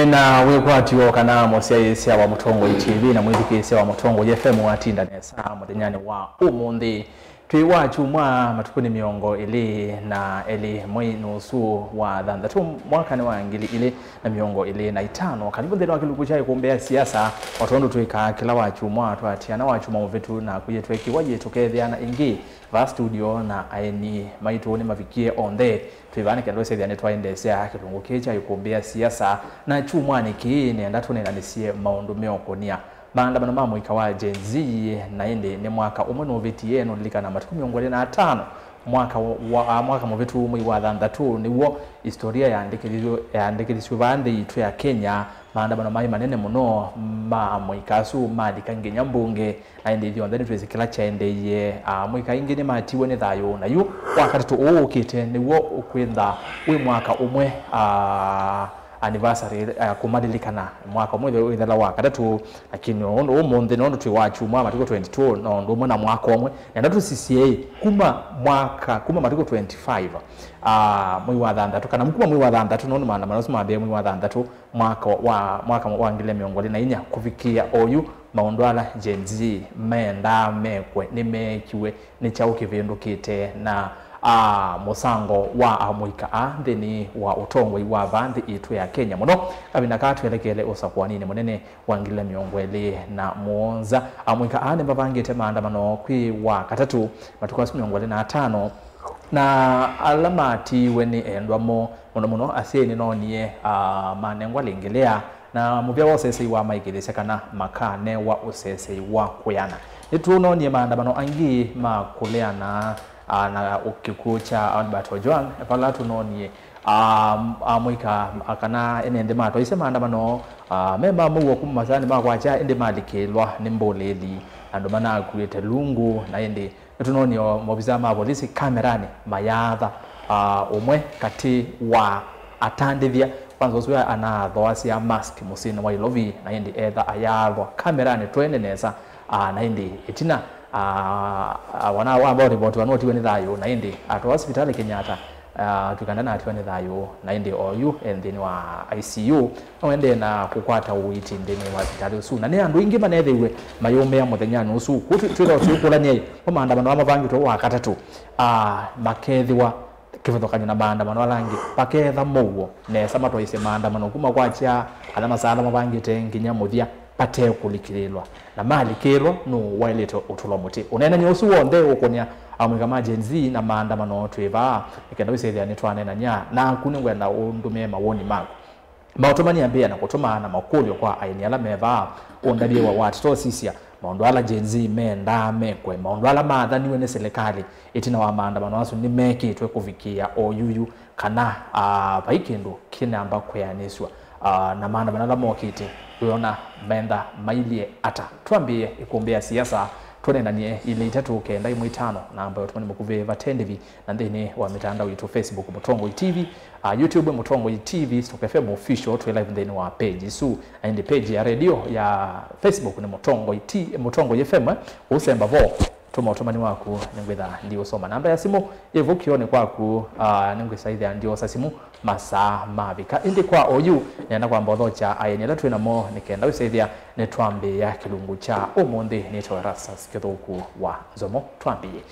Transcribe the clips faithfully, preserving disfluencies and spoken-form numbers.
Na wĩkwatyo kana mũsyaĩĩsya wa Mũtongoi T V na mwĩthukĩĩsya wa Mũtongoi F M watinda nesa mũthenyanĩ wa ũmũnthĩ. Twĩ wa kyumwa, matukũ nĩ mĩongo ĩlĩ na elĩ, mwei nĩ ũsu wa thanthatũ, mwaka nĩ wa ngili ilĩ na mĩongo ĩlĩ na itano. Karibu nthĩnĩ wa kĩlungu kya Ĩkũmbĩ ya Siasa, o tondũ twĩkaa kĩla wa kyumwa, twatiana wa kyumwa mũvĩtu na kũyĩtwekiwa yĩ tũkethĩana ĩngĩ vaa studio na aeni maitũ nĩmavikie onthe. Twĩ vaa nĩ kenda ũsethĩa nĩtwaendeesya kĩlungu kĩĩ kya Ĩkũmbĩ ya Siasa, na kyumwanĩ kĩĩ nĩenda tũneenanĩsye maũndũ meũkũnia maandamano ma mũika wa Gen Z, na ĩndĩ nĩ mwaka ũmwe nũvĩtie. Nũlilikana matukũ mĩongo ĩlĩ na atano mwaka wa, a, mwaka mũvĩtu mwei wa thanthatũ nĩw'o historia yaandĩkĩthisw'e, yaandĩkĩthisw'e vaa nthĩ yitũ ya Kenya. Maandamano maĩ manene mũno ma amũika asu malika nginya mbunge, na ĩndĩ ithyonthe nĩtwĩsĩ kĩla kyaendeeie. Amũika aingĩ nĩmatiwe nĩ thayũ, na yu wa katatũ ũũ ũkĩte nĩw'o ũkwĩntha wĩ mwaka ũmwe, a, anniversary, a, kũmalilikana mwaka ũmwe wĩthela wa katatũ. Lakini ũndũ ũmũnthĩ nĩ ũndũ twĩ wa kyumwa, matukũ twenty-two, na ũndũ ũmwe na mwaka ũmwe, nenda tũsisye ĩ, kuma mwaka, kuma matukũ twenty-five, a, mwei wa thanthatũ, kana kuma mwei wa thanthatũ, nũndũ maandamano asu mambĩĩe mwei wa thanthatũ, mwaka wa, mwaka wa ngili mĩongo ĩlĩ na inya kũvikĩa oyu, maũndũ ala Gen Z mendaa mekwe nĩmeekiwe. Nĩ kyaũ kĩvĩndũkĩte na, a, mũsango wa amũika aa nthĩnĩ wa ũtongoi wa vaa nthĩ yitũ ya Kenya, mũno kavinda kaa twelekele ũsakũaninĩ mũnene wa ngili mĩongo ĩlĩ na mũonza? Amũika aa nĩmavangĩte maandamano kwĩ wa katatũ matukũ asu mĩongo ĩlĩ na atano, na ala matiiwe nĩ endwa moo. Mũno mũno asyai nĩnoonie, a, manengwa lĩngĩ lĩa, na mũvĩa wa ũsesei wamaĩkĩĩthasya kana makanewa ũsesei wa kũleana. Nĩtũnoonie maandamano angĩ ma kũleana, a, na kĩkw'ũ kya Albert Ojwang, vala tũnoonie, a, amũika kana ene nthĩ matwaisye maandamano, a, me ma mũuo kuma masaanĩ ma kwakya, ĩndĩ malikĩlwa nĩ mbũlĩĩli, andũ manakuĩte lungu, na ĩndĩ nĩtũnoonie o maovisaa ma volisi kameranĩ mayaatha, a, ũmwe katĩ wa atandĩthya. Kwanza ũsu anathoasya mask mũsyĩnĩ wa Ilovi, na ĩndĩ etha ayaathwa kameranĩ twene nesa, a, na ĩndĩ ĩtina, a, a, wana wamba ũrivotiwa nũtiwe nĩ thayũ, na ĩndĩ atwawa sivitalĩ Kenyatta, a, twĩkanda natiwa nĩ thayũ, na ĩndĩ oyu e nthĩnĩ wa I C U. No endee na kũkwata ũiiti nthĩnĩ wa sivitalĩ ũsu, na nĩ andũ aingĩ manethĩiwe mayũmĩa mũthenyanĩ ũsu. Kwoou twĩ-, twĩthwa tũikũlany'a-ĩ, mo maandamano aa mavangĩtwe wa katatũ, a, makethĩwa kĩvathũkany'o na maandamano ala angĩ, vaketha mũuo nesa matwaisye maandamano kuma kwakya, ala masaa ala mavangĩte nginya mũthya vate kũlikĩlĩlwa, na malikĩlwa nũũ waĩlĩte ũtũlwa mũtĩ? Ũneenany'a ũsu w'onthe ũkũnĩa amũika ma Gen Z na maandamano twĩ vaa, nĩ kenda wĩsĩthĩa nĩtwaneenany'a naku, nĩngwenda ũndũmĩe mawoni maku. Maũtũmani ambĩĩa na kũtũma na makũlyo kwa aeni ala me vaa, ũndavye wa watũtosisya maũndũ ala Gen Z mendaa mekwe, maũndũ ala maathaniwe nĩ silikalĩ ĩtina wa maandamano asu nĩmekĩtwe kũvikĩĩa oyuyu, kana, a, vai kĩndũ kĩnamba kwĩanĩsw'a, a, na maandamano ala mokĩte, wĩona menda mailyĩ ata? Twambĩĩe ĩkũmbĩ ya siasa, tũneenany'e ilĩ itatũ kenda ĩmwe itano, namba ya ũtũmani mũkuvĩ vate ndĩvi, na nthĩnĩ wa mĩtandao yitũ, Facebook Mũtongoi T V, a, YouTube Mũtongoi T V, Stock F M Official, twĩ live nthĩnĩ wa page isu, na ĩndĩ page ya radio ya Facebook nĩ Mũtongoi T-, Mũtongoi F M, eh, ũsemba vo, tũma ũtũmani waku, nĩngwĩtha ndiũsoma. Namba ya simũ yĩ vau kĩonĩ kwaku, a, nĩngwĩsaĩthĩa ndiosa simũ masaa mavika. Ĩndĩ kwa oyu, nĩenda kwamba ũthokya aeni ala twĩ namo nĩ kenda wĩsaĩthĩa nĩtwambĩĩa kĩlungu kya ũmũnthĩ. Nĩtawa Erastus Kĩthũku wa Nzomo. Twambĩĩe.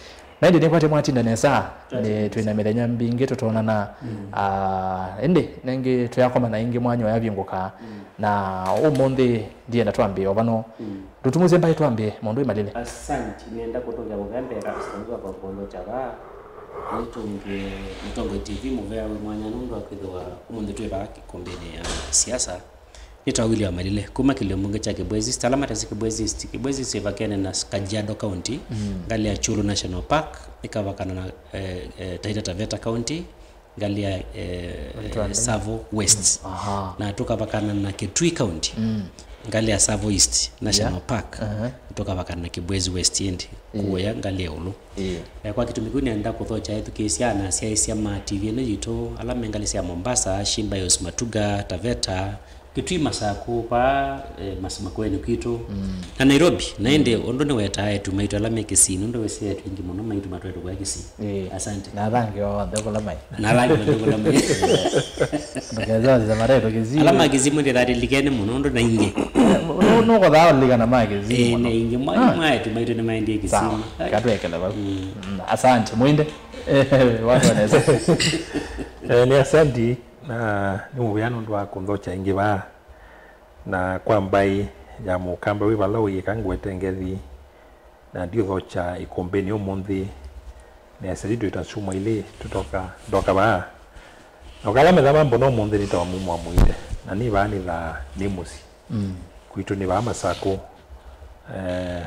Na ĩndĩ nĩkwatĩ mwatinda nesa, nĩ twĩ na mĩthenya mbingĩ tũtonana, mm, ah, ĩndĩ nengĩ tũyakomana ĩngĩ mwanya ũyavingũka, mm, na ũmũnthĩ ndienda twambĩe o vano. Mm. Ndũtumũsye mbaĩ twambĩe maũndũ ĩ malĩle. Asanti, nĩenda kũtũngĩa mũvea mbee kabisa nĩtwamba kũlũkya vaa. Nĩtũngĩe Mũtongoi T V mũvea wĩ mwanya nũndũ wa kwĩthĩwa ũmũnthĩ twĩ vaa kĩkũmbĩnĩ ya siasa. Nĩtawa William Malile, kuma kĩlio mbunge kya Kibwezi East, ala matasĩ Kibwezi East. Kibwezi East ĩvakene na Kajiado County, mm, ngalĩ ya Chulu National Park, ĩkavakana na, eh, eh, Taita Taveta County, ngalĩ ya, eh, Tsavo West. Aha. Na tũkavakana na Kitui County, mm, ngalĩ ya Tsavo East National, yeah, Park. Aha. Tũkavakana na Kibwezi West ĩndĩ, yeah, kũya ngalĩ ya ĩũlũ. Yeah. Eh, kwa kĩtumi kĩu nĩenda kũthokya ethukĩĩsya na asyaĩĩsya ma T V ĩno yitũ, ala me ngalĩ sya Mombasa, Shimba Hills, Matuga, Taveta, Kitui, Masakũ, paa, eh, mas-, makoeni kwitũ. Na Nairobi, na ĩndĩ ũndũ nĩwetaa eĩtu maitũ ala me Kisii, nũndũ wĩsĩ eĩtu aingĩ mũno maitũ matwaĩtwe kũya Kisii. Ĩĩ. Asante. Na ala angĩ onthe kũla mai. Na ala angĩ onthe kũla mai. Ndũkethĩwa sisa maretwe Kisii. Ala ma Kisii mwĩthĩthatĩlikene mũno, ũndũ na ingĩ. Nũkothaa ũlikana ma Kisii. Ĩĩ, mũno. Na ingĩ mwa, ah, mwa eĩtu maitũ nĩmaendie Kisii. Sawa. Ai. Katwekele vau. Mm. Mm, asante. Mwinde. Watu wanaweza. Eh, nĩ asante. Na nĩ mũvea nũndũ wa kũnthokya ĩngĩ vaa. Na kwa mbaĩ ya mũkamba wĩ vala ũyĩka ngwete ngethi, na ndiũthokya ĩkũmbĩnĩ ũmũnthĩ, neesĩ yu twĩta syumwa ilĩ tũtoka, ndoka vaa. Na ũkala metha mambona ũmũnthĩ nĩ ta wa mumo wa mũinde, na nĩ vaa nĩ thaa nĩ mũsyĩ. Mm. Kwitũ nĩ vaa Masakũ, eh,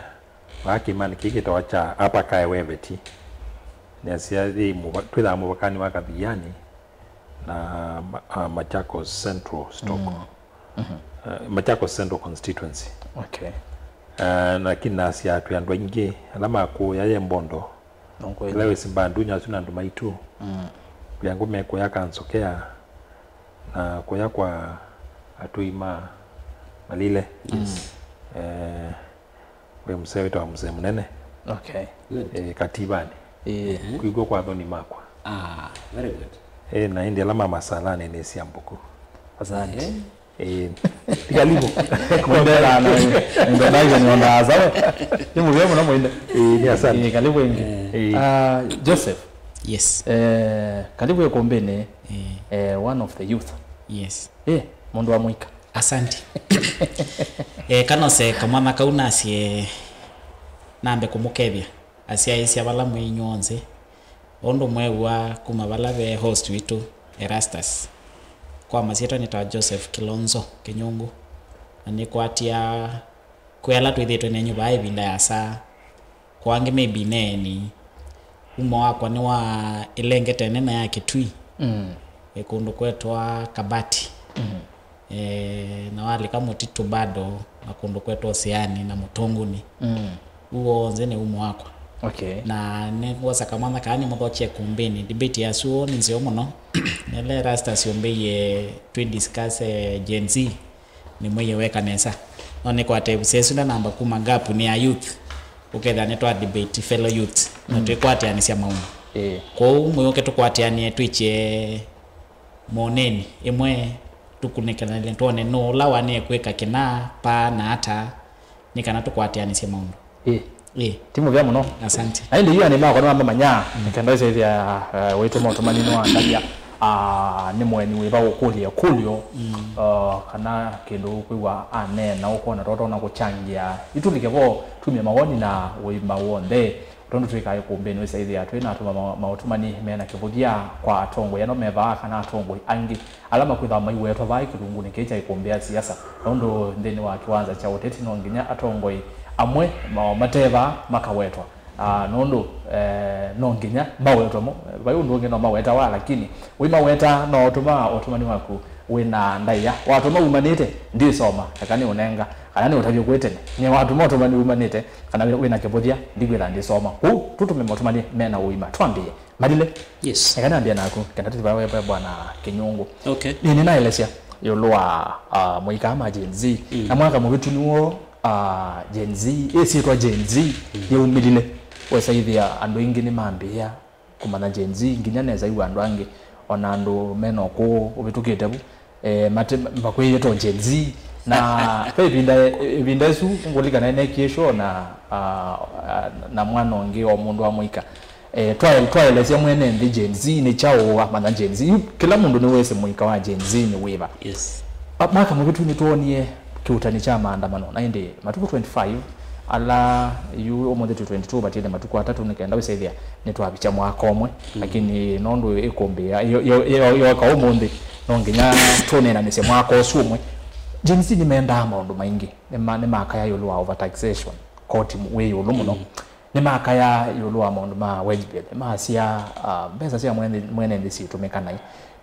vaa kĩmanĩ kĩĩ kĩtawa kya Upper Kae Weveti. Neasya yĩ mũva-, twĩthaa mũvakanĩ wa Kathiani na ma-, a, Machakos Central Stock. Mm. Mhm. Eh, Machakos Central Constituency. Okay. Eh, lakini nasya twĩ andũ aingĩ ala makũya ye mbondo. Nũkweli. Ĩla wĩsĩ mbandunya asu na andũ maitũ. Mm. Vyangu mekũya Kansokea na kũya kwa atũi ma Malile. Yes. Eh, wĩ msee wĩtawa Mzee Mũnene. Okay. Good. Eh, Kativanĩ. Eh. Kwigua kwa thoni makwa. Ah, very good. Eh, na ĩndĩ ala ma masalanĩ nĩ sia mbuku. Asante. Eh. Eh, karibu. Mwendera na introduction ona sawa. Nĩ mũvea mũno mwende. Eh, nĩ asante. Eh, karibu ĩngĩ. Eh. Ah, Joseph. Yes. Eh, karibu ĩkũmbĩnĩ. Eh. Eh, one of the youth. Yes. Eh, mũndũ wa mũika. Asante. Eh, kanose kamwana kau nasye nambe kũmũkethya asyaĩĩsya vala mwĩ inyw'onthe. Ũndũ mwew'a kuma vala ve host witũ Erastus. Kwa masyĩtwa nĩtawa Joseph Kilonzo Kĩnyũngũ. Na nĩkwatĩa kwĩ ala twĩthĩĩtwe nenyu vaa ĩvinda yasa. Kwa angĩ maybe neeni. Umo wakwa nĩ wa ĩlengete nene ya Kĩtui. Mm. Ĩ kũndũ kwetwa Kabati. Mm. Eh, na walika mũtitũ bado na kũndũ kwetwa Ũsĩanĩ na Mũtũngũnĩ. Mm. Ũu w'onthe nĩ umo wakwa. Okay. Na nĩngwosa kamwanya kaa nĩmũthokye ĩkũmbĩnĩ. Debate yasu nĩ nzeo mũno. Nĩla Erastus ũmbĩie twĩ discuss, eh, Gen Z. Nĩmwĩie weka nesa. No nĩkwate ĩvusa ĩsu ndanamba kuma gap nĩ ya youth. Ũkethĩa nĩtwa debate fellow youth. Na, mm, twĩkwatĩanĩsya maũndũ. Ĩĩ. Kwoou mwĩũke tũkwatĩanĩe twĩkye moneni ĩmwe, tũkunĩkanĩle twone nũũ ũla wanĩe kwĩka kĩna paa na ata, nĩ kana tũkwatĩanĩsye maũndũ. Ĩĩ. Ĩĩ. Ti mũvea mũno. Asante. Na ĩndĩ yu anĩ makwa nĩmamamanya, mm, nĩkenda ĩsethĩa, eh, wĩtũma ũtũmani nĩwandavya, ah, nĩ mũeni wĩva ũkũlya ĩkũlyo, mm, ah, kana kĩndũ ũkwĩw'a aneena ũkwona totona kũkyangĩa. Itũlike vo, tumye mawoni na ũima w'onthe. Tondũ twĩkaa ĩkũmbĩnĩ, wĩsaĩthĩa twĩ na atũma ma-, maũtũmani me na kĩvũthya kwa atongoi ano me vaa kana atongoi angĩ ala makwĩthĩwa maiwetwa vaa kĩlungunĩ kĩĩ kya ĩkũmbĩ ya siasa. Nũndũ nthĩnĩ wa kĩwanza kya ũteti no nginya atongoi amwe ma-, mate vaa makawetwa. Ah, nũndũ, eh, no nginya mawetwe mo. Vai ũndũ ũngĩ no mawetawa, lakini ũimaweta no ũtũma ũtũmani waku wĩ na ndaĩa. Watũma umanĩte, ndĩsoma, eka nĩ ũnenga, kana nĩ ũtavyo kwĩ tene. Nĩ watũma ũtũmani umanĩte, kana wĩ, wĩ na kĩvũthya, ndikwĩtha ndĩsoma. Kũu, tũtũme motũmani me na ũima. Twambĩĩe. Malile? Yes. Eka nambĩe naku, kenda tũthi vaa we, we bwana Kĩnyũngũ. Okay. Nĩ, nĩnaelesya ĩũlũ wa, ah, mũika ma Gen Z. Mm. Na mwaka mũvĩtu nĩw'o, ah, Gen Z, ĩsyĩtwa Gen Z, mm, yaumĩlile. Wesaĩthĩa andũ aingĩ nĩmambĩĩa kũmanya Gen Z, nginya nesa yu andũ angĩ, ona andũ mena ũkũũ ũvĩtũkĩte vu, eh, mate-, makwĩĩtwe Gen Z. Na ve ĩvinda, ĩvinda ĩsu ngũlikana nekie show na, ah, ah, na mwana ũngĩ o mũndũ wa mũika. Eh, twae-, twaelesya mwene nthĩ Gen Z nĩ kyaũ, amanya Gen Z. Yu kĩla mũndũ nĩwĩsĩ mũika wa Gen Z nĩ wĩva. Yes. Ah, mwaka mũvĩtu nĩtwonie kĩuutani kya maandamano, na ĩndĩ matukũ twenty-five ala yu ũmũnthĩ twĩ twenty-two, vatiele matukũ atatũ nĩ kenda wĩsaĩthĩa nĩtwavikya mwaka ũmwe. Mm. Lakini nũndũ ĩkũmbĩ ya, yo, yo, yo, yoka ũmũnthĩ, no nginya tũneenanĩsye mwaka ũsu ũmwe. Gen Z nĩmendaa maũndũ maingĩ. Nĩma-, nĩmakaya ĩũlũ wa overtaxation, koti wĩ ĩũlũ mũno. Mm. Nĩmakaya ĩũlũ wa maũndũ ma wage bill. Nĩmasya, ah, mbesa sya mwene, mwene nthĩ syĩtũmĩka naĩ.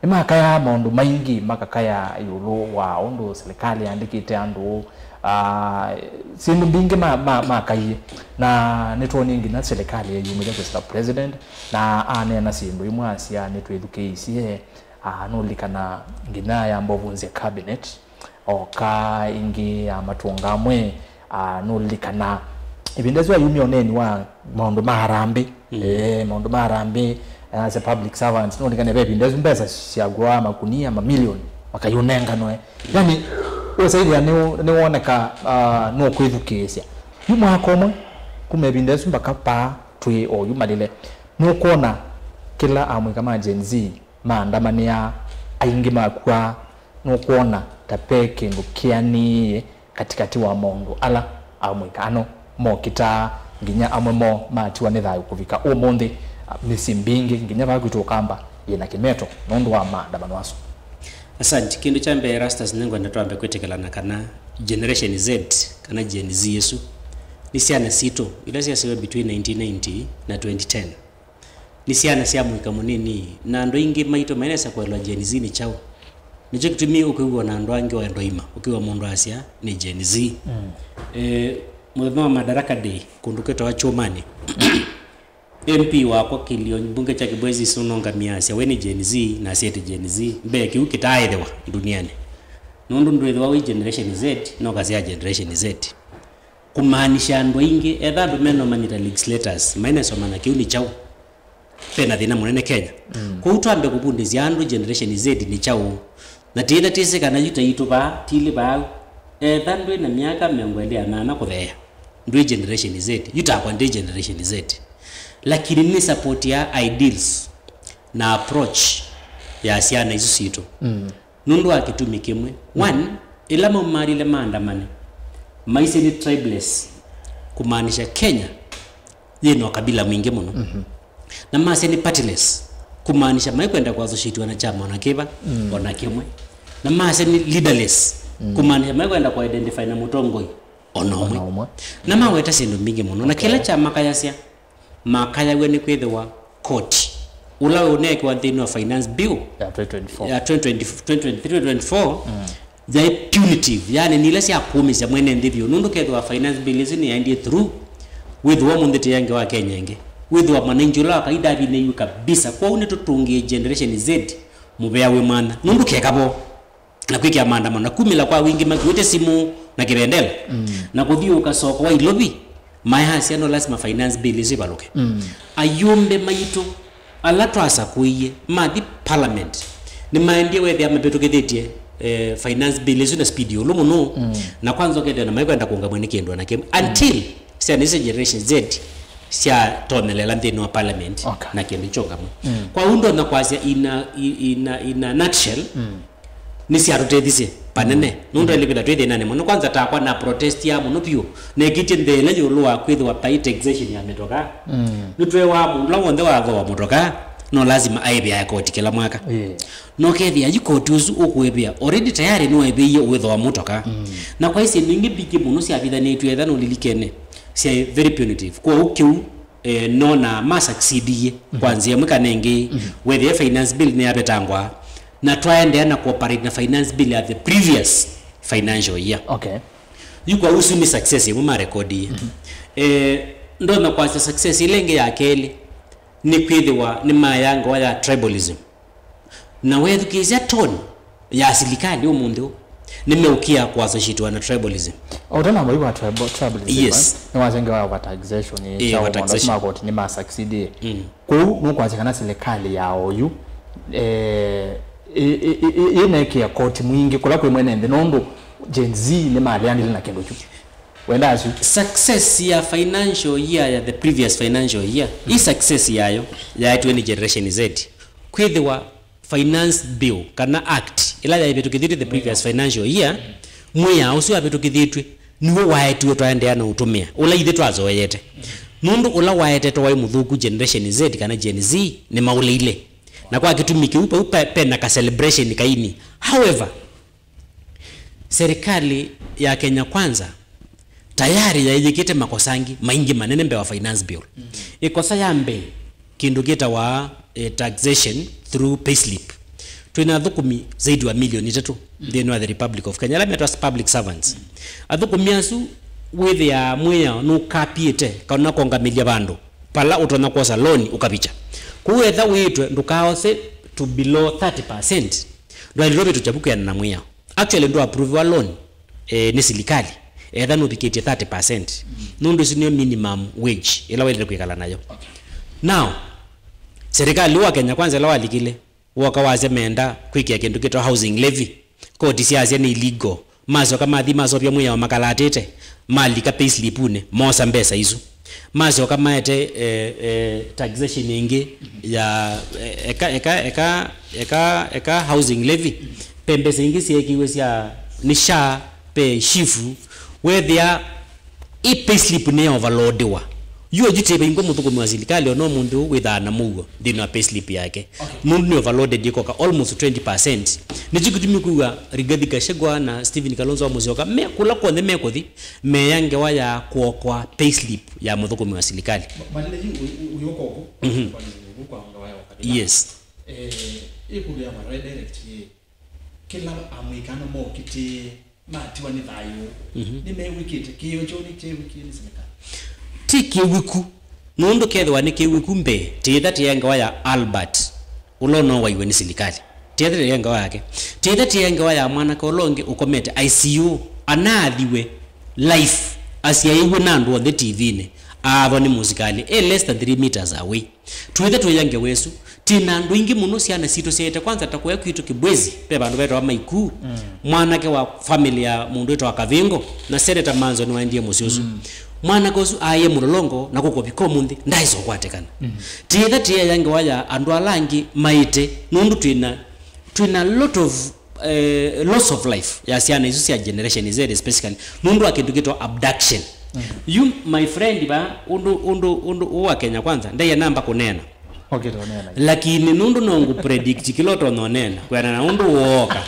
Nĩmakayaa maũndũ maingĩ, makakaya ĩũlũ wa ũndũ silikalĩ yandĩkĩte andũ, ah, syĩndũ mbingĩ ma-, ma-, makaie. Na nĩtwonie nginya silikalĩ yeyumĩlya kwĩsĩla president, na aneena syĩndũ imwe asya, "Nĩtwĩthukĩĩisye." Ah, nũlikana nginya yamba ũvunzya cabinet. oka ĩngĩ ya matũnga amwe, ah, nũlilikana ĩvinda ĩsu ayumya ũneeni wa maũndũ ma harambĩ. Mm. Eh, maũndũ ma harambĩ, eh, as a public servants, nũlikane ve ĩvinda ĩsu mbesa syagũaa makunia, mamilioni, makaiũnenganwe. Yani, ũsaithĩa nĩ, nĩwoneka, ah, nũkwĩthukĩĩsya. Yu mwaka ũmwe, kuma ĩvinda ĩsu mpaka paa twĩ oyu malile, nũkwona kĩla amũika ma Gen Z maandamanĩaa, aingĩ makw'a, nũkwona ta pe kĩndũ kĩanĩĩe katĩkatĩ wa maũndũ ala amũika ano mokĩtaa, nginya amwe moo matiwa nĩ thayũ kũvika ũmũnthĩ, mĩsyĩ mbingĩ, nginya vaa kwitũ Ũkamba yĩna kĩmeto nũndũ wa maandamano asu. Asante. Kĩndũ kya mbee, Erastus, nĩngwenda twambe kwĩtĩkĩlana kana Generation Z, kana Gen Z ĩsu, nĩ syana sitũ ila syasyaĩwe between nineteen ninety na twenty ten. Nĩ syana sya mũika mũnini, na andũ aingĩ maitũ mainesa kũelewa Gen Z nĩ kyaũ. Nĩkyo kĩtumi ũkwĩw'a na andũ angĩ o andũ aima, ũkĩw'a mũndũ asya nĩ Gen Z. Mm. Eh, mũthenya wa Madaraka Day, kũndũ kwĩtawa Kyũmanĩ, M P wakwa Kilio, mbunge kya Kibwezi, nũnũngamĩe asya, "We nĩ Gen Z," na asyete Gen Z. Mbee, kĩu kĩtaaĩthĩwa ndunianĩ. Nũndũ ndwĩthĩwa wĩ Generation Z, no kasya Generation Z. Kũmaanisha andũ aingĩ, etha andũ mena ũmanyi ta legislators, mainesoma na kĩu nĩ kyaũ. Pena thĩna mũnene Kenya. Mm. Kwoou twambe kũvundĩsya andũ Generation Z nĩ kyaũ. Na tĩĩla twĩsĩ kana yu taitũ vaa, tilĩ vaa, etha ndwĩ na myaka mĩongo ĩlĩ na nana kũtheea, ndwĩ Generation Z. Yu takwa ndĩ Generation Z. Lakini nĩ support ya ideals na approach ya syana isu sitũ. Mm. Nũndũ wa kĩtumi kĩmwe. Mm. One, ĩla maumaalile maandamane, maisye nĩ tribeless, kũmaanisha Kenya yĩ na ũkabila mwingĩ mũno. Mhm. Na masya nĩ partyless, kũmaanisha maikwenda kũassociatiwa na kyama ona kĩva, mm, ona kĩmwe. Na masya nĩ leaderless, mm, kũmaanisha maikwenda kũidentify na mũtongoi ona ũmwe. Ona ũmwe. Na maweta syĩndũ mbingĩ mũno. Na, okay, kĩla kyamakayasya, makayaw'a nĩ kwĩthĩwa koti ũla ũneekiwa nthĩnĩ wa finance bill ya twenty twenty-four, ya twenty twenty, twenty twenty-three, twenty twenty-four, mm, yaĩ punitive, yani nĩ ila sya kũũmĩsya mwene nthĩ vyũ, nũndũ kethĩwa finance bill ĩsu nĩyaendie through, wĩthĩwa ũmũnthĩ tĩange wa Kenya ĩngĩ, wĩthĩwa mwananchi ũla wa kawaida avinĩiw'e kabisa. Kwoou nĩtũtũngĩe Generation Z mũvea wĩ mwanya, nũndũ keka vo na kwĩkĩa maandamano na kumĩla kwa wingĩ makuĩte simũ na kĩvendela, mm, na kũthiũũka soko wa Ilovi, mayasya no lasima finance bill ĩsu ĩvalũke. Mm. Ayũmbe maitũ ala twasakũie mathi parliament, nĩmaendie wethĩa mavĩtũkĩthĩtye, eh, finance bill ĩsu na speed ĩũlũ mũno, mm, na kwanza ũkethĩa na maikwenda kũngamw'a nĩ kĩndũ na kĩmwe. Mm. Until syana isu Generation Z syatonelela nthĩnĩ wa parliament, okay, na kĩndũ kyũngamw'a. Mm. Kwa ũu ndonya kwasya in a, in a, in a nutshell, mm, nĩsyatũtethisye vanene. Mm. Nũndũ, mm, elivĩla twĩ thĩnanĩ mũno. Kwanza takwa na protestia mũno vyũ, nekĩtye nthĩ ĩla ĩũlũ wa kwĩthĩwa vai taxation ya mĩtokaa. Mm. Nĩtweewaa mũndũ ũla w'onthe wathooa mũtokaa no lasima aĩvĩae koti kĩla mwaka. Yeah. No kethĩa yu koti ũsu ũkũĩvĩa already tayarĩ nĩwaĩvĩie ũĩthooa mũtokaa. Mm. Na kwaĩ syĩndũ ingĩ mbingĩ mũno syavithanĩtw'e, etha nũlilikene, syaĩ very punitive. Kwoou kĩu, eh, nona ma succeedie, mhm, kwa nzĩa ĩmwe kana ĩngĩ, mhm, wethĩa finance bill nĩyavetangwa, na twaendeea na cooperate na finance bill ya the previous financial year. Okay. Yu kwa ũsu nĩ success ĩmwe marekodie. Mhm. Eh, ndonya kwasya success ĩla ĩngĩ ya kelĩ nĩ kwĩthĩwa nĩmayaa ngewa ya tribalism. Na wethukĩĩsya tone ya silikalĩ ũmũnthĩ ũũ, nĩmeũkĩa kũassociatiwa na tribalism. O ũtana mũi wa triba-, tribalism, yes, eh? Nĩwasya ngewa ya overtaxation, eh, ĩĩ, kyaũ, overtaxation. Maũndũ asu ma koti nĩma succeed, eh. Mm. Kwoou nũkwasya kana silikalĩ ya oyu, eh, ĩ-, ĩ-, ĩ-, ĩ-, ĩnekĩa koti mwingĩ kũla kwĩ mwene nthĩ, nũndũ Gen Z nĩmaleanile na kĩndũ kyu. Wenda asu? Success ya financial year ya the previous financial year, mm, ĩ success yayo yaetwe nĩ Generation Z. Kwĩthĩwa finance bill kana act ĩla yaĩvĩtũkĩthĩtw'e the previous financial year, mwĩao ũsu wavĩtũkĩthĩtw'e nĩw'o waetiwe twaendeea na ũtũmĩa ũla ithyĩ twazoeete. Nũndũ ũla waetetwe waĩ mũthũku, Generation Z kana Gen Z nĩmaũleile. Na kwa kĩtumi kĩu, vau pe-, pena ka celebration kaini. However, serikali ya Kenya Kwanza tayari yaĩyĩkĩte makosa angĩ maingĩ manene mbee wa finance bill. Mm. Ĩkosa ya mbee, kĩndũ kĩtawa, eh, taxation through payslip. Twĩna athũkũmi zaidi wa milioni itatũ, mm, nthĩnĩ wa the Republic of Kenya, ala metwa public servants. Mm. Athũkũmi asu wĩthĩaa mwĩao nũkapiĩte kana kongamĩlya vandũ vala ũtonya kwosa loan ũkavikya. Kwoou etha wĩtwe ndũkaose to below thirty percent, ndwaĩlĩtwe vĩtũkya vu kwĩanana na mwĩao. actually ndũ approve wa loan eh, nĩ silikali etha nũvikĩtye thirty percent, nũndũ ĩsu nĩyo minimum wage ĩla waĩlĩte kwĩkala nayo. Now serikali wa Kenya Kwanza ĩla walikile, woka wasya meenda kwĩkĩa kĩndũ kĩtawa housing levy. Koti syasya nĩ illegal. Masyoka mathi masovya mwĩao makalatĩte, malika payslip-unĩ, mosa mbesa isu. Masyoka maete eh, eh, taxation ĩngĩ ya eh, eka, eka, eka, eka, eka housing levy. Pe mbesa ingĩ syeekiwe sya nĩ SHA, pe SHIF. Wethĩa ĩ payslip nĩ ya overloadiwa. Yu oyu ti vaingwa mũthũkũmi wa silikalĩ ona ũmũnthĩ ũũ wĩthaa na mũuo nthĩnĩ wa payslip yake. Nũndũ nĩ overloaded ĩkoka almost twenty percent. Nĩkyo kĩtumi kwĩw'a Rigathi Gachagua na Stephen Kalonzo wa Musyoka me kũla kw'onthe mekũthi, meya ngewa ya kũokoa payslip ya mũthũkũmi wa silikalĩ. Malile yu ũyũka ũkũ. Mhm. Kwa nini ũkũ kwa ngawa ya wakati? Yes. Eh, ĩkũlũ ya mara direct yĩ. Kĩla amũika ano mokĩtĩe matiwa nĩ thayũ. Mhm. Nĩmew'ĩkĩte kĩĩo kyoo nĩkyew'ĩkie nĩ silikalĩ. Ti kĩw'ĩku, nũndũ kethĩwa nĩ kĩw'ĩku mbee, tĩĩtha tĩengewa ya Albert, ũla ũnowaiwe nĩ silikalĩ. Tĩĩtha tĩengewa yake. Tĩĩtha tĩengewa ya mwanake ũla ũngĩ ũkomete I C U, anaathiwe life, asyaĩiw'e na andũ onthe T V-nĩ, aathwa nĩ mũsikalĩ e less than three meters away. Twĩthe twĩya ngewa ĩsu, twĩ na andũ aingĩ mũno, syana sitũ syaĩte kwanza ta kũya kwitũ Kibwezi, ve vandũ vetawa Maikuu. Mm. Mwanake wa family ya mũndũ wĩtawa Kavingo, na Senator Manzo nĩwaendie mũsyĩ ũsu. Mm. Mwanake ũsu aaie mũlolongo na kũkũvika ũmũnthĩ, ndaĩsa ũkwatĩkana. Mm. Twĩtha twĩya ngewa ya andũ ala angĩ maĩte, nũndũ twĩ na, twĩ na lot of eh, loss of life ya syana isu sya Generation Z especially, nũndũ wa kĩndũ kĩtwa abduction. Mm. You, my friend, va, ũndũ, ũndũ, ũndũ ũũ wa Kenya Kwanza, ndaiya namba kũneena. Okay, tũneena. Lakini nũndũ no ngũ predict kĩla ũtonya ũneena, kwĩana na ũndũ wooka.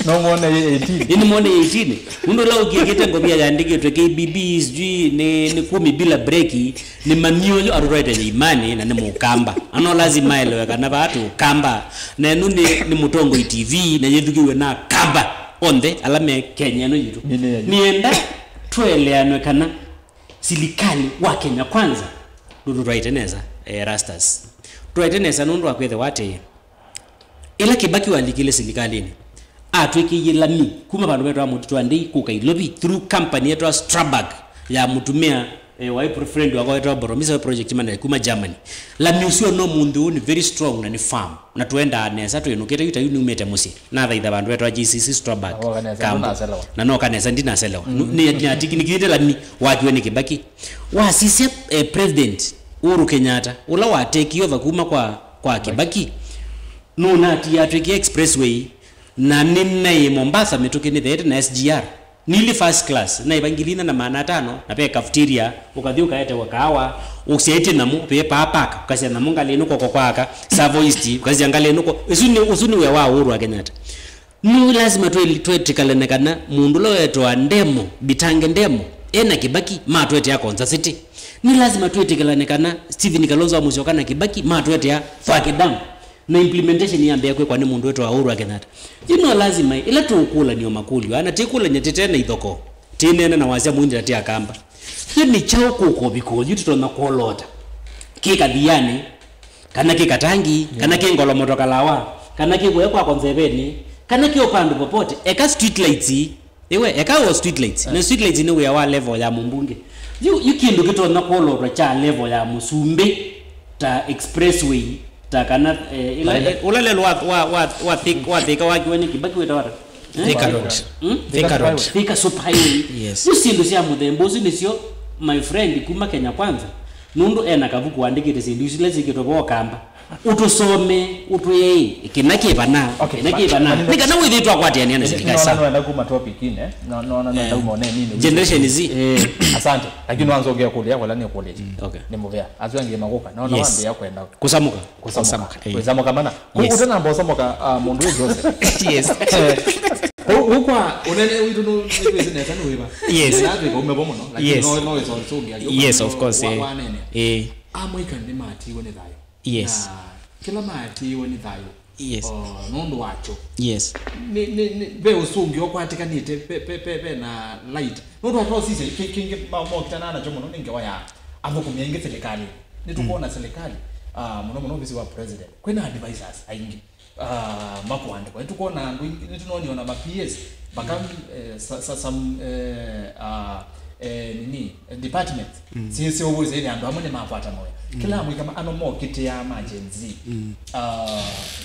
No mwone eighteen. Ini mwone eighteen. Nũndũ ũla ũkiekĩte ngovia yandĩkĩtwe K B B, sijui nĩ, nĩ kumi bila breki, nĩ mami ũyũ atũtwaĩte Nyeimani na nĩ Mũkamba. Ano lazima aelewe kana vaa tĩ Ũkamba. Na ĩno nĩ, nĩ Mũtongoi T V na yĩthukĩĩw'e na Akamba onthe ala me Kenya ĩno yitũ. Nĩ, nĩ, nĩ. Nĩenda tũeleanwe kana silikalĩ wa Kenya Kwanza ndũtũtwaĩte nesa, eh, Rastas. Tũtwaĩte nesa nũndũ wa kwĩthĩwa atĩĩ, ĩla Kibaki walikile silikalĩnĩ, atwĩkĩie lami kuma vandũ vetawa Mũtitũ wa Ndei kũka Ilovi through company yetawa Strabag ya mũtumĩa, eh, waĩ pro-, friend wakwa wetawa Boromisa, waĩ project manager kuma Germany. Lami ũsu ona ũmũnthĩ ũũ nĩ very strong na nĩ firm. Na tũendaa nesa, twĩnũkĩte yu ta yu numĩte mũsyĩ. Nathaitha vandũ vetawa J C C Strabag. Na woka nesa, Kambu. Ndũnaselewa. Na noka nesa, ndinaselewa. Mm. Nu-, nĩ, nĩ atikinikĩte lami wakiwe nĩ Kibaki. Wasisya, eh, President Uhuru Kenyatta, ũla wa take over kuma kwa, kwa Kibaki, nũnatie atwĩkĩa expressway, na nĩnaĩ Mombasa mĩtũkĩ nĩtheete na S G R. Nili first class, naĩva ngili inya na maana atano, na ve cafeteria, ũkathi ũkaetewa kaawa, ũsyaĩtye nyamũ, ve paa park, ũkasya nyamũ ngalĩ ĩno kwoko kwa aka, Savo East, ũkasya ngalĩ ĩno kwo-, ũsu nĩ, ũsu nĩ wĩa wa Uhuru wa Kenyatta. Nĩ lazima twĩ-, twĩtĩkalane kana mũndũ ũla wetawa Ndemo, Mbitange Ndemo, e na Kibaki matũetea Konza City. Nĩ lazima twĩtĩkalane kana Stephen Kalonzo wa Musyoka na Kibaki matũetea Thwake Dam. Na implementation yambĩĩa kwĩkwa nĩ mũndũ wĩtawa Uhuru wa Kenyatta. Yu no lazima ĩla tũũkũlanĩo makũlyo aa, na tĩkũlany'a tĩte na ithokoo, tĩneena na wasya mũingĩ na tĩ Akamba. Yu nĩ kyaũ kũkũvika ũyu tũtonya kwolota? Kĩ kathianĩ, kana kĩ Katangi, kana kĩ Ngolomoto Kalawa, kana kĩ kũya kwa Konzevenĩ, kana kĩ o vandũ popote, eka street lights ii. Ĩwe, eka o street lights. Na street lights nĩ wĩa wa level ya mũmbunge. Yu, yu kĩndũ kĩtonya kwolotwa kya level ya mũsumbĩ, ta expressway, ta kana, eh, ĩla, eh, ũla lelũ wa, wa, wa, wa Thĩk-, wa Thĩka wakiwe nĩ Kibaki wĩtawa ata? Eh? Thika Road. Hmm? Thika Road. Thika Super Highway. Yes. Yu syĩndũ sya mũthemba ũsu nĩsyo, my friend, kuma Kenya Kwanza. Nũndũ ena kavuku wandĩkĩte syĩndũ isu ila syĩkĩtwe vo Kamba. Ũtũsome, ũtwĩe, ĩ, kĩna kĩ vana, okay, kĩna kĩ vana. Nĩ kana wĩthĩe twakwatĩanĩa na silikalĩ. Nona sawa. Nĩwenda kuma topic-inĩ, no, nona nĩwenda kuma ũneeninĩ. Generation Z. Eh, asante. Lakini wanza ongea kũlĩa, wala nĩ kũlĩa. Mm. Okay. Nĩ mũvea. Asu angĩ magũka. Nona, yes, wambĩa kwenda. Kũsamũka. Kũsamũka. Kũsamũka, eh. Kũsamũka mana. Yes. Ũtanamba ũsamũka, ah, mũndũ wĩ Joseph. Yes. Ũkwa, ũnene witũ nũ, nĩ wĩsĩ nesa nĩ wĩva. Yes. Nĩ lazima ume vo mũno, lakini, yes, no, no wĩsonge. Yes, of course, eh. Amũika nĩ matiwe nĩ thayũ. Yes. Na kĩla maatĩĩwe nĩ thayũ. Yes. O, nũndũ wakyo. Yes. Nĩ, nĩ, nĩ, ve ũsũngĩo ũkwatĩkanĩte, ve, ve, ve, ve na light. Nũndũ atosisye, kĩ-, kĩngĩ ma-, mokitana nakyo mũno nĩ ngewa ya athũkũmi aingĩ silikalĩ. Nĩtũkwona, mm, silikalĩ, ah, mũno mũno ofisi wa president. Kwĩna advisors aingĩ. Ah, makũandĩkwa. Nĩtũkwona andũ aingĩ, nĩtũnoonie ona ma P As, maka, eh, sa-, sa-, some, eh, ah, eh, nini, eh, departments. Syĩ, syĩ ũwĩsĩ nĩ andũ amwe nĩmakwata mawĩa. Kĩla mwĩka ma-, ano mokĩtĩaa ma Gen Z. Ah,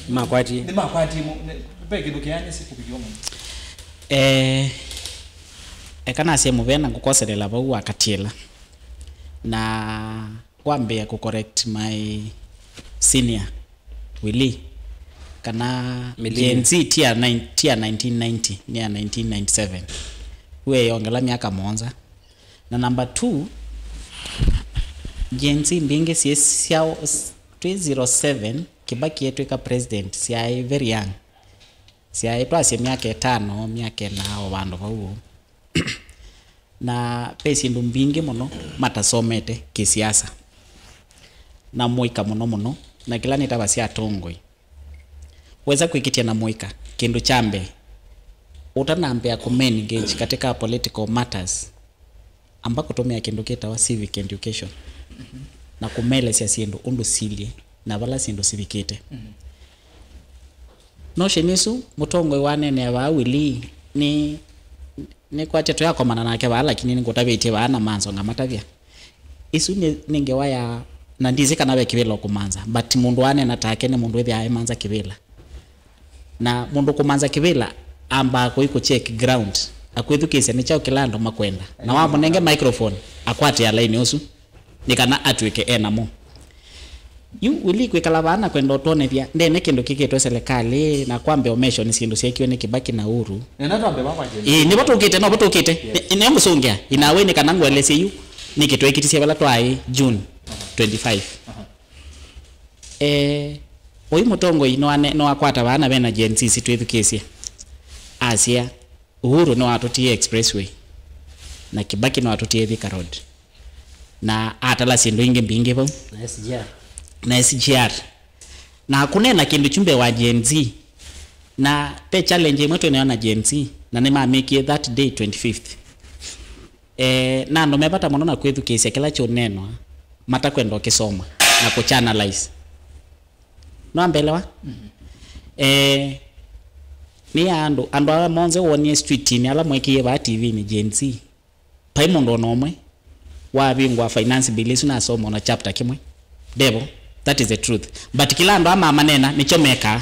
Makwatie. Nĩmakwatie mo-, nĩ-, ve kĩndũ kĩanĩsĩ kũvikĩwa mũno. Eh, eka nasye mũvea na ngũkoselela vau wakatiela. Na wambĩa kũ correct my senior Willy, kana Millennium. Gen Z ti ya nine, ti ya nineteen ninety, nĩ ya nineteen ninety-seven. Wĩyongela myaka mũonza. Na number two, Gen Z mbingĩ syĩ syaũ, s-, twĩ zero seven, Kibaki etwĩka president, syaĩ very young. Syaĩ twasye myaka ĩtano, myaka ĩna o vandũ vau ũu. Na ve syĩndũ mbingĩ mũno matasomete kĩsiasa, na mũika mũno mũno, na kĩla nĩtavasya atongoi. Wesa kwĩkĩtya na mũika, kĩndũ kya mbee, ũtanambĩa kũmaengage katika political matters, amba kũtũmĩa kĩndũ kĩtawa civic education, na kũmelesya syĩndũ ũndũ silyĩ, na vala syĩndũ sivikĩte. Notion ĩsu mũtongoi waneenea vaa Willy, nĩ, nĩkwatya tũyakomana nake vaa, lakini nĩngũtavĩtye vaa na manzo ngamatavya. Ĩsu nĩ, nĩ ngewa ya, na ndisĩ kana ve kĩvĩla ũkũmanza, but mũndũ waneena take nĩ mũndũ wĩthĩaa emanza kĩvĩla. Na mũndũ kũmanza kĩvĩla ambaa kũi kũ check ground, akwĩthukĩĩsya nĩ kyaũ kĩla andũ makwenda. Na wamũnenge microphone, akwatĩa laini ũsu. Nĩ kana atw'ĩke e namo. Yu Willy kwĩkala vaa na kwenda ũtwonethya ndene kĩndũ kĩkĩtwe selekalĩ na kwambe ũmesho nĩ syĩndũ syekiwe nĩ Kibaki na Uhuru. Nena twambe vaa kwa Gen Z. Ĩĩ, nĩvo tũkĩte, novo tũkĩte. Yes. Nĩ, nĩ ngũsũngĩa, inawe nĩ kana ngũelesye yu nĩkĩ twekĩtisye vala twaĩ June twenty-five. Aha. Eh, ũyu mũtongoi nĩwane-, nĩwakwata vaa na vena Gen Z sitwĩthukĩĩsye. Asya, Uhuru nĩwatũtie expressway, na Kibaki nĩwatũtie Thika Road, na atala syĩndũ ingĩ mbingĩ vau. Na S G R. Na S G R. Na kũneena kĩndũ kyu mbee wa Gen Z. Na ve challenge ĩmwe twĩ nayo na Gen Z, na nĩmamĩkie that day twenty-fifth. Eh, na andũ me vata mũno na kwĩthukĩĩsya kĩla kyũneenwa, matakwenda ũkĩsoma na kũchanalyze. Nĩwambelewa? Eh, nĩ ya andũ, andũ ala monthe wonie streetinĩ, ala mwekie vaa T V-inĩ, Gen Z. Vai mũndũ ona ũmwe wavingũa finance bill ĩsu nasoma ona chapter kĩmwe. Devo, that is the truth. But kĩla andũ aa mamanena, nĩkyo mekaa.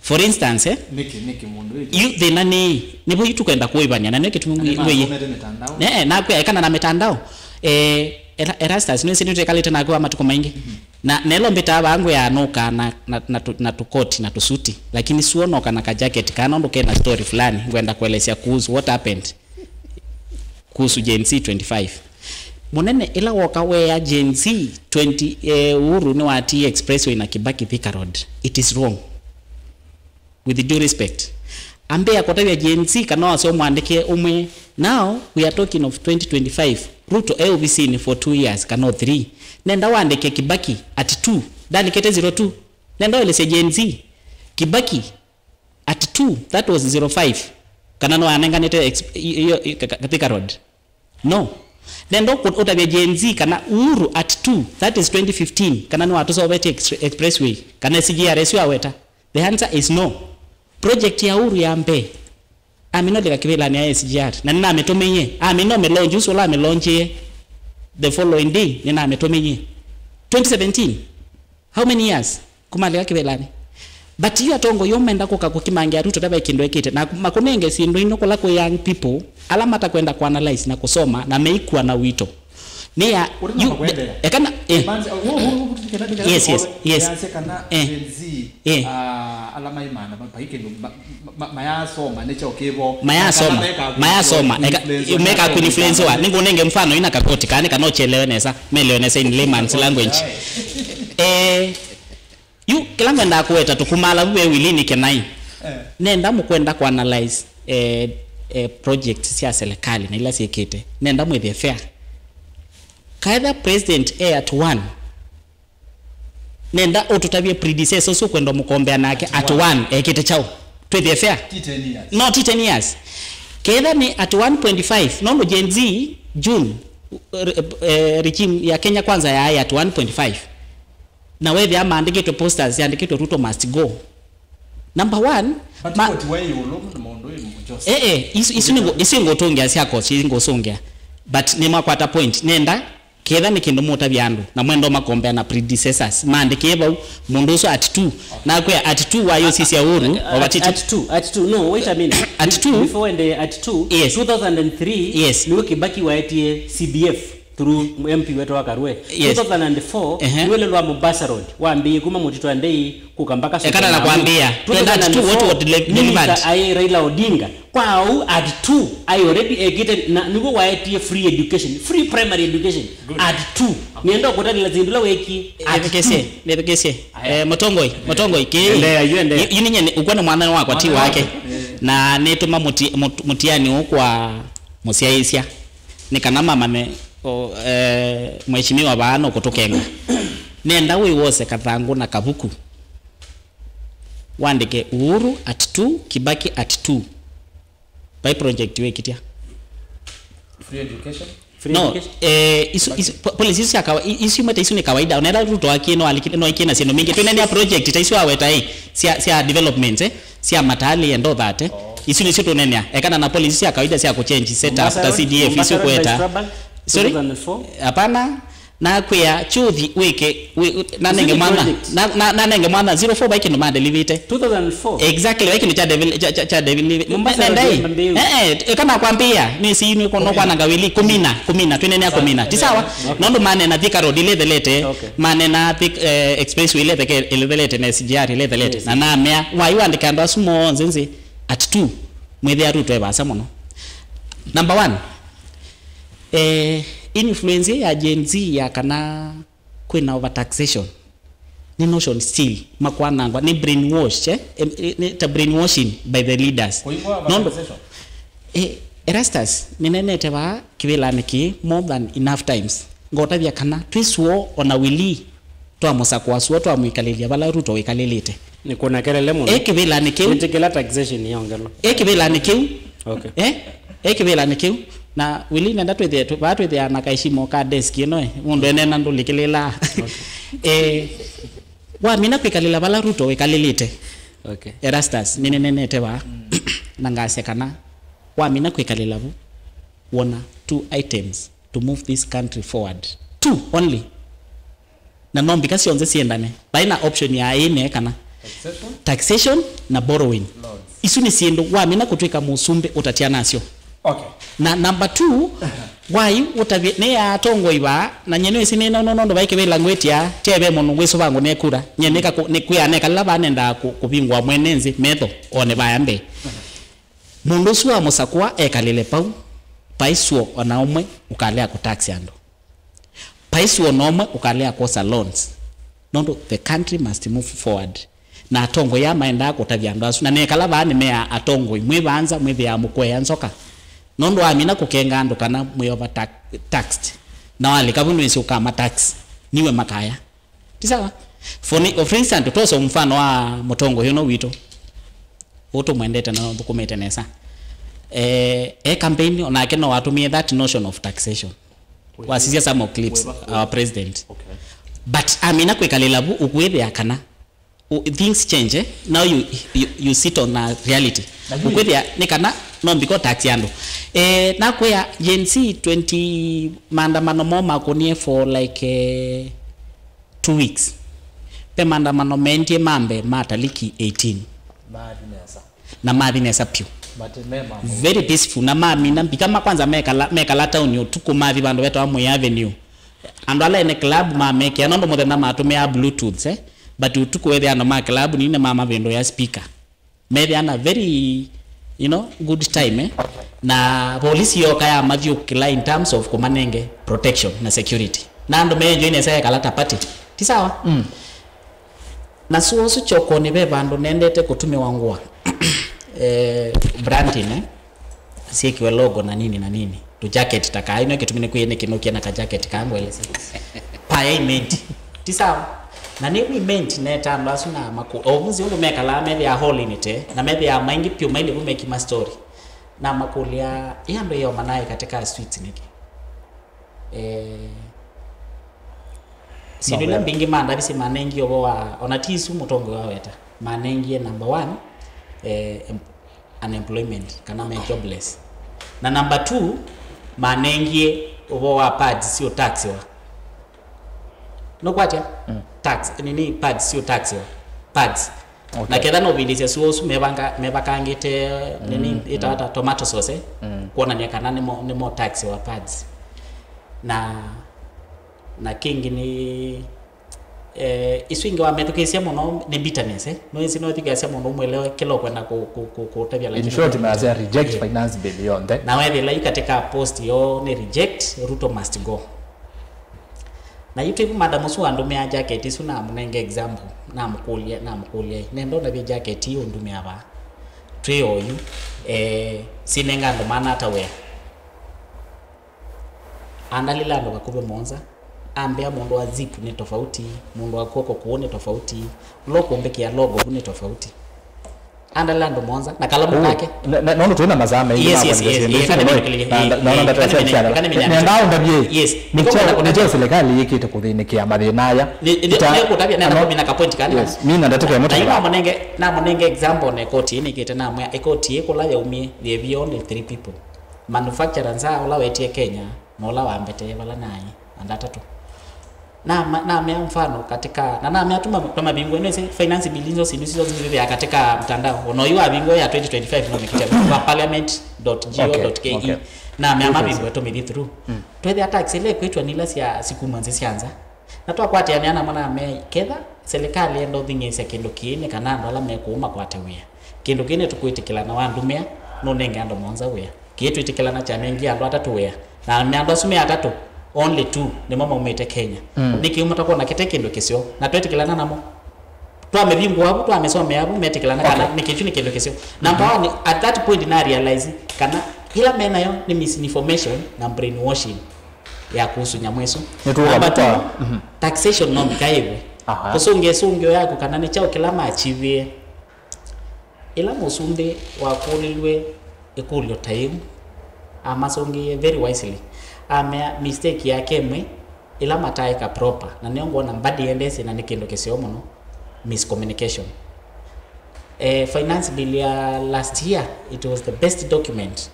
For instance, eh, Nĩkĩ, nĩkĩ mũndũ wĩ yu thĩna nĩ, nĩvo yu tũkwenda kũĩvany'a, na nĩyo kĩtumi Na wĩ, wĩ, nĩmathomete mĩtandao. Ne, nakwĩa, ekana na mĩtandao. Eh, Era-, Erastus, nĩwĩsĩ nĩtwĩkalĩte naku wa matukũ maingĩ. Na nelo mbĩtaa vaa ngwĩaa nũkaa na, na, na, tũ-, na tũkoti na tũsuti. Lakini suo noka na ka jacket kana ũndũ kena story fulani, ngwenda kuelesya kuhusu what happened. Kuhusu Gen Z twenty-five. Mũnene, ĩla woka weea Gen Z twenty, eh, Uhuru nĩwatie expressway na Kibaki Thika Road. It is wrong. With due respect. Ambĩa kũtavya Gen Z kana wasya ũmwandĩkĩe ũmwe, now we are talking of twenty twenty-five. Ruto e ovisinĩ for two years kana o three. Nenda wandĩke Kibaki at two. Ndandĩkĩte zero two. Nenda ũelesye Gen Z. Kibaki at two, that was zero five. Kana no anenganĩte ex-, i-, i-, i-, ka-, ka-, Thika Road. No. Nenda ũkũ-, ũtavya Gen Z kana Uhuru at two, that is twenty fifteen, kana nĩwatũsovetie ex-, expressway, kana S G R ĩsu aweta. The answer is no. Project ya Uhuru ya mbee, aminolika kĩvĩlanĩ ya S G R, na nĩnamĩtũmĩie. Amina ũmĩlaunch, ũsu ũla amĩlaunchie the following day, nĩnamĩtũmĩie. Twenty seventeen. How many years? Kumalika kĩvĩlanĩ. But yu atongoi yu menda kũka kũkimangĩa Ruto ta ve kĩndũ ekĩte, na makũnenge syĩndũ ino kũla kwĩ young people, ala matakwenda kũanalyze na kũsoma, na meikua na wito. Nĩ ya, yu, ekana, eh. Yes, yes, yes. Eh. Eh. Ala maimana, ma-, pai kĩndũ, ma-, ma-, ma-, mayasoma, nĩkyo kĩvo. Mayasoma, kana meka mayasoma, eka, influence, meka influence wa. Nĩngũnenge mfano ina kakoti, kana kana ũchelewe nesa, melewe nesa in layman's language. Eh, yu, kĩla ngwendaa kũweta tũkumala vu ve Willy nĩ kĩnai. Eh. Nenda mũkwenda kũanalyze, eh, eh, project sya serikali na ila syĩkĩte. Nenda mwĩthĩe fair. Kaetha president e at one. Nenda ũtũtavye predecessor ũsu ũkwenda mũkombea nake at one ekĩte kyaũ? Twĩthĩe fair? Ti ten years. No, ti ten years. Ketha nĩ at one point five, nũndũ Gen Z, June, eh, eh, regime ya Kenya Kwanza yaĩ at one point five. Na wethĩa maandĩkĩtwe posters yandĩkĩtwe Ruto must go. Number one, but ma- koti wa ĩũlũ na maũndũ ĩ Joseph. Eh, eh, isu, isu nĩngũ-, isu ngũtũngĩa sya koti, ngũsũngĩa. But nĩmwakwata point. Nenda, ketha nĩ kĩndũ mũtavya andũ, na mwenda makombea na predecessors, maandĩkĩe vau, mũndũ ũsu at two. Nakwĩa at two wa yosisya Uhuru, at, over at, at two, at two. No, wait a minute. At two? Before ende at two, yes. Two thousand and three, yes. Nĩwe Kibaki waetie C D F through M P wetu wa Karwe. Yes. Two thousand and four, ehe. Nĩwe lelwa Mombasa Road, wambĩĩe kuma Mũtitũ wa Ndei, kũka mpaka ekana na Sokoni. Kwambĩĩa, twenda at two, what, what delivered? Minister aĩ Raila Odinga. Kwa ũu at two, I already ekĩte, na nĩguo waetie free education, free primary education. Good. At two. Nĩenda kũtalĩla zindu la weki at two. Nĩthikĩsye, nĩthikĩsye. Aya. Eh, Mũtongoi, Mũtongoi, kĩ. Endelea, you endelea. Yu, yu nĩ nyene, ũkwona mwana wakwa ti wake. Mwana wake. Na nĩtũma mũti-, mũt-, mũtiani ũũ kwa mũsyaĩĩsya. Nĩ kana mamanye, o, eh, mheshimiwa vaa no kũtũkenga. Nenda wĩwose kathangũ na kavuku. Wandĩke Uhuru at two, Kibaki at two. Vai project wĩkĩtya. Free education? Free education? No, eh, isu, isu, po-, policy isu sya kawa-, i-, isu imwe ta isu nĩ kawaida. Onera Ruto akie no alikile, no ikie na syĩndũ mingĩ. Twĩnenea project ta isu aweta, eh, sya, sya development, eh, sya matalĩ and all that, eh. Oh. Isu nĩsyo tũnenea. Ekana na policy sya kawaida sya kũchange setup ta C D F, isu kweta. Sorry? Hapana. Nakwĩa, chuthi wĩke, wĩ-, nanenge mwana, na, na, nanenge mwana, zero four vai kĩndũ madelivĩte. Two thousand four? Exactly, vai kĩndũ kya devil, kya, kya, kya devil, Mombasa nendai. Road ya Mbeũ. Eh, eh, eka nakwambĩa, nĩsi nĩ kono kwananga wili, kũmina, kũmina, twĩnenea kũmina. Ti sawa? Okay. Nondũ manena Thika Road ilethelete, okay. Manena Thik-, eh, expressway iletheke-, ilethelete, na S G R ilethelete. Yes. Na namea, wai wandĩka andũ asu monthe nzĩ, at two, mwĩthĩa Ruto e vaasa mũno. Number one, eh, influence ya Gen Z ya kana kwĩna overtaxation, nĩ notion still, makwanangwa, nĩ brainwash, eh? Em, eh, nĩ ta brainwashing by the leaders. Kũigua overtaxation? Eh, Erastus, nĩnenete vaa kĩvĩlanĩ kĩĩ more than enough times. Ngotavya kana twĩ sure ona Willy twamũsakũa sure twamwĩkalĩlya vala Ruto wĩkalĩlĩte. Nĩ kũna kelele mũno. E kĩvĩlanĩ kĩu. Nĩtĩkĩla taxation yongelwa. E kĩvĩlanĩ kĩu. Okay. Eh? E kĩvĩlanĩ kĩu. Na Willy nenda twĩthĩe, tũ-, vaa twĩthĩaa na kaishimo ka desk ĩno, eh. Mũndũ enena ndũlikĩlĩlaa. Okay. Eh, wamina kwĩkalĩla vala Ruto wĩkalĩlĩte. Okay. Erastus, nĩnenenete vaa. Mm. Na ngasya kana wamina kwĩkalĩla vu, wona two items to move this country forward. Two only. Na no mbika syonthe siendane. Vai na option ya ĩĩ ne kana. Taxation? Taxation na borrowing. Loans. Isu nĩ syĩndũ wamina kũtw'ĩka mũsumbĩ ũtatya nasyo. Okay. Na number two, wai ũtavye, nĩ ya atongoi vaa, na nye nĩwĩsĩ nĩ nono nondũ vai kĩvĩla ngwĩtya, tya ve mũndũ ngwĩsũva ngũnekura. Nye nĩka kũ-, nĩ kwĩa neka lila vaa nendaa kũ-, kũvingũa mwene nzĩ metho, one vaya mbee. Mũndũ ũsu wa mũsakũa ekalĩle pau, paiswo ona ũmwe ũkalea kũtax andũ. Paiswo ona ũmwe ũkalea kwosa loans. Nũndũ the country must move forward. Na atongoi aa maendaa kũtavya andũ asu. Na nekala vaa nĩmeaa atongoi, mwĩ vaa nza, mwĩthĩaa mũkũea nzoka. Nũndũ wamina kũkenga andũ kana mwĩ over tax-, taxed. Na walika vu nĩwĩsĩ ũkama tax. Niwe makaya. Ti sawa? For ni-, for instance, tũtwose mfano wa mũtongoi ũno witũ. Ũũ tũmwendete na ũthũkũmĩte nesa. Eh, e campaign, onake no watũmĩe that notion of taxation. Wasisya some of clips, our president. Okay. But amina kwĩkalĩla vu, ũkwĩthĩa kana, u-, things change, eh? Now you, you, you sit on a reality. Ũkwĩthĩa nĩ kana no mbiko tax andũ. Eh, nakwĩa Gen Z twenty maandamano moo makũnie for like, eh, two weeks. Ve maandamano meendie mambe ma taliki eighteen. Mathi nesa. Na mathi nesa piũ. But me mambo. Very peaceful. Na mamina mbika ma kwanza mekala, mekala town ũtukũ mathi vandũ vetawa Moi Avenue. Andũ ala ene club mamekea, nũndũ mũthenya matũmĩaa Bluetooth, eh? But ũtukũ wethĩa andũ ma club nine mamavĩndũĩa speaker. Methĩa na very, you know, good time, eh? Na polisi yoka yamathyũkĩla in terms of kũmanenge protection na security. Na andũ meenjoy nesa ekala ta party. Ti sawa? Mm. Na sua ũsu kyokonĩ ve vandũ nendete kũtũmĩwa ngũa. Eh, branding, eh? Syĩkiwe logo na nini na nini. Tu jacket ta kaa, ino kĩtumi nĩ kwĩnĩkĩnũkie na ka jacket kaa ngwelesya. Paya imenti. Ti sawa. Na nĩ imenti neta andũ asu na makũ-, o vu nzĩ ũndũ mekalaa methĩaa hall-inĩ te, na methĩaa maingĩ piũ mailĩ vu mekima story. Na makũlya, "Ĩ andũ ĩyo manaĩ katika streets nĩkĩ?" Eh, syĩndũ ila mbingĩ mandavisye manengie ũvoo wa, ona ti isu mũtongoi waweta. Manengie number one, eh, em- unemployment, kana me jobless. Na number two, manengie ũvoo wa pads sio taxiwa. Nũkwatya? Mm. Tax, nini, pads sio taxiwa. Pads. Okay. Na ketha no vindisya suo ũsu mevanga, mevakangĩte, nini, mm, ĩtata, mm, tomato sauce, eh? Mm. Kuonania kana nĩmo, nĩmo taxiwa pads. Na, na kĩngĩ nĩ Eh, isu ingĩ wamethukĩĩsya mũno nĩ bitterness, eh? Nũĩsĩ no ĩthukĩĩsya mũndũ ũmwelewe kĩla ũkwenda kũ- kũ- kũ- kũtavya. In short, masya reject, yeah, finance bill yonthe. Na wethĩla yu katika post yo nĩ reject, Ruto must go. Na yu twĩvu madam ũsu andũmĩa jacket isu, namũnenge example, namũkũlya, namũkũlya, "Nenda ũndavye jacket ii ũndũmĩa vaa?" Twĩ oyu, eh, sinenga andũ maana ata wĩa? Andalile andũ vakuvĩ mũonza, ambĩa mũndũ wa zip nĩ tofauti, mũndũ wa kw'oko kũũ nĩ tofauti, ũla ũkũmbĩkĩa logo vu nĩ tofauti. Andalile andũ mũonza, na kalamu kake. Na- na- nũndũ twĩ na masaa maingĩ. Yes, ma yes, kwanĩsya yes, syĩndũ isu mũno, na- na- na- na- nenda twasya syana. Nenda ũndavye. Yes. Nĩ kyaũ, nĩ kyaũ serikali yĩkĩte kũthĩnĩkĩa mathĩna aya? Nĩ- nĩ- Ita- nĩkũtavya, nenda ano- kũmina ka point kana. Yes, mina ndatĩka ĩmwe. Na yu tafadhali. Namũnenge, namũnenge example na ĩkoti ĩĩ nĩkĩte, namwĩa ĩkoti ĩĩ kũla yaumie, they've only three people. Manufacturer nza ũla wetie Kenya, na ũla wambetee vala naĩ, andũ atatũ. Nama- namea mfano katika, na namea tuma- tũmavingũe, nĩsĩ finance bill isu syĩndũ isu syĩthĩaa katika mtandao. Ona ũyu wavingũe ya twenty twenty-five no mĩkĩte kwa parliament dot go dot ke. Okay, okay. Namea mavingũe tũmĩthi through. Mm. Twethĩa tax ĩla ĩkwĩtwa nĩ ila sya sikuma nzĩ sya nza. Na twakwatĩanĩa namo namea, ketha serikali yenda ũthing'ĩĩsya kĩndũ kĩĩ, nĩ kana andũ ala mekũu makwate wĩa. Kĩndũ kĩĩ nĩtũkwĩtĩkĩla na wandũmĩa, nũnenge andũ mũonza wĩa. Kĩĩ twĩtĩkĩlana kyanengie andũ atatũ wĩa. Na me andũ asu me atatũ, only two nĩmo maumĩte Kenya. Mm. Nĩkĩ mũtakwona kĩte kĩndũ kĩseo? Na twetĩkĩlana namo. Twamĩvingũa vu, twamĩsomea vu, metĩkĩlana kana, okay, nĩkĩ kĩu nĩ kĩndũ kĩseo. Number one, at that point na realize kana ĩla me nayo nĩ misinformation na brainwashing ya kuhusu nyamũ ĩsu. Nĩtũũka number two, kwa- mhm. Taxation no mĩka ĩw'e. Aha. Kũsũngĩa ĩsũngĩo yaku kana nĩ kyaũ kĩla machivie. Ĩla mũsumbĩ wakũlilw'e ĩkũlyo ta yĩu, amasũngĩie very wisely. Amea mistake yake ĩmwe ĩla mataeka proper, na nĩyo ngwona mbadi endesye na nĩ kĩndũ kĩseo mũno, miscommunication. Eh, finance bill ya last year, it was the best document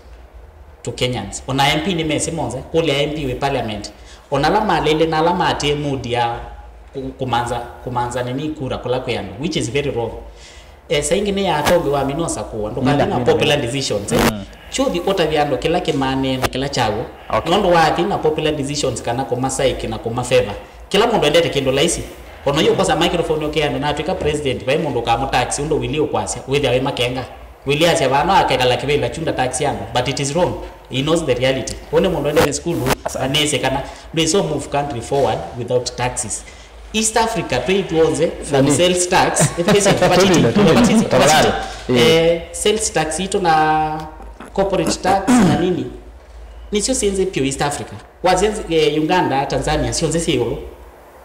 to Kenyans. Ona M P nĩmesĩ monthe, kũlya M P wĩ parliament. Ona ala malĩlĩ na ala maatĩe mood ya kũ- kũmanza, kũmanza nini kura kũla kwĩ andũ, which is very wrong. Eh, saa ingĩ nĩ ya atongi wa minosa kũwa, ndũkathi na popular decisions, eh. Mm. Chuthi ũtavya andũ kĩla kĩmanĩe na kĩla kyaw'o. Okay. Nũndũ wathi na popular decisions kana kũmasaiki na kũmafeva. Kĩla mũndũ endete kĩndũ laisi. Ona yu ũkosa microphone ũkĩa andũ natwĩka president, vai mũndũ ũkamũtax ũndũ Willy ũkwasya, wĩthĩa wĩ makenga. Willy asya vano akekala kĩvĩla chunda tax andũ, but it is wrong. He knows the reality. Ũnĩ mũndũ endete sukulu, na nĩsĩ kana ndwĩso move country forward without taxes. East Africa twĩ ithuonthe from sales tax, education, tũlinde, tũlinde, tũlinde. Eh, sales tax itũ na corporate tax na nini, nĩsyo syĩ nzĩ pyũ East Africa. Wasya nzĩ- eh, Uganda, Tanzania, syonthe syĩ ĩũlũ.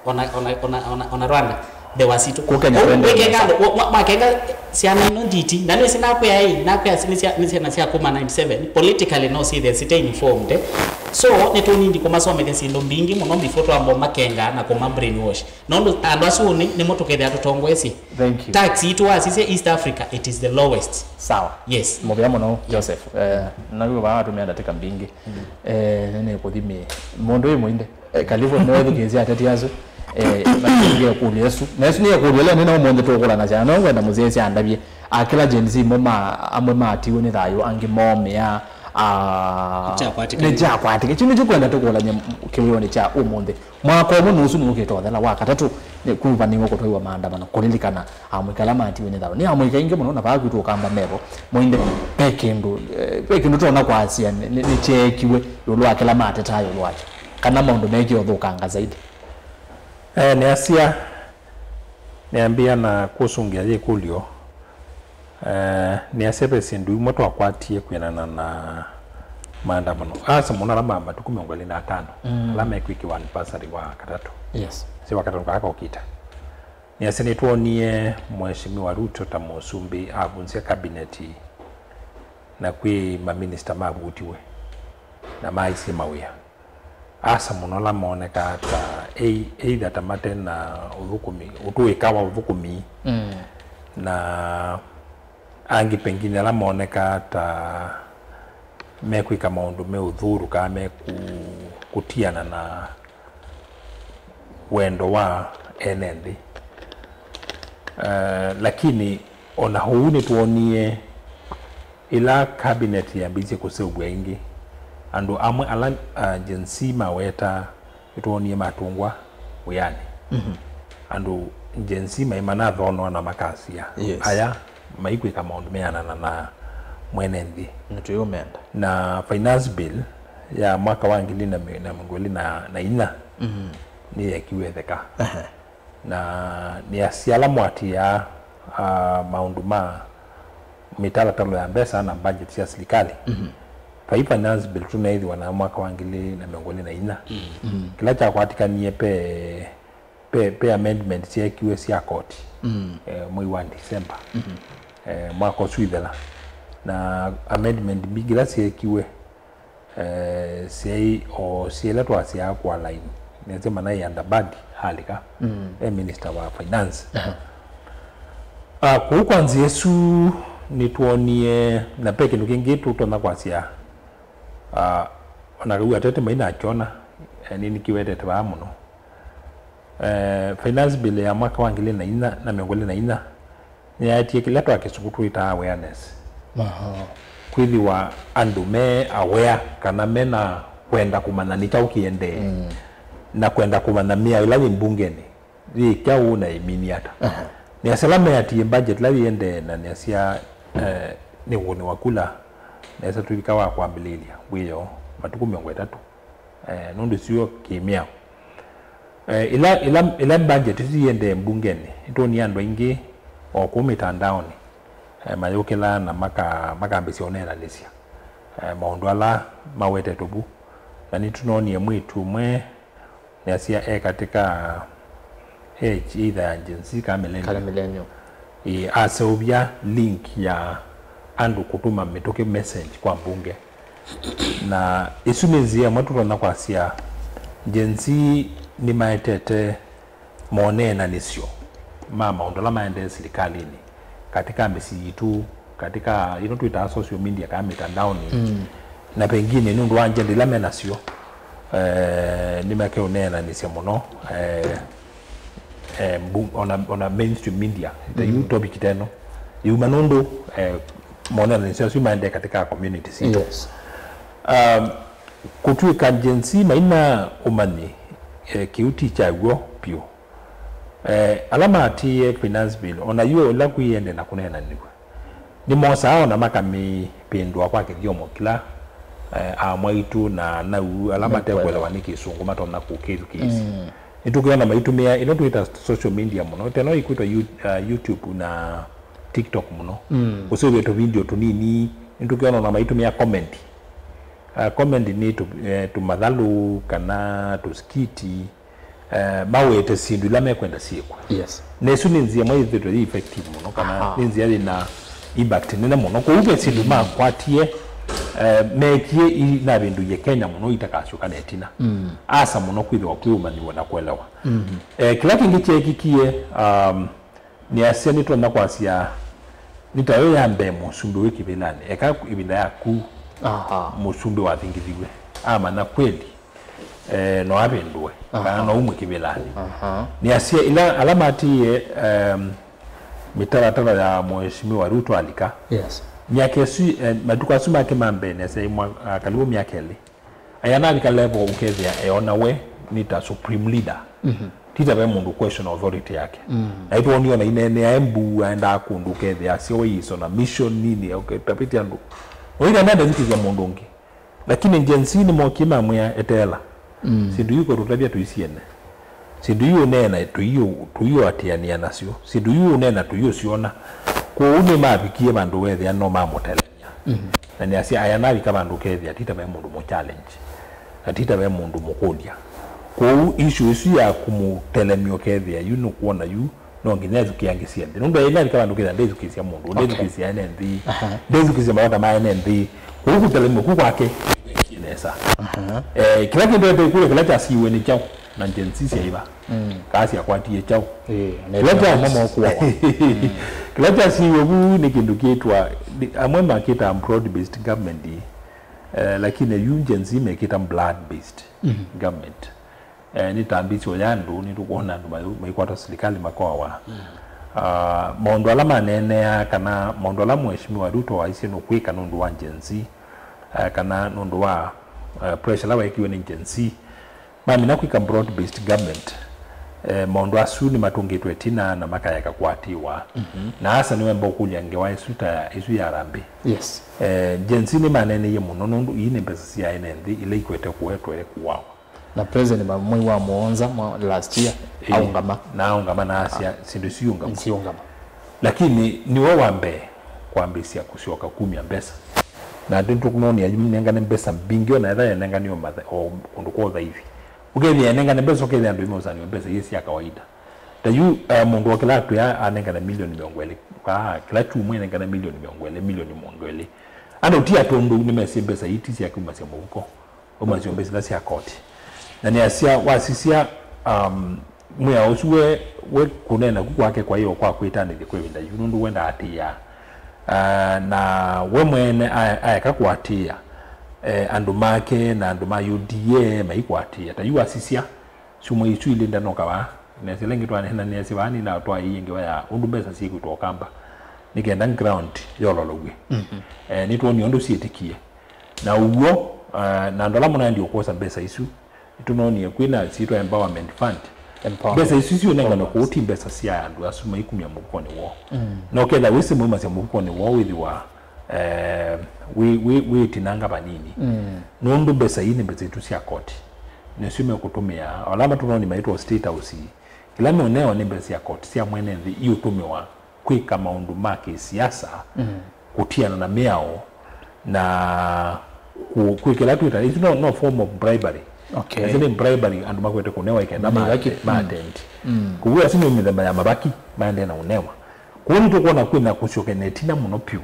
Ona, ona, ona, ona, ona Rwanda, mbewa sitũ. Kũ Kenya twendee nesa. Makenga syana ino nditi, na nĩsĩ nakwĩa ĩ, nakwĩa nĩ sya- nĩ syana sya kuma ninety-seven, politically no sithe site informed. So nĩtũnindi kũmasomethya syĩndũ mbingĩ mũno before twamba makenga na kũma brainwash. Nũndũ andũ asu nĩ- nĩmo tũkethĩa tũtongoesye. Thank you. Tax itũ wasisya East Africa, it is the lowest. Sawa. Yes. Mũvea mũno, Joseph. Eh, na yu vaa watumia ndatĩka mbingĩ. Mm. Eh, nĩ kũthimi. Mũndũ wĩ mũinde. Eh, Kalivu nĩ wethukĩĩsya ateti asu. Eh, nge kũlya esu. Na esu nĩ kũlya leo nĩ na ũmũnthĩ tũkũlanasya. No ngwenda mũsyaĩsya andavye. Akĩla Gen Z mo ma- amwe matiwe nĩ thayũ, angĩ momĩa. Ah, nĩ kyakwatĩka. Nĩ kyakwatĩka. Kĩu nĩkyo kwenda tũkũlany'a kĩwĩonĩ kya ũmũnthĩ. Mwaka ũmwe nũsu nũkĩte ũthela wa katatũ, nĩ kũvanĩwe kũtwaiwa maandamano kũlilikana amũika ala matiwe nĩ thayũ. Nĩ amũika aingĩ mũno na vaa kwitũ Ũkamba mevo. Mũinde, ve kĩndũ, eh, ve kĩndũ tũtonya kwasya nĩ- nĩ- nĩkyeekiwe ĩũlũ wa kĩla matetaa ĩũlũ wakyo, kana maũndũ mekie ũthũkanga zaidi? Eh, nĩasya, nĩambĩa na kũsũngĩa yĩkũlyo. Eh, nĩasya ve syĩndũ imwe twakwatie kwĩanana na maandamano, asa mũno ala ma matukũ mĩongo ĩlĩ na atano, mm, ala mekwĩkĩwa anniversary wa katatũ. Yes. Sya wa katatũ kaa kokita. Nĩasya nĩtwonie Mheshimiwa Ruto ta mũsumbĩ avunzya kabineti na kwĩ maminista mavutiwe na maaisye mawĩa. Asa mũno ala monekaa ta ei- either ta mate na ũthũkũmi, ũtũĩka wa ũthũkũmi, mm, na angĩ pengine ala monekaa ta mekwĩka maũndũ me ũthũũru kana me kũ- kũtiana na wendo wa ene nthĩ. Eh, lakini ona ũu nĩtwonie ĩla cabinet yambĩĩsye kũseũvw'a ĩngĩ, andũ amwe ala, ah, Gen Z mawetaa nĩtwonie matũngwa wĩanĩ. Andũ Gen Z maĩ manathoonoa na makasya, Yes. aya maikwĩka maũndũ meanana na mwene nthĩ. Nĩtũyũmenda. Na finance bill ya mwaka wa ngili na mĩ- na mĩongo ĩlĩ na- na inya nĩyekiwe ĩtheka. Ehe. Na nĩasya ala mũatĩĩaa, ah, maũndũ ma mĩtalatalo ya mbesa na budget sya silikalĩ, vai finance bill tũneethĩwa nayo mwaka wa ngili na mĩongo ĩlĩ na inya. Kĩla kyakwatĩkanie pe, pe, pe amendment syeekiwe sya koti, eh, mwei wa December, eh, mwaka ũsu ĩthela. Na amendment mbingĩ ila syeekiwe, eh, syaĩ o sya ila twasyaa kũalign nĩsyo manaĩ Andabadi alika e minister wa finance. Ah, kũu kwa nzĩa ĩsu nĩtwonie, na pe kĩndũ kĩngĩ tũtonya kwasya, ah, ona kau Ateti mainakyona, eh, nĩnĩkĩwetete vaa mũno. Eh, finance bill ya mwaka wa ngili na inya na mĩongo ĩlĩ na inya nĩyaetie kĩla twa kĩsũngũ twĩtaa awareness. Aha. Kwĩthĩwa andũ me aware kana mena kwenda kũmanya nĩ kyaũ kĩendee, na kwenda kũmanya mĩao ĩla yĩ mbungenĩ yĩ kyaũ na ĩmini ata. Aha. Nĩasya ala meatie budget ĩla yĩendee, na nĩasya, eh, nĩ ũkũnĩ wa kula, nĩasya tũivika wa kwambĩlĩĩlya wĩoo matukũ mĩongo ĩtatũ, eh, nũndũ sio kĩmĩao. Eh, ĩla, ĩla, ĩla budget ĩsu yĩendee mbungenĩ, nĩtwonie andũ aingĩ o kũu mĩtandaonĩ, eh, mayũkĩla na maka- makambĩsya ũneenanĩsya, eh, maũndũ ala mawetetwe vu. Na nĩtũnoonie mwĩĩtu ũmwe nĩasya e katĩ ka age either ya Gen Z kana millennial. Kana millennial. Ĩĩ, aseũvya link ya andũ kũtũma mĩtũkĩ message kwa mbunge. Na ĩsu nĩ nzĩa ĩmwe tũtonya kwasya Gen Z nĩmaetete moneenanĩsyo ma maũndũ ala maendee silikalĩnĩ, katĩ ka mĩsyĩ yitũ, katĩ ka ĩno twĩtaa social media kana mĩtandaonĩ. Na pengine nũndũ wa agenda ila menasyo, eh, nĩmakĩũneenanĩsya mũno, eh, eh, mbu- ona, ona mainstream media ta yu topic ta ĩno yuma nũndũ, eh, moneenanĩsyo asu maendee katĩ ka community sitũ. Yes. Um, kũtw'ĩka Gen Z maina ũmanyi, eh, kĩu ti kya w'o vyũ. Eh, ala maatĩĩe finance bill, ona yu ũla kwĩende na kũneenanĩw'a, nĩmosaa ona makamĩvĩndũa kwa kĩthyomo kĩla, eh, amwaitũ na anau ala matekũelewa nĩ kĩsũngũ matonya kũkĩthukĩĩsya. Nĩtũkĩona maitũmĩa ĩno twĩta social media mũno, teno ikwĩtwa You- uh, YouTube na TikTok mũno. Ũseũvye tũvideo tũnini, nĩtũkĩona ona maitũmĩa comedy. Uh, comedy nĩ tũ- eh, tũmathalũ kana tũskiti, eh, mawete syĩndũ ila mekwenda syĩkwe. Yes. Na ĩsu nĩ nzĩa ĩmwe yĩthĩtwe yĩ effective mũno, kana nĩ nzĩa yĩna impact nene mũno. Kwoou ve syĩndũ makwatie, eh, meekie inavĩndũie Kenya mũno itakasyoka na ĩtina. Asa mũno kwĩthĩwa kwĩ ũmanyĩw'a na kũelewa. Eh, kĩla kĩngĩ kyeekikie, um, nĩasya nĩtonya kwasya nĩ tayo ya mbee mũsumbĩ wĩ kĩvĩlanĩ, eka ĩvinda yaku mũsumbĩ wathingithiw'e amanya kweli, eh, no avĩndũe kana no umwe kĩvĩlanĩ. Nĩasya ila ala matiie, em, mĩtalatala ya Mheshimiwa Ruto alika. Yes. Myaka ĩsu, eh, matukũ asu make ma mbee nĩasya imwa, ah, kalivu myaka ĩlĩ. Aya navika level ũkethĩa eona we nĩ ta supreme leader. Ti ta ve mũndũ question authority yake. Na itwoniona ineenea Embu aendaa kũndũ ũkethĩa asya we is on a mission nini, okay, tapĩtya andũ. Oina nenda thikĩthya mũndũ ũngĩ. Lakini Gen Z nĩmokie mamwĩa, eteela. Syĩndũ yu kũtũtavya tũisiene. Syĩndũ yu ũneena tũiũ- tũiũatĩanĩa nasyo. Syĩndũ yu ũneena tũiũsyona. Kwoou nĩmavikie vandũ weethĩa no mamũtelemya. Na nĩasya aya navika vandũ ũkethĩa ti ta ve mũndũ mũchallenge. Na ti ta ve mũndũ mũkũlya. Kwoou issue ĩsu ya kũmũtelemya ũkethĩa yu nũkwona yu no nginya ethukĩangĩsye nthĩ. Nũndũ ĩla avika vandũ kĩtha ndethukĩsya mũndũ, ndethukĩsya ene nthĩ, ndethukĩsya mavata ma ene nthĩ. Kũu kũtelemya kũ kwake nesa. Eh, kĩla kĩndũ ete kũlya kĩla kyasiiwe nĩ kyaũ? Na Gen Z syaiva. Mm. Kaa syakwatie kyaũ? Eh, kĩla kya mama okuawa. Kĩla kyasiiwe vu nĩ kĩndũ kĩtwa, amwe makĩtaa broad based government, eh, lakini yu Gen Z mekĩta blood based government. Eh, nĩ tambisyo ya andũ, nĩ tũkwona andũ mai- maikwata silikalĩ makoawa. Ah, maũndũ ala maneenea kana maũndũ ala Mheshimiwa Ruto waisye nũkwĩka nũndũ wa Gen Z, eh, kana nũndũ wa, eh, pressure ala wekiwe nĩ Gen Z, mamina kwĩka broad based government, eh, maũndũ asu nĩmatũngĩtwe ĩtina na makaeka kũatĩĩwa. Na asa nĩwemba ũkũlya ngewa ĩsu ta ya- ĩsu ya Harambee. Yes. Eh, Gen Z nĩmaneeneie mũno nũndũ ii nĩ mbesa sya ene nthĩ ila ikwete kũetwe kũawa. Na president ma- mwei wa mũonza mwa last year, ĩĩ, aũngama. Na aũngama na asya syĩndũ siũngama. Siũngama. Lakini nĩwe wa mbee kwambĩĩsya kũsyoka kumya mbesa. Na andũ tũkũnoonia yu nengane mbesa mbingĩ, ona etha yenengane o matha- o kũndũ kwa ũthaithi. Ũkethĩa enengane mbesa, ũkethĩa andũ imeũsaniwa mbesa iĩ sya kawaida. Ta yu, eh, mũndũ o kĩla atwĩa anengane milioni mĩongo ĩlĩ. Kaa, kĩla kyumwa enengane milioni mĩongo ĩlĩ, milioni mĩongo ĩlĩ. Andũ ti atũndũ nĩmesĩ mbesa ii ti sya kumasya mũvuko. Umasya mbesa ila sya koti. Na nĩasya wasisya, um, mwĩao ũsu we, we kũneena ku kwake kwaĩ o kwa kwĩtanĩthya kwa ĩvinda yu nũndũ we ndaatĩĩaa. Ah, na we mwene a- aeka kũatĩĩa, eh, andũ make na andũ ma U D A maikwatĩĩa. Ta yu wasisya, syumwa isu ilĩ ndanoka vaa. Nesa ĩla ĩngĩ twaneenanĩasya vaa nĩnatwaĩie ngewa ya ũndũ mbesa syĩkwĩtwa Ũkamba nĩ kenda ground yololow'e. Eh, nĩtwonie ũndũ syĩtĩkie. Na ũw'o, ah, na andũ ala mũnaendie kwosa mbesa isu, nĩtũnoonie kwĩna syĩtwa empowerment fund. Empowerment. Mbesa isu siũnengane kũu ti mbesa sya andũ asu maikumya mũvukonĩ woo. Na ũketha wĩsĩ maumasya mũvukonĩ woo wĩthĩwa, eh, wĩ- wĩ- wĩtinanga vanini. Nũndũ mbesa ii nĩ mbesa itu sya koti. Nĩsyo mekũtũmĩa. Ola matũnoni maitwa State House, ila meũnewa nĩ mbesa sya koti sya mwene nthĩ iũtũmĩwa kwĩka maũndũ ma kĩsiasa, kũtiana na mĩao, na kũ- kwĩkĩla twĩta isu no, no form of bribery. Okay. Isu nĩ bribery andũ makwete kũnewa ikenda ma- Mavaki. Ma attend. Kũu asu nĩ mĩthemba ya mavaki maendee na ũnewa. Kũu nĩtũkwona kwĩna kũsyokene ĩtina mũno pyũ,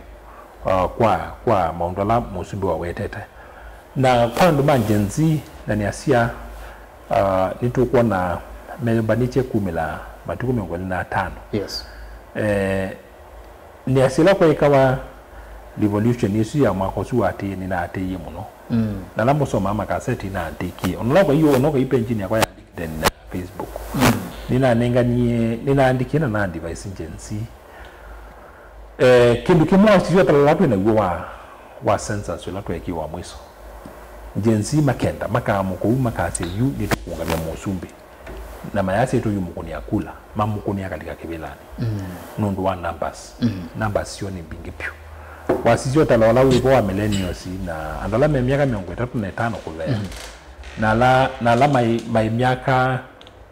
uh, kwa, kwa maũndũ ala mũsumbĩ wawetete. Na kwa andũ ma Gen Z, na nĩasya, uh, nĩtũkwona meyũmbanĩtye kumĩla matukũ mĩongo ĩlĩ na atano. Yes. Eh, nĩasya ĩla kwaĩkawa revolution ĩsu ya mwaka ũsu waatĩĩe, nĩnaatĩĩie mũno. Na ala mũsomaa makaseti nĩnaandĩkie. Ona ũla ũkaiũ, ona ũkaipe njini yakwa ya LinkedIn na Facebook. Nĩnanenganie, nĩnaandĩkie na na advise Gen Z. Eh, kĩndũ kĩmwe wasisya ũtalo ũla twĩ naw'o wa, wa census ũla tweekiwe wa mwiso. Gen Z makenda, makaamũka ũu makasya yu nĩtũkũũngamya mũsumbĩ. Na mayasya tũyũmũkũnĩa kula, mamũkũnĩa kalika kĩvĩlanĩ. Nũndũ wa numbers. Numbers syoo nĩ mbingĩ pyũ. Wasisya ũtalo ũla wĩvo wa millennials na andũ ala me myaka mĩongo ĩtatũ na ĩtano kũthea. Na ala, na ala maĩ, maĩ myaka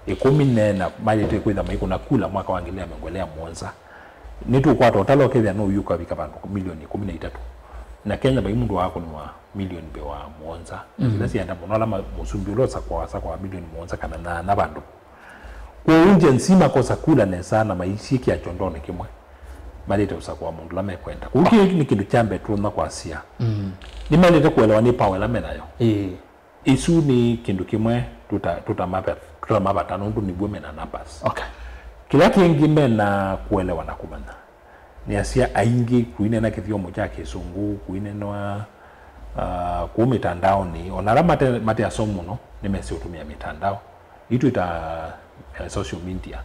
ĩkũmi na ĩna maĩlĩte kwĩtha maikũna kula mwaka wa ngili ya mĩongo ĩlĩ ya mũonza. Nĩtũkwata ũtalo ũkethĩa no ũyu ũkavika vandũ milioni ĩkũmi na itatũ. Na Kenya vai mũndũ wakũnĩwa milioni mbee wa mũonza. Ila syaenda mũno ala ma- mũsumbĩ ũla ũsakwa wasakwa milioni mũonza kana nana vandũ. Kwoou Gen Z makosa kula nesa na maisyĩkĩa kyondonĩ kĩmwe. Malĩte ũsakwa mũndũ ũla mekwenda. Kwoou kĩu nĩ kĩndũ kya mbee tũtonya kwasya. Nĩmaĩlĩte kũelewa nĩ power ĩla menayo. Ĩĩ. Isu nĩ kĩndũ kĩmwe tũta- tũtamavata, tũtamavata nũndũ nĩw'o mena numbers. Okay. Kĩla kĩngĩ mena kũelewa na kũmanya. Nĩasya aingĩ kũinena kĩthyomo kya kĩsũngũ, kũinenwa, ah, kũu mĩtandaonĩ. Ona ala mate- mate asomu mũno nĩmesĩ ũtũmĩa mĩtandao. Itwĩta, eh, social media.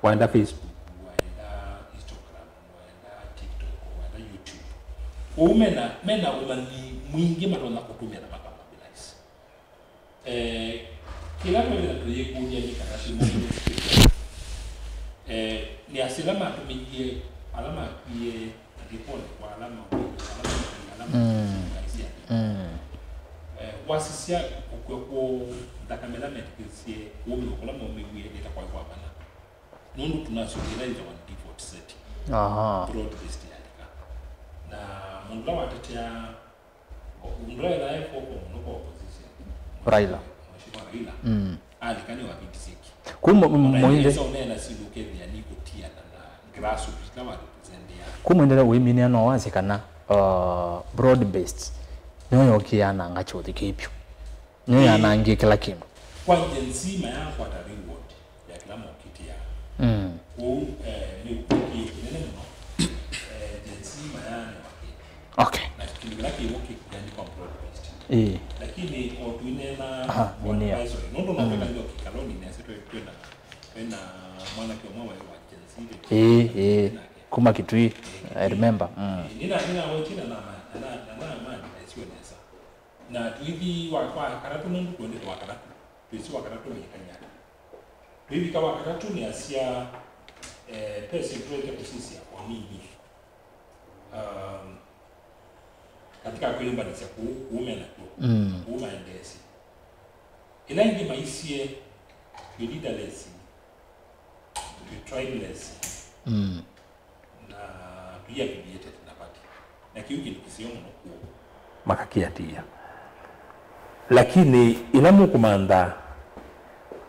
Waenda Facebook, waenda Instagram, waenda TikTok, waenda YouTube. Kũu mena, mena ũmanyi mwingĩ matonya kũtũmĩa na makamobilize. Eh, kĩla twĩthĩwa tũyĩkũlya nĩ kana ti mũndũ, eh, nĩ asila matũmĩie ala makwie na ripoti kwa ala mawĩtwe, ala makwie, ala makwie. Eh, wasisya ũkw'a kũũ nthakame ĩla metĩkĩsye kũũmĩwa kũla maumĩw'e nĩta kwaĩ kwa mana. Nũndũ tunasũkĩla ĩtawa default setting. Aha. Broad based yalika. Na mũndũ ũla watetea Mũndũ ethĩwa e kw'oko mũno kwa opposition. Raila. Mheshimiwa Raila. Mm. Alika nĩ wa V T C. Kuma Ona mũinde. Ĩsa ũneena syĩndũ ũkethĩa nĩ kũtiana na grassroots ĩla wa represent ya. Kuma mũinde wĩminĩa no wasye kana, uh, broad based nĩyo yokie yananga kĩũthĩ kĩĩ vyũ. Nĩyo yanangie kĩla kĩndũ. Kwa Gen Z mayakwata reward ya kĩla mokĩtĩa. Mm. Kwoou, eh, nĩ ũkũkĩo kĩnene mũno, eh, Gen Z mayanewa kĩndũ. Okay. Na kĩndũ kĩla kĩw'o kĩkũya nĩ kwa broad based. Ĩĩ. Lakini o tũineena Aha, one nĩnĩa. Person, nũndũ no Mm. twĩka ndio kĩkaloni nesa twĩ-, twĩna, twĩna mwanake ũmwe wa, wa Gen Z rĩ. Ĩĩ, ĩĩ. Nake. Kuma Kitui, I remember. Mm. Nĩna, nĩna wetie na nama, na, na, na nama, na sio nesa. Na tũithi wa, wa katatũ nũndũ tuendete wa katatũ. Twĩsĩ wa katatũ nĩ kanyata. Twĩvika wa katatũ nĩ asya, eh, pesi tũete kũsisya o nini. Um, katika kwĩyũmbanĩsya kũu, kũu me nakw'o, Mm. kũu maendeesye. Ĩla ĩngĩ maisye, twĩ leaderless, twĩ tribeless, Mm. na twĩ affiliated na party. Na kĩu kĩndũ kĩseo mũno kw'o. Makakĩatĩĩa. Lakini ĩla mũkũmantha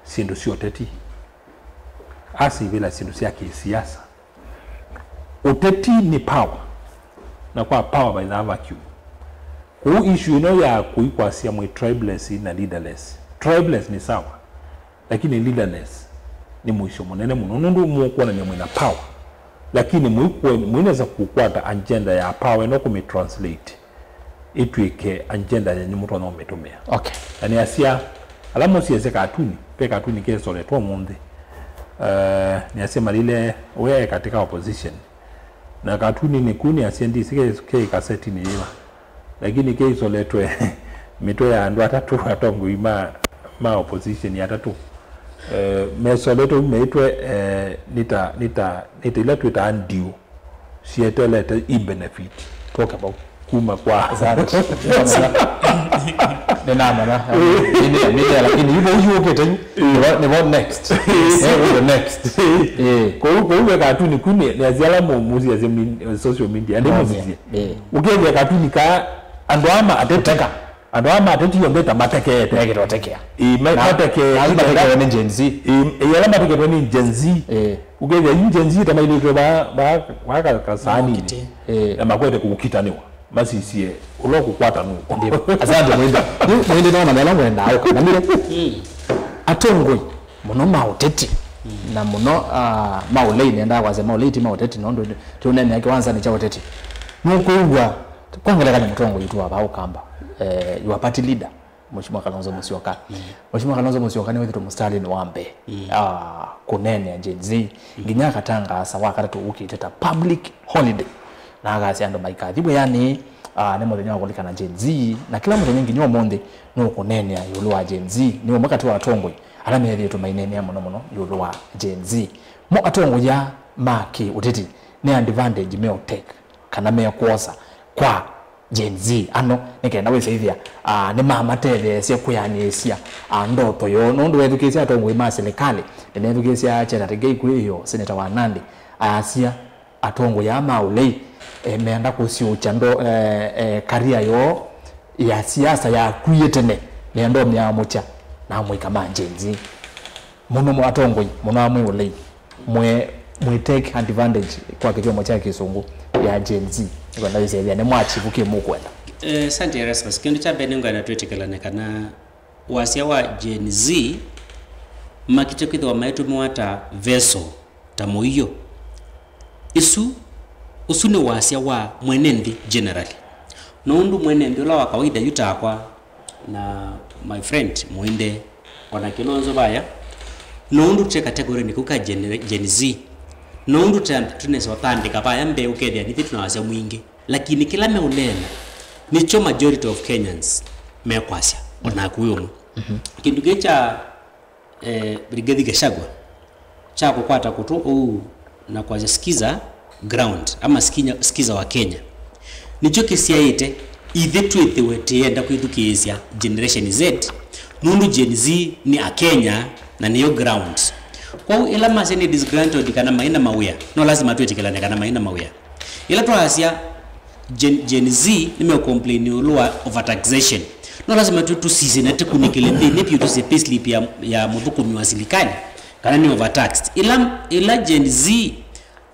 syĩndũ sya ũteti, asivĩla syĩndũ sya kĩsiasa, ũteti nĩ power, na kwa power vaithaa vacuum. Kwoou issue ĩno ya kũikwasya mwĩ tribeless na leaderless, tribeless nĩ sawa, lakini leaderless nĩ mũisyo mũnene mũno, nũndũ mũkwonany'a mwĩna power, lakini mũikwe-, mũinesa kũkwata agenda ya power ĩno kũmĩ translate ĩtw'ĩke agenda yenyu mũtonya ũmĩtũmĩa. Okay. Na nĩasya, ala mũsiasya katuni, ve katuni kesoletwe ũmũnthĩ. Eh, nĩasya malile we katika opposition. Na katuni nĩku nĩasya ndisi ke, ke kasetinĩ yĩva. Lakini keisoletwe mĩtwe ya andũ atatũ atongoi ma, ma opposition atatũ. Eh, mesoletwe u meĩtwe, eh, nĩ ta, nĩ ta, nĩ ta ila twĩtaa ndiũ. Sietelete i benefit. Twoke vau. Kuma kwa Asante. Nĩnamanya. Nĩnĩamĩlea, lakini yu vau yũkĩte yu. Nĩvo, nĩvo next. Eh, the next. Eh. Kũu, kũu ve katuni kuni, nĩ aziala mu, musiasya min-, social media. Ndi musisye. Eh. Ũkethĩa katuni ka andũ ama atete. Kũteka. Andũ aa mateti onthe ta matekeete. Mekĩte ũtekea. Ĩĩ, ma-, na, mateke-, na matekewe nĩ Gen Z. Ĩĩ, ĩĩ, ala mateketwe nĩ Gen Z. Ĩĩ. Ũkethĩa yu Gen Z ta mailĩtwe va, va, va ka-, kasaani. Mokiti. Ĩĩ. Na makwete kũkitanĩwa. Masisie, ũla ũkũkwata nũũ. Ndio. Asante, Mwende. Yu, Mwende, naona nĩla ngwendaa ũkanamĩre. Mm. Atongoi, mũno ma ũteti. Mm. Na mũno, ah, ma ũlei, nendaa kwasya ma ũlei, ti ma ũteti, nũndũ tũneenea kĩwanzanĩ kya ũteti. Nũkwĩw'a, kwa ngelekany'o mũtongoi witũ wa vaa Ũkamba, eh, your party leader, Mheshimiwa Kalonzo Musyoka. Mm. Mheshimiwa Kalonzo Musyoka nĩwĩthĩtwe mũsitalĩnĩ wa mbee, mm, ah, kũneenea Gen Z. Mm. Nginya akatangaasa wa katatũ ũkĩte ta public holiday. Na akasya andũ maikathi wĩanĩ, ah, nĩ mũthenya wa kũlikana Gen Z. Na kĩla mũthenya nginya ũmũnthĩ nũkũneenea ĩũlũ wa Gen Z. Nĩ ũmwe katĩ wa atongoi ala methĩĩtwe maineenea mũno mũno ĩũlũ wa Gen Z. Mo atongoi aa ma kĩ-ũteti nĩ advantage meũtake kana mekwosa kwa Gen Z ano, nĩ kenda wĩsaĩthya, ah, nĩmamatetheesya kwĩanĩsya, ah, ndoto yoo. Nũndũ wethukĩĩsya atongoi ma silikalĩ, nĩnethukĩĩsya Cheta Tegei kwĩ ĩyo, seneta wa Nandi, ayasya atongoi aa ma ũlei, eh, meenda kũsyũkya ndo, eh, eh, career yoo ya siasa yakuie tene, meenda ũmyaamũkya na amũika ma Gen Z. Mũno mwa atongoi, mũno amwe ũlei, mwe, mwe take advantage kwa kĩthyomo kya Kĩsũngũ ya Gen Z. Nĩkwenda wĩsethĩa nĩ mwachivu kĩ mũkwenda. Eh, asante Erasmus. Kĩndũ kya mbee nĩngwenda twĩtĩkĩlane kana wasya wa Gen Z makĩte kwĩthĩwa maitũmĩwa ta vessel, ta mũio. Isu, ũsu nĩ wasya wa mwene nthĩ generally. No ũndũ mwene nthĩ ũla wa kawaida yu takwa, na my friend Mwende, ona Kilonzo vaya, no ũndũ tũte category-nĩ kau ka Gen, Gen Z, no ũndũ tũte, tũnesa ũtandĩka vaya mbee ũkethĩa nithyĩ tũna wasya mwingĩ, lakini kĩla meũneena nĩkyo majority of Kenyans mekwasya, onaku wĩ ũmwe. Mhm. Kĩndũ kĩĩ kya eh, Rigathi Gachagua, kya kũkwata kũtũ ũu na kwasya sikiza ground, ama sikinya, sikiza wa Kenya. Nĩkyo kĩsyaĩte ithyĩ twĩthĩwe tĩenda kwĩthukĩĩsya Generation Z, nũndũ Gen Z nĩ Akenya na nĩyo ground. Kwoou ĩla masya nĩ disgruntled kana maĩ na mawĩa, no lasima twĩtĩkĩlane kana maĩ na mawĩa. Ĩla twasya Gen, Gen Z nĩmeũcomplain ĩũlũ wa overtaxation. No lasima tũ, tũsisye na tũkunĩkĩle nthĩnĩ vyũ tũsye payslip ya, ya mũthũkũmi wa silikalĩ kana nĩ overtaxed. Ĩla, ĩla Gen Z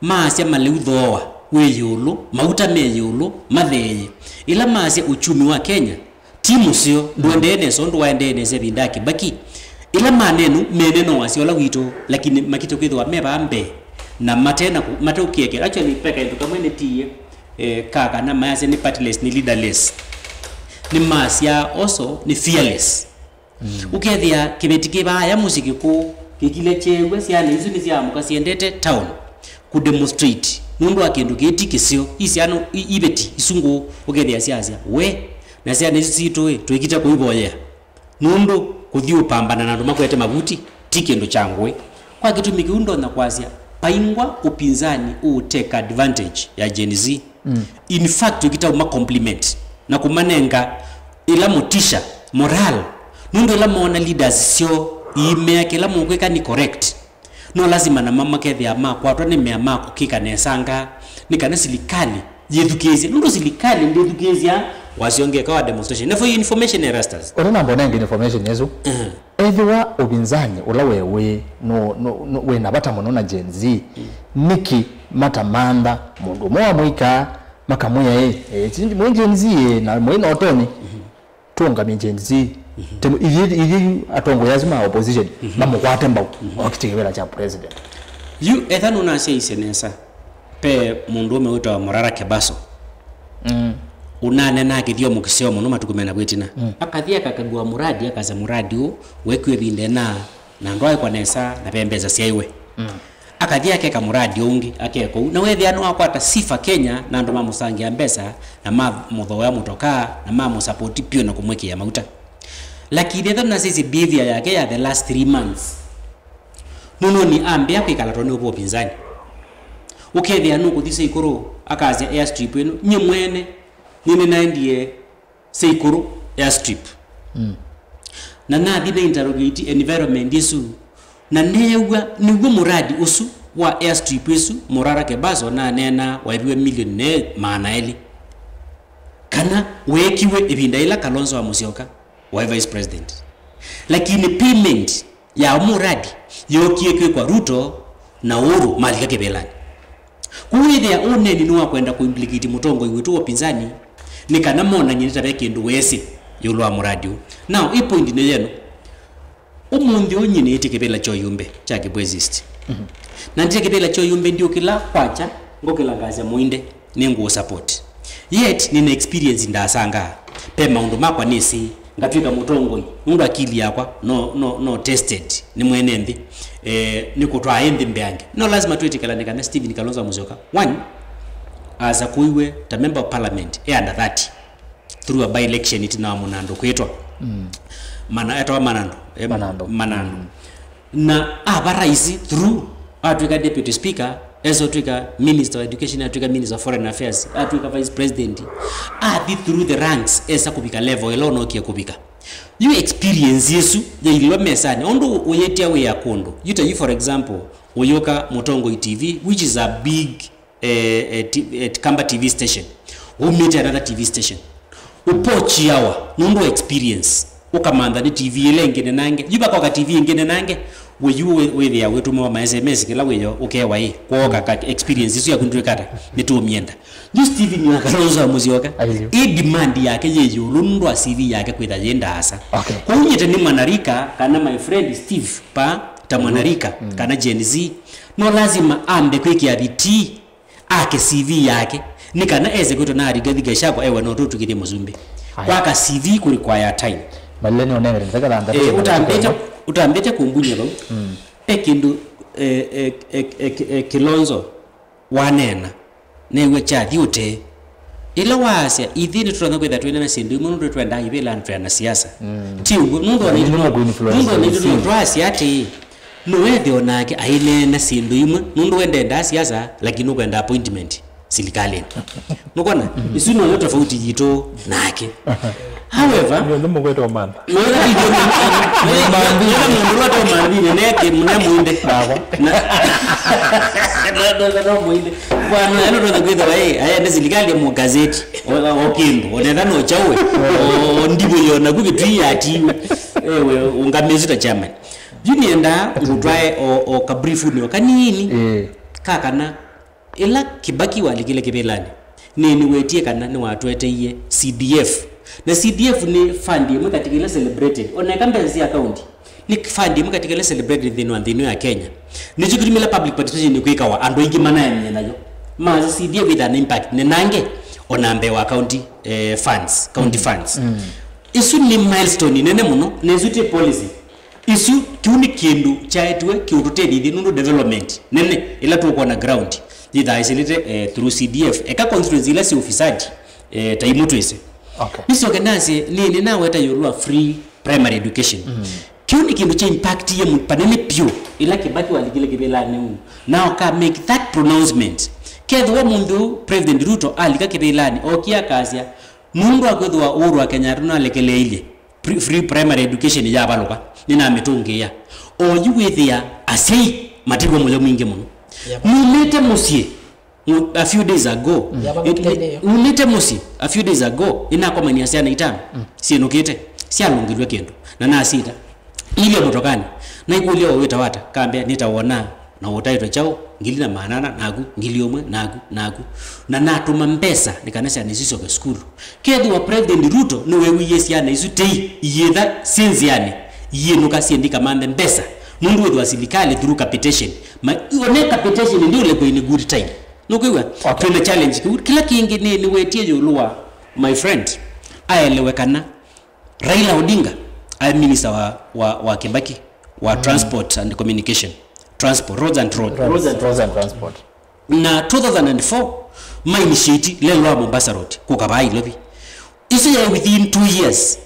maasya malĩu thooa wĩ ĩũlũ, mauta me ĩũlũ, matheeye. Ĩla maasya uchumi wa Kenya ti mũseo, ndũendee nesa ũndũ waendee nesa ĩvinda ya Kibaki. Ĩla manenu, menena wasya ũla witũ, lakini makĩte kwĩthĩwa me vaa mbee, na matena kũ-, mateũkĩekela. Actually, pe kaĩndũ kamwe nĩtiie, eh, ka kana mayasya nĩ partless, nĩ leaderless. Nĩmasya also nĩ fearless. Mm. Ũkethĩa kĩveti kĩ vaa ya mũsyĩ kĩkũũ, kĩkilya kyeew'a, syana isu nĩsyaamũka syendete town kũ demonstrate nũndũ wa kĩndũ kĩĩ ti kĩseo. I syana i-, iveti isu ngũũ, ũkethĩa syasya, "We, na syana isu sitũ-ĩ, twĩkite kũivoyea." Nũndũ kũthi ũpambana na andũ makwete mavuti ti kĩndũ kya ngũĩ. Kwa kĩtumi kĩu ndonya kwasya, paingwa upinzani ũ take advantage ya Gen Z. Mm. In fact, ũkita ũma compliment na kũmanenga ĩla motisha, moral. Nũndũ ĩla moona leaders syoo iimea kĩla mũkwĩka nĩ correct, no lazima na makethĩa makwatwa nĩ mea ma kũkĩka nesanga, nĩ kana silikalĩ yĩthukĩĩsye, nũndũ silikalĩ ndĩthukĩĩsya wasya ũngĩ eka wa demonstration. Na for your information, Erastus. Ũte na mbonenge information yesu. Mhm. Ethĩwa ũvinzani ũla we wĩ no, no, no, wĩ na vata mũno na Gen Z, nĩkĩ matamantha mũndũ ũmwe wa mũika makamwĩa, "Ĩ, ĩ, ti mwe Gen Z, ĩ, na mwĩ na ũtonyi." Tũũngamye Gen Z. Mhm. Temu-, ithyĩ, ithyĩ atongoi asu ma opposition, mhm, mamũkwate mbau, mhm, okite kĩvĩla kya president. Yu etha nũnasyaisye nesa, pe mũndũũme wĩtawa Morara Kebaso. Mm. Ũnanena kĩthyomo kĩseo mũno matukũ mena vwĩtina. Mm. Akathi akakagua muradi, akasya muradi ũũ wekiwe ĩvinda ĩna na ndwaĩkwa nesa na ve mbesa syaiwe. Mm. Akathi akeka muradi ũngĩ, akeka ũu. Na wethĩa nĩwakwata sifa Kenya, na andũ mamũsangĩa mbesa, na mamũthoea mũtokaa, na mamũsapoti pyũ na kũmwĩkĩa mauta. Lakini ethwa nasisye behavior yake ya the last three months, nũnoni ambĩa kwĩkala tondũ nĩũvwa ũpinzani. Ũkethĩa nũkũthi Saikũrũ, akasya airstrip ĩno, nyie mwene, nĩnĩnaendie Saikũrũ airstrip. Mm. Na nathi na interrogate environment ĩsu, na neew'a nĩw'o muradi ũsu wa airstrip ĩsu Morara Kebaso naneena waĩviwe milioni ne maana elĩ. Kana weekiwe ĩvinda yĩla Kalonzo wa Musyoka waĩ vice president. Lakini payment ya muradi yookie kwĩkwa Ruto na Uhuru malika kĩvĩlanĩ. Kwoou wĩthĩa ũneeni nĩ wa kwenda kũimplicate mũtongoi witũ wa ũpinzani, nĩ kana monany'e nĩ ta ve kĩndũ weesĩ ĩũlũ wa mũradi ũũ. Now, ĩ point nĩ yeno, ũmũnthĩ ũũ nyie nĩĩtye kĩvĩla kya ũyumbe kya Kibwezi East. Mhm. Na ndĩte kĩvĩla kya ũyumbe ndiũkĩla kwakya, ngũkĩla ngasya Mũinde, nĩngũũ support. Yet, nĩna experience ndasangaa. Ve maũndũ makwa nĩsĩ, ngatw'ĩka mũtongoi, nũndũ akili yakwa no, no, no tested nĩ mwene nthĩ, eh, nĩ kũtwaa ĩ nthĩ mbeange. No lazima twĩtĩkĩlane kana Stephen Kalonzo Musyoka, one, asakũiwe ta member of parliament e under thirty through a by-election ĩtina wa Mũnandũ kwĩtwa. Mm. Mana-, etawa Manandũ, eh, Manandũ. Manandũ. Mm. Na ava raisi through, atw'ĩka deputy speaker, esa ũtw'ĩka minister of education, atw'ĩka minister of foreign affairs, atw'ĩka vice president, athi through the ranks, esa kũvika level ĩla ũnookie kũvika. Yu experience ĩsu yailwa mesanĩ, ũndũ ũyĩtĩa wĩa kũndũ. Yu ta yu, for example, ũyũka Mũtongoi T V, which is a big eh, eh, ti-, eh, Kamba T V station, umĩte another T V station, ũpochiawa nũndũ wa experience, ũkamantha nĩ T V ĩla ĩngĩ nenange, yu vakoka T V ĩngĩ nenange, we yu wĩ-, wĩthĩa wĩtũmĩwa ma S M S kĩla wĩyo, ũkewa ĩ, kwoka ka experience ĩsu yaku ndwĩkata, nĩtũmyenda. Yu Stephen wa Kalonzo wa Musyoka, Ailio. Ĩ demand yake yĩ ĩũlũ nũndũ wa C V yake kwĩtha yĩ ndaasa. Okay. Kwoou nyie ta nĩ mwanarika, kana my friend Steve pa, ta mwanarika, mm, kana Gen Z, no lazima ambe kwĩkĩa vitii ake C V yake, nĩ kana ese kwĩtwa na Rigathi Gachagua ewe no tũtw'ĩkĩthye mũsumbĩ. Aya. Kwaka C V kũ require time. Malile nĩ ũnengere ndeka thanthatũ. Eh, kana ũtambĩte, ũtambĩte kũmbunya vau. Mm. E kĩndũ, eh, eh, eh, eh, eh, Kilonzo waneena, neew'a kyathi ũtee. Ĩla waasya, ithyĩ nĩtũtonya kwĩtha twĩneena syĩndũ imwe nũndũ nĩtwendaa ivĩla andũ twĩ na siasa. Mm. Ti ũw'o, nũndũ ona itũ no, nũndũ ona itũ no twasya atĩĩ, no ethĩwa nake aineena syĩndũ imwe, nũndũ we ndendaa siasa, lakini nũkwenda appointment silikalĩnĩ. Nũkwona? Isu noyo tofauti yitũ nake. However, nyonthe mũkwetwa mantha. Nyonthe mũndũ wa toma nthini, neke mune Mũinde. Nakwa. Na, no, no, no, Mũinde. Bwana, eno ndonya kwĩthĩwa, eh, aya nĩ silikalĩ ya mũgazeti. O, o, o kĩndũ, onetha no chawe. O, o, ndivyo yona kukitwi ya tiwe. Ewe, ungamezi ta chairman. Yu nĩenda ngũtwae o, o kabrifu nĩ o kanini. Eh. Ka kana, ĩla Kibaki walikile kĩvĩlanĩ, nĩnĩwetie kana nĩwatweteie C D F. Na C D F nĩ fund ĩmwe katĩ ĩla celebrated. Oneka mbesa sya county, Nĩ fund ĩmwe katĩ ka ila celebrated nthĩnĩ wa nthĩ ĩno ya Kenya. Nĩkyo kĩtumi ĩla public participation ĩkwĩkawa, andũ aingĩ manaemie nayo. Maasya C D F ĩthaa na impact nenange o na mbee wa county, eh, funds, county funds. Ĩsu nĩ milestone nene mũno, na ĩsu ti policy. Ĩsu, kĩu nĩ kĩndũ kyaetiwe kĩũtũtethya ithyĩ nũndũ development nene ĩla tũkwona ground yĩthaa ĩsĩlĩte, eh, through C D F. Eka constituency ila syĩ ufisadi, eh, ta imwe twĩsĩ. Okay. Nĩsyoke nasye, nĩ, nĩnaweta ĩũlũ wa free primary education. Kĩu nĩ kĩndũ kya impactie mũno panene pyũ ĩla Kibaki walikile kĩvĩlanĩ ũu. Na oka make that pronouncement. Kethĩwa mũndũ President Ruto alika kĩvĩlanĩ, okie akasya, nũndũ wa kwĩthĩwa Uhuru wa Kenyatta nalekeleilye pri-, free primary education yavalũka, nĩnamĩtũngĩĩa. Oyu wĩthĩa asyai matiw'a mũyo mwingĩ mũno. Yep. Numĩte mũsyĩ, mu-, a few days ago. Mm. Yep, it, it, numĩte mũsyĩ a few days ago, nĩnakomania syana itano syĩnũkĩte, syalũngĩlw'e kĩndũ, na nasita. Nilio mũtokanĩ, naikũlya, "Ũwĩta wata?" Kambĩa, "Nĩtawona na ũtaĩtwe kyaũ, ngili na maana ana, naku ngili ũmwe, naku, naku." Na natũma mbesa nĩ kana syana isu syoke sukulu. Kethĩwa President Ruto nĩweewie syana isu tei iyĩtha syĩ nzĩanĩ, iyĩnũka syĩndĩ kamanthe mbesa, nũndũ wĩthĩwa silikalĩ through capitation. Ma, one capitation ndio ulekwa in good time. Nũkwĩw'a? Okay. Twĩna challenge kĩu. Kĩla kĩngĩ nĩ, nĩwetie ĩũlũ wa my friend aelewe kana Raila Odinga aĩ minister wa, wa, wa Kibaki wa transport and communication. Transport, roads and road. Roads and, roads and transport. Na two thousand and four, ma initiate lelũ wa Mombasa Road, kũka vaa Nairobi. Isu yaĩ within two years.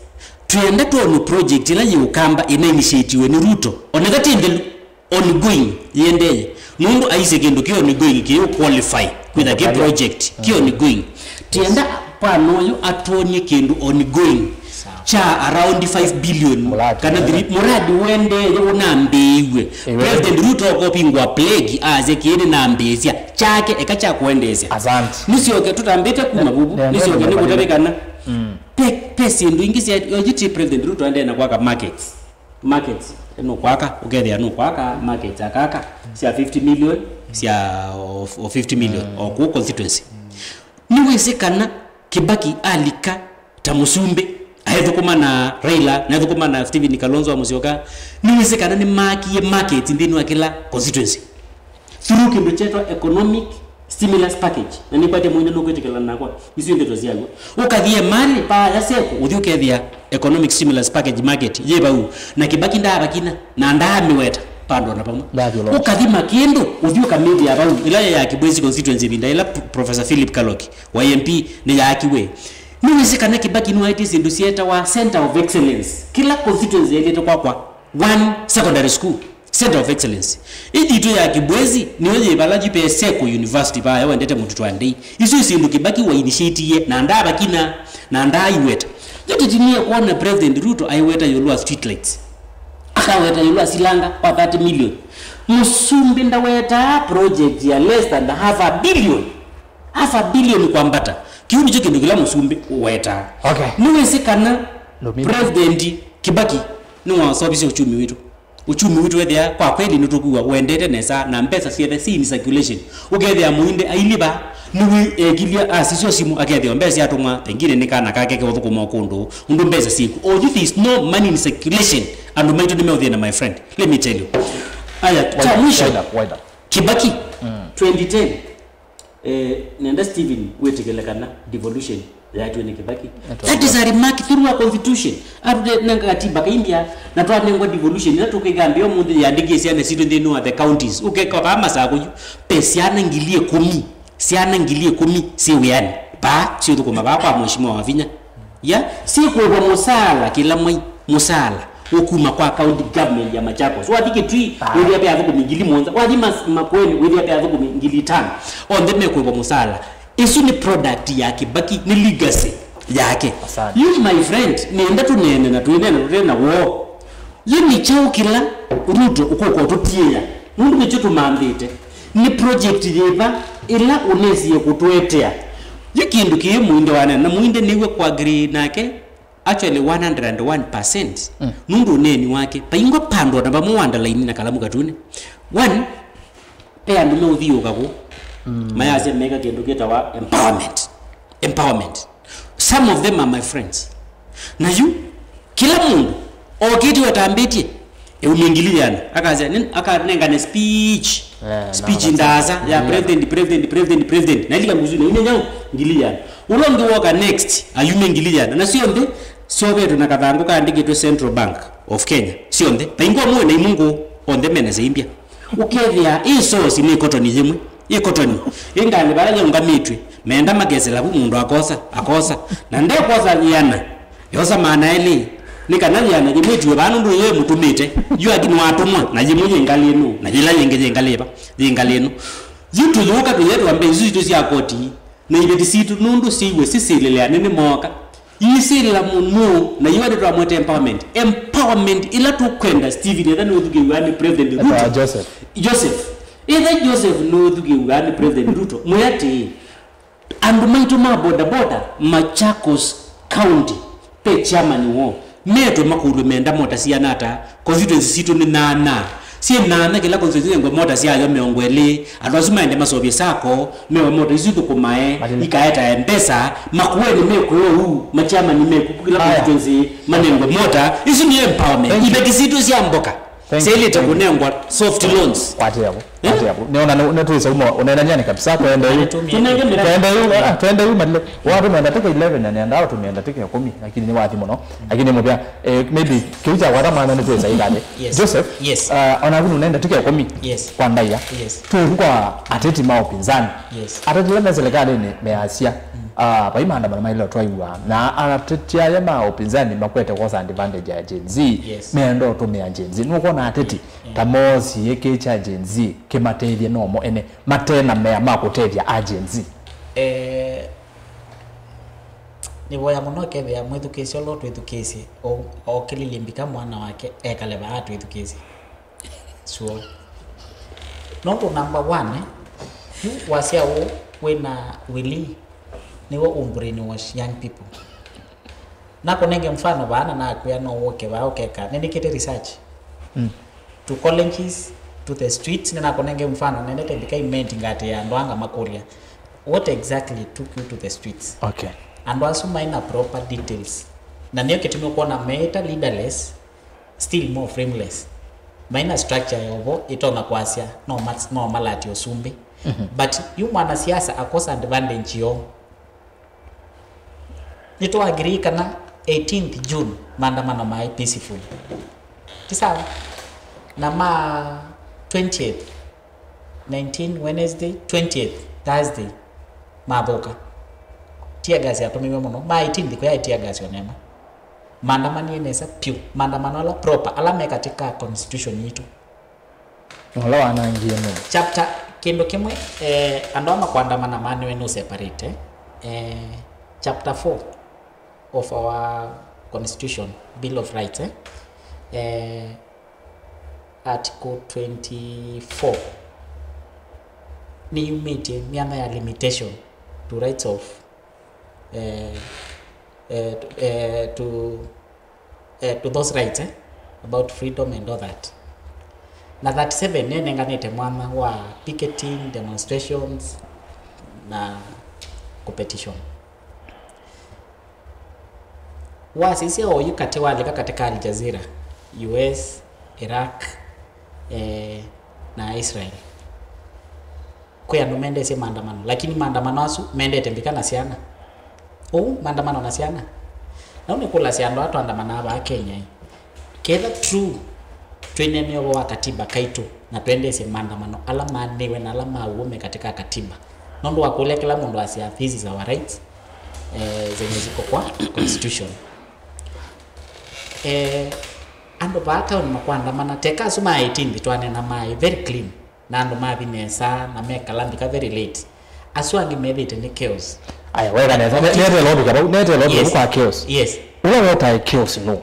Twĩenda twone project ĩla yĩ Ũkamba ĩna initiatiwe nĩ Ruto. Oneka ti nthelu, ongoing, yĩendee. Nũndũ aisye kĩndũ kĩ ongoing kĩyũ qualify kwĩtha kĩ project, kĩ ongoing. Tienda pana ũyũ atwonie kĩndũ ongoing kya around five billion. Muradi, kana three, muradi ũendee ũnambĩĩiw'e. President Ruto okopingwa plague, asya kĩĩ nĩnambĩĩsya. Kyake, eka kya kũendeesya. Asante. Nĩsyoke tũtambĩte kuma vuvu, nĩsyoke nĩkũtavye kana pe, pe syĩndũ ingĩ sya, oyu ti President Ruto aendee na kwaka markets. Markets, nũkwaka, ũkethĩa nũkwaka markets akaka sya fifty million, sya o, o fifty million, o kũu constituency. Nĩwĩsĩ kana Kibaki alika ta mũsumbĩ, aethũkũma na Raila, naethũkũma na Stephen Kalonzo wa Musyoka, nĩwĩsĩ kana nĩmaakie markets nthĩnĩ wa kĩla constituency through kĩndũ kyetwa economic stimulus package. Na nĩkwatya mũinda nũkwĩtĩkĩlana nakwa, isu ndeto syaw'o. Ũkathi Emali, paa ya Seko, ũthi ũkethĩa economic stimulus package market yĩ vau, na Kibaki ndaavakina, na ndaamĩweta vandũ ona vamwe. Ũkathi Makindu, ũthi ũkamĩthĩa vau, ĩla ya Kibwezi constituency ĩvinda ĩla P-, Professor Philip Kaloki wa M P nĩyaakiwe. Nĩwĩsĩ kana Kibaki nĩwaetie syĩndũ syetawa Center of Excellence? Kĩla constituency yaĩlĩte kwakwa one secondary school, Center of Excellence. Ĩyitũ ya Kibwezi nĩyo yĩ vala yu ve Seko University vaya wendete mũtutwa ndei. Isu syĩndũ Kibaki wa initiatie na ndaavakina na ndaaiweta. Yu tũtinie kwona President Ruto aiweta ĩũlũ wa street lights. Akaweta ĩũlũ wa silanga wa thirty million. Mũsumbĩ ndawetaa project ya less than half a billion. Half a billion kwambata. Kĩu nĩkyo kĩndũ kĩla mũsumbĩ ũwetaa. Okay. Nĩwĩsĩ kana President Kibaki nĩwasovisye uchumi witũ. Uchumi witũ wethĩa kwa kweli nĩtũkwĩw'a ũendete nesa na mbesa syethe syĩ in circulation. Ũkethĩa mũinde ailiva nĩwĩekilye asisyo simũ akethĩa mbesa syatũmwa pengine nĩ kana kake keũthũkũma o kũndũ ũndũ mbesa syĩku. Oyu there is no money in circulation. Andũ maitũ nĩmeũthĩna, my friend. Let me tell you. Aya, kya mwisho. Kibaki, twenty ten. Eh, nenda Stephen wĩtĩkĩle kana devolution yaetwe nĩ Kibaki. That is a remark through a constitution. Atũnenga katiba kaimbya na twanengwa devolution ĩla tũkĩkambĩa ũmũnthĩ yĩandĩkĩe syana sitũ nthĩnĩ wa the counties. Ũkeka vaa Masaku yu, pe syana ngili ĩkũmi, syana ngili ĩkũmi syĩ wĩanĩ vaa, syũthũkũma vaa kwa Mheshimiwa Wavinya. Ya, syĩkũĩvwa mũsaala kĩla mwei, mũsaala ũkuma kwa county government ya Machakos. Wathi Kitui, wĩthĩa ve athũkũmi ngili mũonza. Wathi Mas-, Makueni, wĩthĩa ve athũkũmi ngili itano. Onthe mekũĩvwa mũsaala. Ĩsu nĩ product ya Kibaki, nĩ legacy yake. Asante. You, my friend, nĩenda tũneene na twĩneena tũte na woo. Yu nĩ kyaũ kĩla Ruto ũkũka ũtũtiĩa? Nũndũ nĩkyo tũmantĩte. Nĩ project yĩva ĩla ũnesie kũtũetea? Yu kĩndũ kĩĩ mũinde wanena, na mũinde nĩw'e kũ agree nake actually one hundred and one percent. Mm. Nũndũ ũneeni wake, vaingwa pandũ ona vamwe wa underline na kalamu katune. One, ve andũ meũthiũũka kũ, mm, mayasya meka kĩndũ kĩtawa empowerment. Empowerment. Some of them are my friends. Na yu, kĩla mũndũ okĩte ũtambĩtye, Eumie ngili yana. Akasya, nin-, akanengane speech. Eh, speech na ndaasa ya ngili yana. President, president, president, president. Na ilika ngusu na ine nyau ngili yana. Ũla ũngĩ woka next, ayumie ngili yana. Na syonthe syovetwe na kathangũ kaandĩkĩtwe Central Bank of Kenya. Syonthe. Vaingwa mwe na imungu, onthe mena saimbya. Ũkethĩa ĩ source nĩ kotoni yĩmwe. Ĩ kotoni. Ĩ ngalĩ vala yaũngamĩtw'e. Meenda makesela vu mũndũ akosa, akosa. Na ndekwosa yĩana. Yosa maana elĩ, nĩ kana yĩana yĩmwe ĩtiwe vaa nũndũ ĩyo ĩmũtũmĩte. Yu aki nĩwatũmwa, na yĩmwe yĩ ngalĩ ĩno, na yĩla yĩngĩ yĩ ngalĩ ĩva, yĩ ngalĩ ĩno. Yu tũyũka tũyetwa mbee isu sitũ sya koti, na iveti sitũ nũndũ syĩiwe sisĩlĩle anene mooka. Iisĩlĩla mũmũ, na yu andũ twamwete empowerment. Empowerment ĩla tũkwenda, Stephen, etha nĩũthukĩĩw'a nĩ President Ruto. Etha Joseph. Joseph. Etha Joseph nĩũthukĩĩw'a nĩ President Ruto. Mwĩatĩĩ, andũ maitũ ma bodaboda, Machakos County, ve chairman woo, metwe makũlw'e menda mota siana ata, constituency sitũ nĩ nana. Syĩ nana, kĩla constituency nengwe mota syayo mĩongo ĩlĩ, andũ asu maende masovye sako, mewe mota isu ithũkũmae, Matile. Ikaeta mbesa, makueni mekwe ũu, ma chairman mekwe kĩla Aya. Constituency, manengwe mota, isu nĩ empowerment. Thank you. Iveti sitũ sya mboka. Thank you. Syaĩlĩte kũnengwa soft loans. Kwatia vo. Eh? Kwatia vo. Nĩona nĩ, nĩtwĩsa uma ũneenanyani kabisa. Twende yu. Tũnenge mĩra- Twende yu, ah, twende yu Matile. Watũmenda tũke eleven na nenda ũtũmenda tũke kũmi, lakini nĩ wathi mũno. Lakini mũvya, eh, maybe kĩu kya kwata mwana nĩtwĩsa ĩkathe. Yes. Joseph, Yes. Ah, ona vinu nenda tũke kũmi. Yes. Kwa ndaia. Yes. Twĩku kwa ateti ma upinzani. Yes. Ateti ala me serikalini measya. Ah, vai maandamano maile twaiwa. Na ateti aya ma upinzani makwete kwosa advantage ya Gen Z. Yes. Meenda ũtũmĩa Gen Z. Nũkwona ateti ta moosie kĩ kya Gen Z kĩmateithye nomo ene mate na mea ma kũtethya a Gen Z. Eh, nĩvoya mũno kethĩa mwĩthukĩĩsya ũla ũtwĩthukĩĩsye o- okĩlilye mbika mwana wake ekale vaa atwĩthukĩĩsye. Sure. Nũndũ number one, yu wasya ũũ wĩna Willy, nĩwe ũ brainwash young people. Nakũnenge mfano vaa na nakwĩa no wũke vaa ũkeka. Nĩnĩkĩte research. Mm. To colleges, to the streets, nĩnakũnenge mfano, nendete mbika imenti ngatĩ ya andũ anga makũlya, "What exactly took you to the streets?" Okay. Andũ asu maina proper details. Na nĩyo kĩtumi ũkwona meĩta leaderless, still more frameless. Maina structure yovo ĩtonya kwasya no ma- no malati ũsumbĩ. Mhm. But yu mwanasiasa akosa advantage yoo. Nĩtwa agree kana eighteenth June maandamano maĩ peaceful. Ti sawa? Na ma twentieth, nineteen Wednesday, twentieth Thursday, mathũka. Tear gas yatũmĩiwe mũno. Ma eighteenth kũyaĩ tear gas onema. Maandamanie nesa pyũ. Maandamano ala proper, ala me katika constitution yitũ. Na ũla wanangie nũũ? Chapter, kĩndũ kĩmwe, eh, andũ ama kwandamana maniwe nũ separate, eh, chapter four of our constitution, Bill of Rights, eh, eh, article twenty-four, nĩyumĩtye myanya ya limitation to rights of, eh, eh, to, eh, to, eh, to those rights, eh, about freedom and all that. Na thirty-seven nĩnenganĩte mwanya wa picketing, demonstrations, na kũpetition. Wasisya oyu katĩ walika katika Al Jazeera, U S, Iraq, eh, na Israel. Kwĩ andũ mendesye maandamano, lakini maandamano asu mendete mbika na syana. Ũu maandamano na syana. Nau nĩkũlasya andũ aa twandamanaa vaa Kenya ĩ, ketha true twĩneenea ũvoo wa katiba kaitũ na twendesye maandamano ala maanĩwe na ala ma ũũme katika katiba, nũndũ wa kũlea kĩla mũndũ asya, "This is our rights, eh, zenye ziko kwa constitution." Eh, andũ vaa town makwandamana, teka asu ma eighteenth twanena maĩ very clean. Na andũ mathi nesa, na mekala mbika very late. Asu angĩ methĩte nĩ chaos. Aya, weka nesa. Ne- nete logic about, nete logic Yes. Kwa chaos. Yes. Ũla wetae chaos no.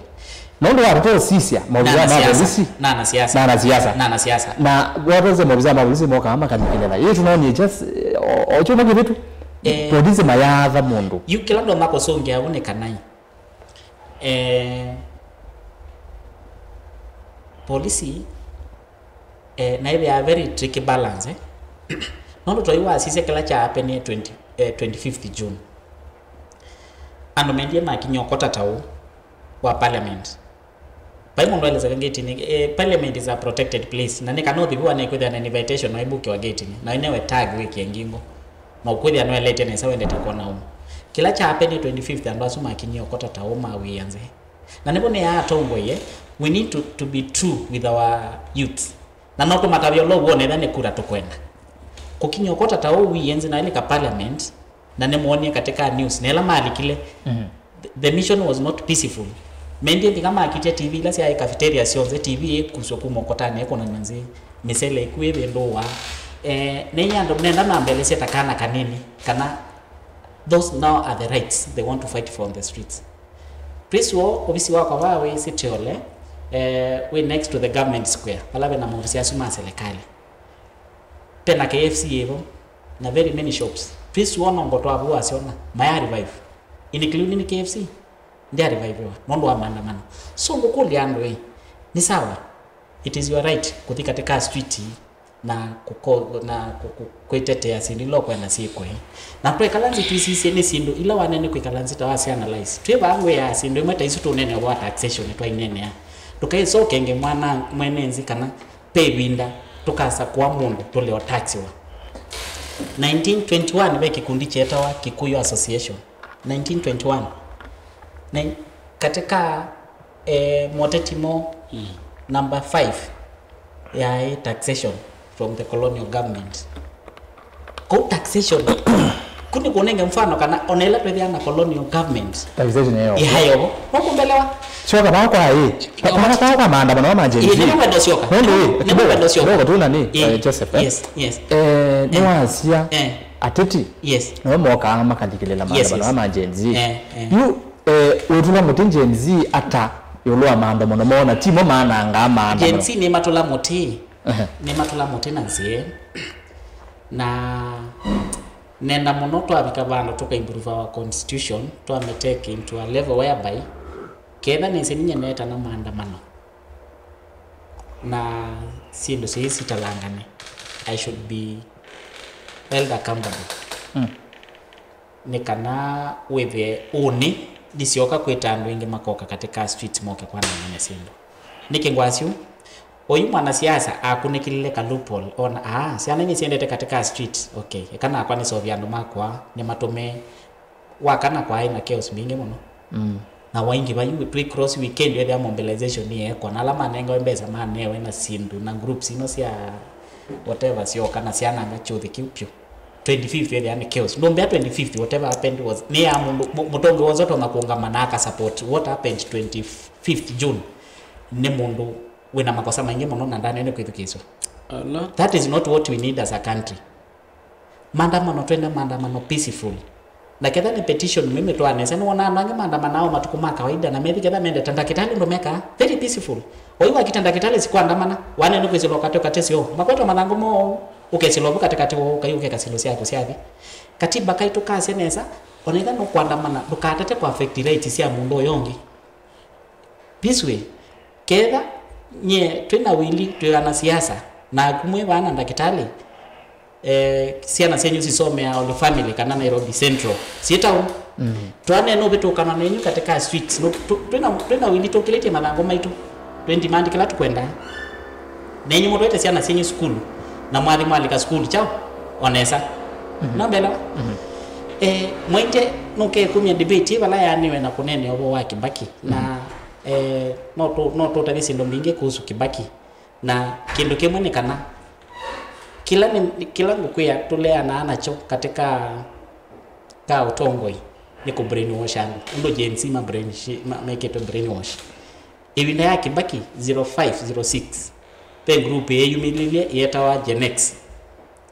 Nũndũ wa tũtosisya maovisa ma Nanasiasa. Polisi. Nanasiasa. Nanasiasa. Nanasiasa. Na watose maovisa ma polisi mokaa makanyikĩlĩla. Yĩĩ tũnonie just, eh, o- o kyũma kĩvĩtu. Eh. Polisi mayatha mũndũ. Yu kĩla ndoma kũsũngĩa ũu nĩ kanai. Eh, polisi, eh, na ĩthĩaa very tricky balance, eh? Nũndũ twai wasisya kĩla kya hapenie twenty, eh, twenty-fifth June. Andũ mendie makinya ũkota ta ũũ wa parliament. Vai mũndũ aelesaga ngetinĩ, eh, parliament is a protected place. Na nĩ kana ũthi vu anekwĩthĩa na invitation na ibukiwa ngetinĩ. Na inewe tag wĩkie ngingo. Na ũkwĩthĩa nũeleetye nesa wendete kwona ũmwe. Kĩla kya happened twenty-fifth, andũ asu makinyie ũkota ta ũũ mawĩa nzĩ. Na nĩvo nĩ atongoie, we need to, to be true with our youths. Na no kũmatavya ũla ũwone etha nĩ kura tũkwenda. Kũkinyia ũkota ta ũũ wĩie nzĩ na ilika parliament, na nĩmwonie katika news, na ĩla malikile, the, the mission was not peaceful. Mendie nginya makitya T V ila syaĩ cafeteria syonthe, T V ĩkuswa kuma ũkotanĩ ĩkũnanw'a nzĩ, mĩsele ĩku ĩvĩndũwa. Eh, nĩnya andũ nenda mambelesye ta kana kanini, kana those now are the rights they want to fight for on the streets. Prince Wall, ovisi wakwa wa wĩ City Hall, eh, wĩ next to the Government Square, vala vena maovisi asu ma serikali. Pena K F C ĩvo, na very many shops. Prince Wall no ngotwa avu wasyona, maya revive. Including K F C, ndya revivewa, nũndũ wa maandamano. So ngũkũlya andũ ĩ, nĩ sawa, it is your right kũthi katika street na kũko-, na kũ-, kũ-, kwĩtetea syĩndũ ila ũkwenda syĩkwe. Na twekala nzĩ twĩsisye nĩ syĩndũ ila wanene kwĩkala nzĩ ta wasi analyze. Twĩ vaa ngwĩaa syĩndũ imwe ta isu tũnene ũvoo wa taxation twaineenea. Ndũkaĩsokenge mwana mwene nzĩ kana pe ĩvinda tũkasakũa mũndũ tũleo taxiwa. Nineteen twenty-one ve kĩkundi kyetawa Kikuyu Association. Nineteen twenty-one. Na katika, eh, moteti mo, number five yaĩ taxation from the colonial government. Kũu taxation, kũ nĩ kũnenge mfano kana ona ĩla twĩthĩa na colonial government. Taxation ĩyo. Ĩhayo. Nũkũmbelewa? Syoka vaa kwa ĩ. Vaa kwa maandamano ma Gen Z. Ĩ, nĩwenda syoka. Nũndũ ĩ, nĩwenda syoka. Kidogo tu nani, eh, Joseph, eh? Yes, yes. Eh, nĩwasia ateti. Yes. Nĩwe mokaa makalikĩlĩla maandamano ma Gen Z. Eh, eh. Yu, eh, ũtũla mũtĩ Gen Z ata ĩũlũ wa maandamano mona, timo maanangaa maandamano. Gen Z nĩ matũla mũtĩ. Ehe. Nĩ matũla mũtĩ na nzĩe. Na nenda mũno twavika vandũ tũka improve our constitution, twame take into a level whereby ketha nĩsĩ ninye neetana maandamano na syĩndũ syĩĩ sitalangane, I should be held accountable. Mm. Nĩ kana wĩthĩe ũnĩ ndisyoka kwĩta andũ aingĩ makoka katika streets moke kwanangane syĩndũ. Nĩkĩ ngwasya ũu? Oyu mwanasiasa akũnĩkĩlile ka loophole, ona, aa, syana nĩsyendete katika street, okay, eka nakwa nĩsovye andũ makwa, nĩmatũme, wa kana kwaĩ na chaos mbingĩ mũno. Mm. Na waingĩva yu twĩ cross weekend, wethĩa mobilization nĩyeekwa, na ala manengawe mbesa manewe na syĩndũ, na groups ino sya whatever syoka na syananga kyũthĩ kĩu pyũ. Twenty-fifth wethĩa nĩ chaos. Ndũmbĩa twenty-fifth, whatever happened was, nĩ ya mũndũ, mũ-, mũtongi wonse ũtonya kũũngama na aka support. What happened twenty-fifth June? Nĩ mũndũ wĩna makosa maingĩ mũno na ndanene kwĩthukĩĩswa. Ala. That is not what we need as a country. Maandamano, twende maandamano peaceful. Na ketha nĩ petition, mimi twanesa, nĩwona andũ angĩ maandamanao matukũ ma kawaida, na methi ketha mendete ndakĩtalĩ ũndũ mekaa, very peaceful. Oyu wakita ndakĩtalĩ sikwandamana, wanene kwĩsĩlwa katĩ katĩ syo. Makwetwa mathangũ moo, ũkesĩlwa vu katĩ katĩ woo, ũkai ũkeka syĩndũ syaku syathi. Katiba kaitũ kasya nesa, ona ĩtha nũkwandamana, ndũkatate kũ affect rights sya mũndũ ũyo ũngĩ. This way, ketha nyie twĩ na wili twĩ ana siasa, naku mwĩ vaa na ndakĩtalĩ, eh, syana syenyu sisomea Holy Family kana Nairobi Central, syĩ town. Mm. Twanene ũvĩtũkana nenyu katika streets. No, tu-, twĩ na, twĩ na wili tũkĩlĩtye mathangũ maitũ. Twĩ demand kĩla tũkwenda. Nenyu mũtwete syana syenyu sukulu, na mwathi mwalika sukulu kyaũ? Onesa. Mhm. No mbelewa? Mhm. Eh, mwaite nũkekumya debate vala yaaniwe na kũneenea ũvoo wa Kibaki. Na, eh, no tũ-, no tũtavye syĩndũ mbingĩ kuhusu Kibaki. Na kĩndũ kĩmwe nĩ kana, kĩla nĩ, kĩla ngũkwĩa tũleanaa nakyo katika ka ũtongoi nĩ kũ brainwash andũ. Ũndũ Gen Z ma brainwash, ma-, mekĩtwe brainwash. Ĩvinda ya Kibaki, zero five, zero six, ve group yeyumĩlilye yetawa Gen X.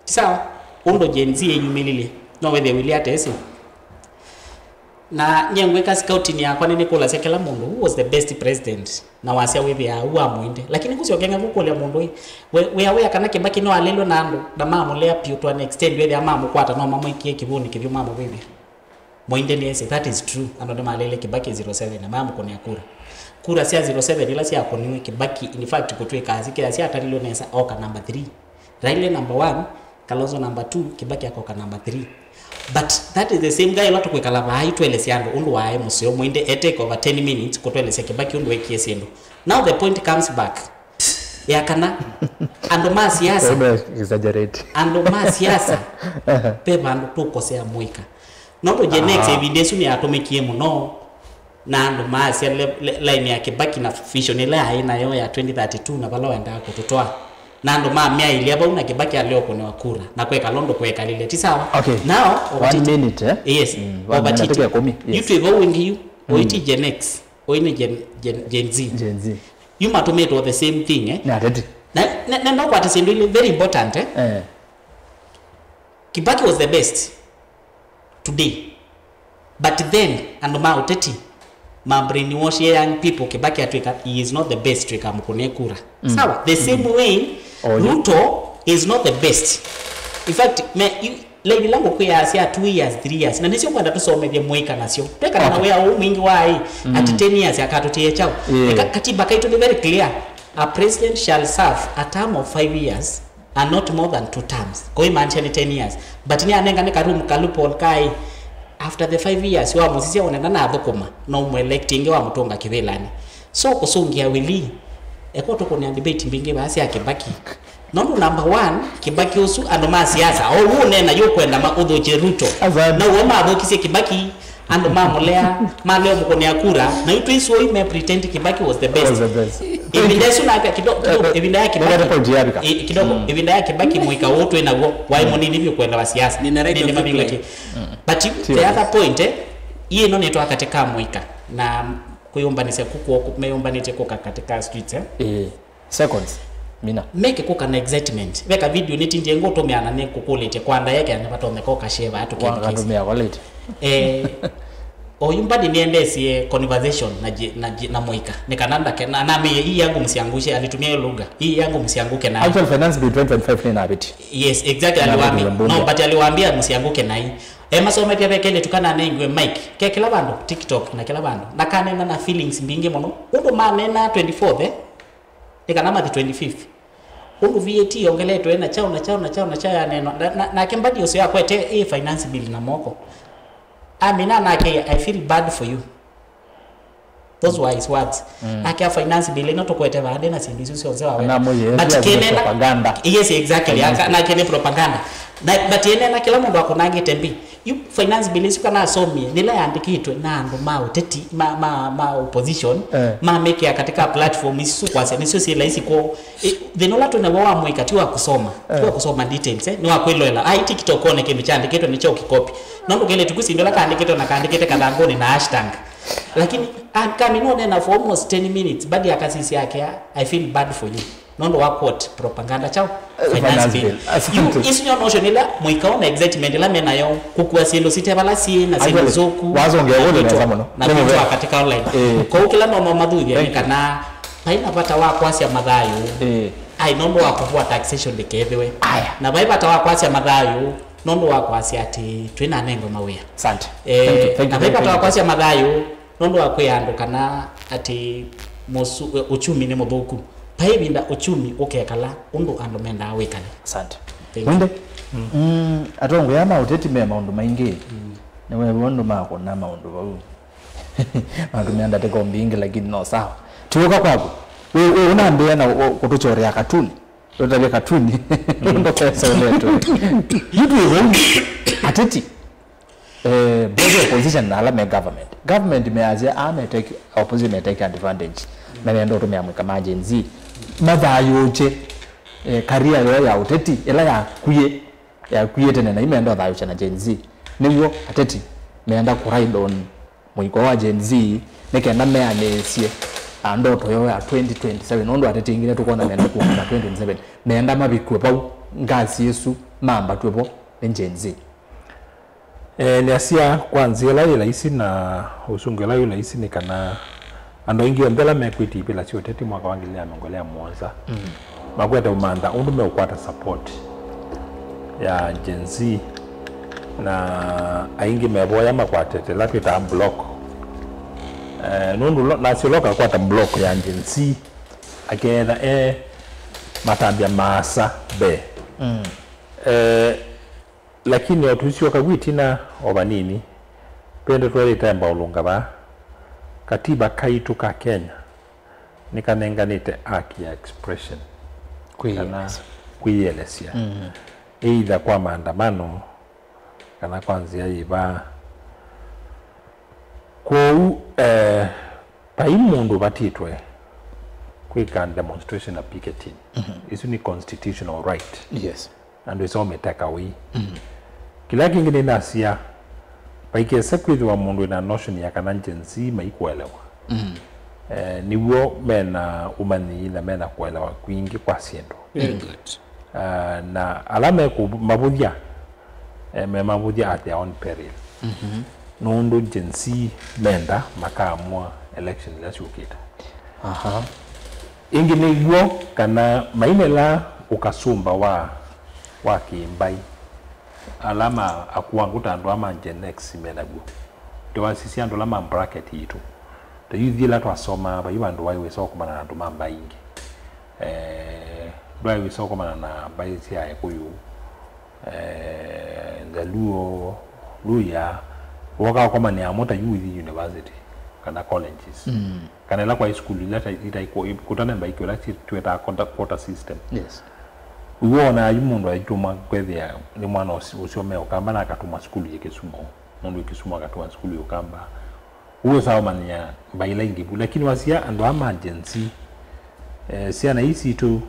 Ti sawa? Ũndũ Gen Z yeyumĩlilye, no wĩthĩe wĩlĩ atesĩ. Na nyie ngwĩka scouting yakwa, nĩnĩkũlasya kĩla mũndũ, who was the best president? Na wasya wĩthĩaa u wa Mũinde. Lakini ngũsyokenga ngũkũlya mũndũ ĩ, we, wĩa wĩa kana Kibaki nĩwaleilwe na andũ, na mamũlea piũ to an extent, wĩthĩa mamũkwata, no mamwĩkie kĩvũnĩ kĩvyũ mamũvĩvya. Mũinde nĩesĩ, that is true. Andũ nĩmaleile Kibaki zero seven na mamũkũnĩa kura. Kura sya zero seven ila syakũniwe, Kibaki, in fact, kũtw'ĩka asikĩa syatalilwe nesa, oka number three. Raila number one, Kalonzo number two, Kibaki akoka number three. But that is the same guy ĩla tũkwĩkala vaa yu twelesya andũ ũndũ waĩ mũseo, Mũinde e take over ten minutes kũtwelesya Kibaki ũndũ ekie syĩndũ. Now the point comes back ya kana andũ ma siasa, Don't exaggerate. andũ ma siasa ve vandũ tũkosea mũika. Nũndũ Gen X ĩvinda ĩsu nĩyatũmĩkie mũno na andũ maasya le- le- line ya Kibaki na vision ĩla yaĩ nayo ya twenty thirty-two na vala wendaa kũtũtwaa. Na andũ mamyaĩlya vau na Kibaki alea ũkũnĩwa kura na kwekala ũndũ kwekalile. Ti sawa? Okay. Now, One minute, eh? Yes. Mm, one Over minute, it. dakika kumi, yes. Yu twĩ vau wingĩ yu. Ũiti Gen X. Ũi nĩ Gen, Gen, Gen Z. Gen Z. Yu matũmĩtwo the same thing, eh? Nĩ ateti. Na, na, na, na kwata syĩndũ ilĩ very important, eh? Eh. Kibaki was the best today. But then, andũ ma ũteti ma brainwash young people, Kibaki atwĩka, he is not the best, twĩka mũkũne kura. Sawa? The same way, Oh, yeah. Ruto is not the best. In fact, me, you, like, ila ngũkwĩasya two years, three years. Na nĩsyo kwenda tũsomethye mũika nasyo. Twekana na wĩa ũũ mwingĩ wa ĩ, ati ten years akatũtie chao. Yeah. Eka katiba kaitũ nĩ very clear. A president shall serve a term of five years and not more than two terms. Kwa imaanisha ni ten years. But ni anenga ni karum ka loophole kai, after the five years wa musisia onena na athukuma, no mu elect ingi wa mutunga kivilani. So kusungia wili, eko tukunia debate mbingi ba sia Kibaki. Nondu number one, Kibaki usu andu ma siasa, o wu nena yo kwenda ma uthuche Ruto. Asante. Na uo mathukisye Kibaki, andũ mamũlea, malea mũkũnĩa kura, na yu twĩsũi me pretend Kibaki was the best. Was the best. Ĩvinda ĩsu naka kidogo, kidogo, ĩvinda ya Nĩkata Kibaki. Point yavika. Ĩ, kidogo, ĩvinda ya Kibaki mũika ũũ twĩ naw'o, waĩ mũnini vyũ kwenda wa siasa. Nina right Nĩ- of nĩ mavinga reply. ki. But you, the other point, eh, iye ĩno nĩtwa katika mũika, na kwĩyũmbanĩsya kukuo meyũmbanĩtye kũka katika streets, eh. Eh. Seconds. Mina. Meke kũka na excitement. Veka video nĩtindie ngũtũmĩa na nĩkũkũlĩtye kwa ndayeka nĩ vatonyeka ũkasheva atukĩthukĩsya. Wakatumia kwa late. Eh, oyu mbadi nĩendesie conversation na, ji- na, ji- na mũika. Nĩ kana ndake, na, namĩie, "Hii yangu msiangushe," alitumia hiyo lugha. "Hii yangu msianguke nayo." Actual Finance Bill twenty twenty-five nĩ inapiti. Yes, exactly, Na aliwaambia. ndio mbunge. No, but aliwaambia msianguke nayo. Emasomethia vekele tukananengiwe mic. Ke kila vandu, TikTok na kila vandu. Na kanena na feelings mbingi mũno. Ũndũ manena twenty-fourth, eh? Nĩ kana mathi twenty-fifth. Ũndũ V A T yongeletwe na chao na chao na chao na chao ya neno. Na, na, nake mbadi ũcio akwete ĩ finance bill na moko. Amina nake, "I feel bad for you." Those were his words. Nake a finance bill ĩno tũkwete vaa ndĩ na syĩndũ isu syonthe wa wenda. Na mũyĩ, But ĩsu kĩnena, propaganda. Yes, exactly. Finance Aka- nake nĩ propaganda. Na, but ĩnena kĩla mũndũ akunangĩte mbi. Yu finance bill isu kana asomie nĩla yandĩkĩtwe na andũ ma ũteti, ma, ma, ma opposition, Eh. mamekea katika platform isu kwasya nĩsyo syĩ laisi kwoo. Ĩ, thĩna ũla twĩ naw'o wa mũika ti wa kusoma, ti wa kusoma details, eh, nĩ wa kwĩloela. Ai, TikTok one kĩndũ kyandĩkĩtwe nĩ kyo kĩkopi. No ndũkele tukusi ndola kandĩkĩtwe na kandĩkĩte kathangũnĩ na hashtag. Lakini akamina ũnena for almost ten minutes, badi akasisya akea, "I feel bad for you." Nũndũ wa quote propaganda chao. Eh, Finance finance bill. bill. Asante. Yu, isu nyo notion ila mũika ona excitement ila menayo, kukua syĩndũ site vala syĩ na syĩndũ Actually, nzũku. wazongea Na vũndũ vitu- nesa mũno. Na Nĩ vitu mũvea. wa katika online. Eh. Kwa hiyo kila nono mathuithia Thank nĩ you. kana vaina vata wa kwasya mathayũ. Eh. Ai, nũndũ wa kũvua taxation ndĩkethĩwe. Aya. Na vai vata wa kwasya mathayũ, nũndũ wa kwasya atĩ twĩ na nengo mawĩa. Asante. Eh, Thank you, thank na you, vai thank vata wa you. kwasya mathayũ, nũndũ wa kwĩa andũ kana atĩ mũsu, eh, uchumi nĩ mũthũku. Vai ĩvinda uchumi ũkekala ũndũ andũ mendaa wĩkale. Asante. Thank you. Wende? Mm, atongoi aa ma ũteti me maũndũ maingĩ. Nĩwew'a ũndũ makũna maũndũ vau. Matumia ndatĩko mbingĩ, lakini no sawa. Tiũka kwaku. We, we unambia na u- kutuchorea katuni. Tutavye katuni. Ndokesoletwe. Yutu iwe ateti. Eh, both opposition na ala me government. Government measya a me take, opposition me take advantage. Na nenda utumia mwika ma Gen Z. Mathayuche, eh, career yo ya uteti ila yakwie, yakwie tene na imenda uthayucha na Gen Z. Niguo ateti meenda ku ride on mũiko wa Gen Z, nĩ kenda meanĩĩsye, ah, ndoto yoo ya twenty twenty-seven, nũndũ ateti aingĩ nĩtũkwona menda kuungama twenty twenty-seven, menda mavikwe vau, ngasi ĩsu mambatw'e vo nĩ Gen Z. E, nĩasya kwa nzĩa ĩla yĩ laisi na ũsũngĩo ũla wĩ laisi nĩ kana andũ aingĩ onthe ala mekwĩtya ivĩla sya ũteti mwaka wa ngili ilĩ na mĩongo ĩlĩ na mũonza makwete ũmantha ũndũ meũkwata support ya Gen Z, na aingĩ mevoya makwatĩte ĩla twĩtaa block. Eh, nũndũ lo- nasyo loka akwata block ya Gen Z, akeetha e matambya maasa mbee. Eh, lakini o tũisyoka vu ĩtina o vanini, twende twelĩte mbaũlũnga vaa. Katiba kaitũ ka Kenya nĩkanenganĩte haki ya expression, kana kwĩyĩelesya, either kwa maandamano kana kwa nzĩa yĩva. Kwoou, eh, vai mũndũ ũvatĩtwe kwĩka demonstration na picketing. Isu nĩ constitutional right. Yes. Na ndwĩsa ũmĩteka wĩ. Kĩla kĩngĩ nĩnasya, vaikese kwĩthĩwa mũndũ wĩna notion ya kana Gen Z maikũelewa. Eh, nĩw'o mena ũmanyi na mena kũelewa kwingĩ kwa syĩndũ. Very good. Ah, na ala mekũmavũthya, eh, memavũthya at their own peril. Nũndũ Gen Z menda makaamua election ila syũkĩte. Aha. Ĩngĩ nĩw'o kana mainela ũkasũmba wa, wa kĩmbai, ala ma akuangũ ta andũ ama Gen X menaw'o. Tũwasisya andũ ala ma bracket yitũ. Ta yu ithyĩ ĩla twasomaa, vai vandũ waĩ wĩsa ũkomana na andũ ma mbaĩ ingĩ. Eh, ndwaĩ wĩsa ũkomana na mbaĩ sya Ekũyũ, eh, Nzaluo, Luya, woka ũkomanĩa amo ta yu wĩthi university kana colleges. Kana ĩla kwaĩ sukulu ila ita-, itaĩ kũ-, kũtane mbaĩ ila twĩtaa quarter, quarter system. Yes. Wĩw'o wonaa yu mũndũ aitũmwa kwĩthĩa nĩ mwana ũsi-, ũsomea Ũkamba na akatũmwa sukulu yĩ Kĩsumo. Mũndũ wĩ Kĩsumo akatũmwa sukulu yĩ Ũkamba. Ũu ũsaũmanyĩa mbaĩ ila ingĩ vu. Lakini wasya andũ aa ma Gen Z, eh, syana ii sitũ,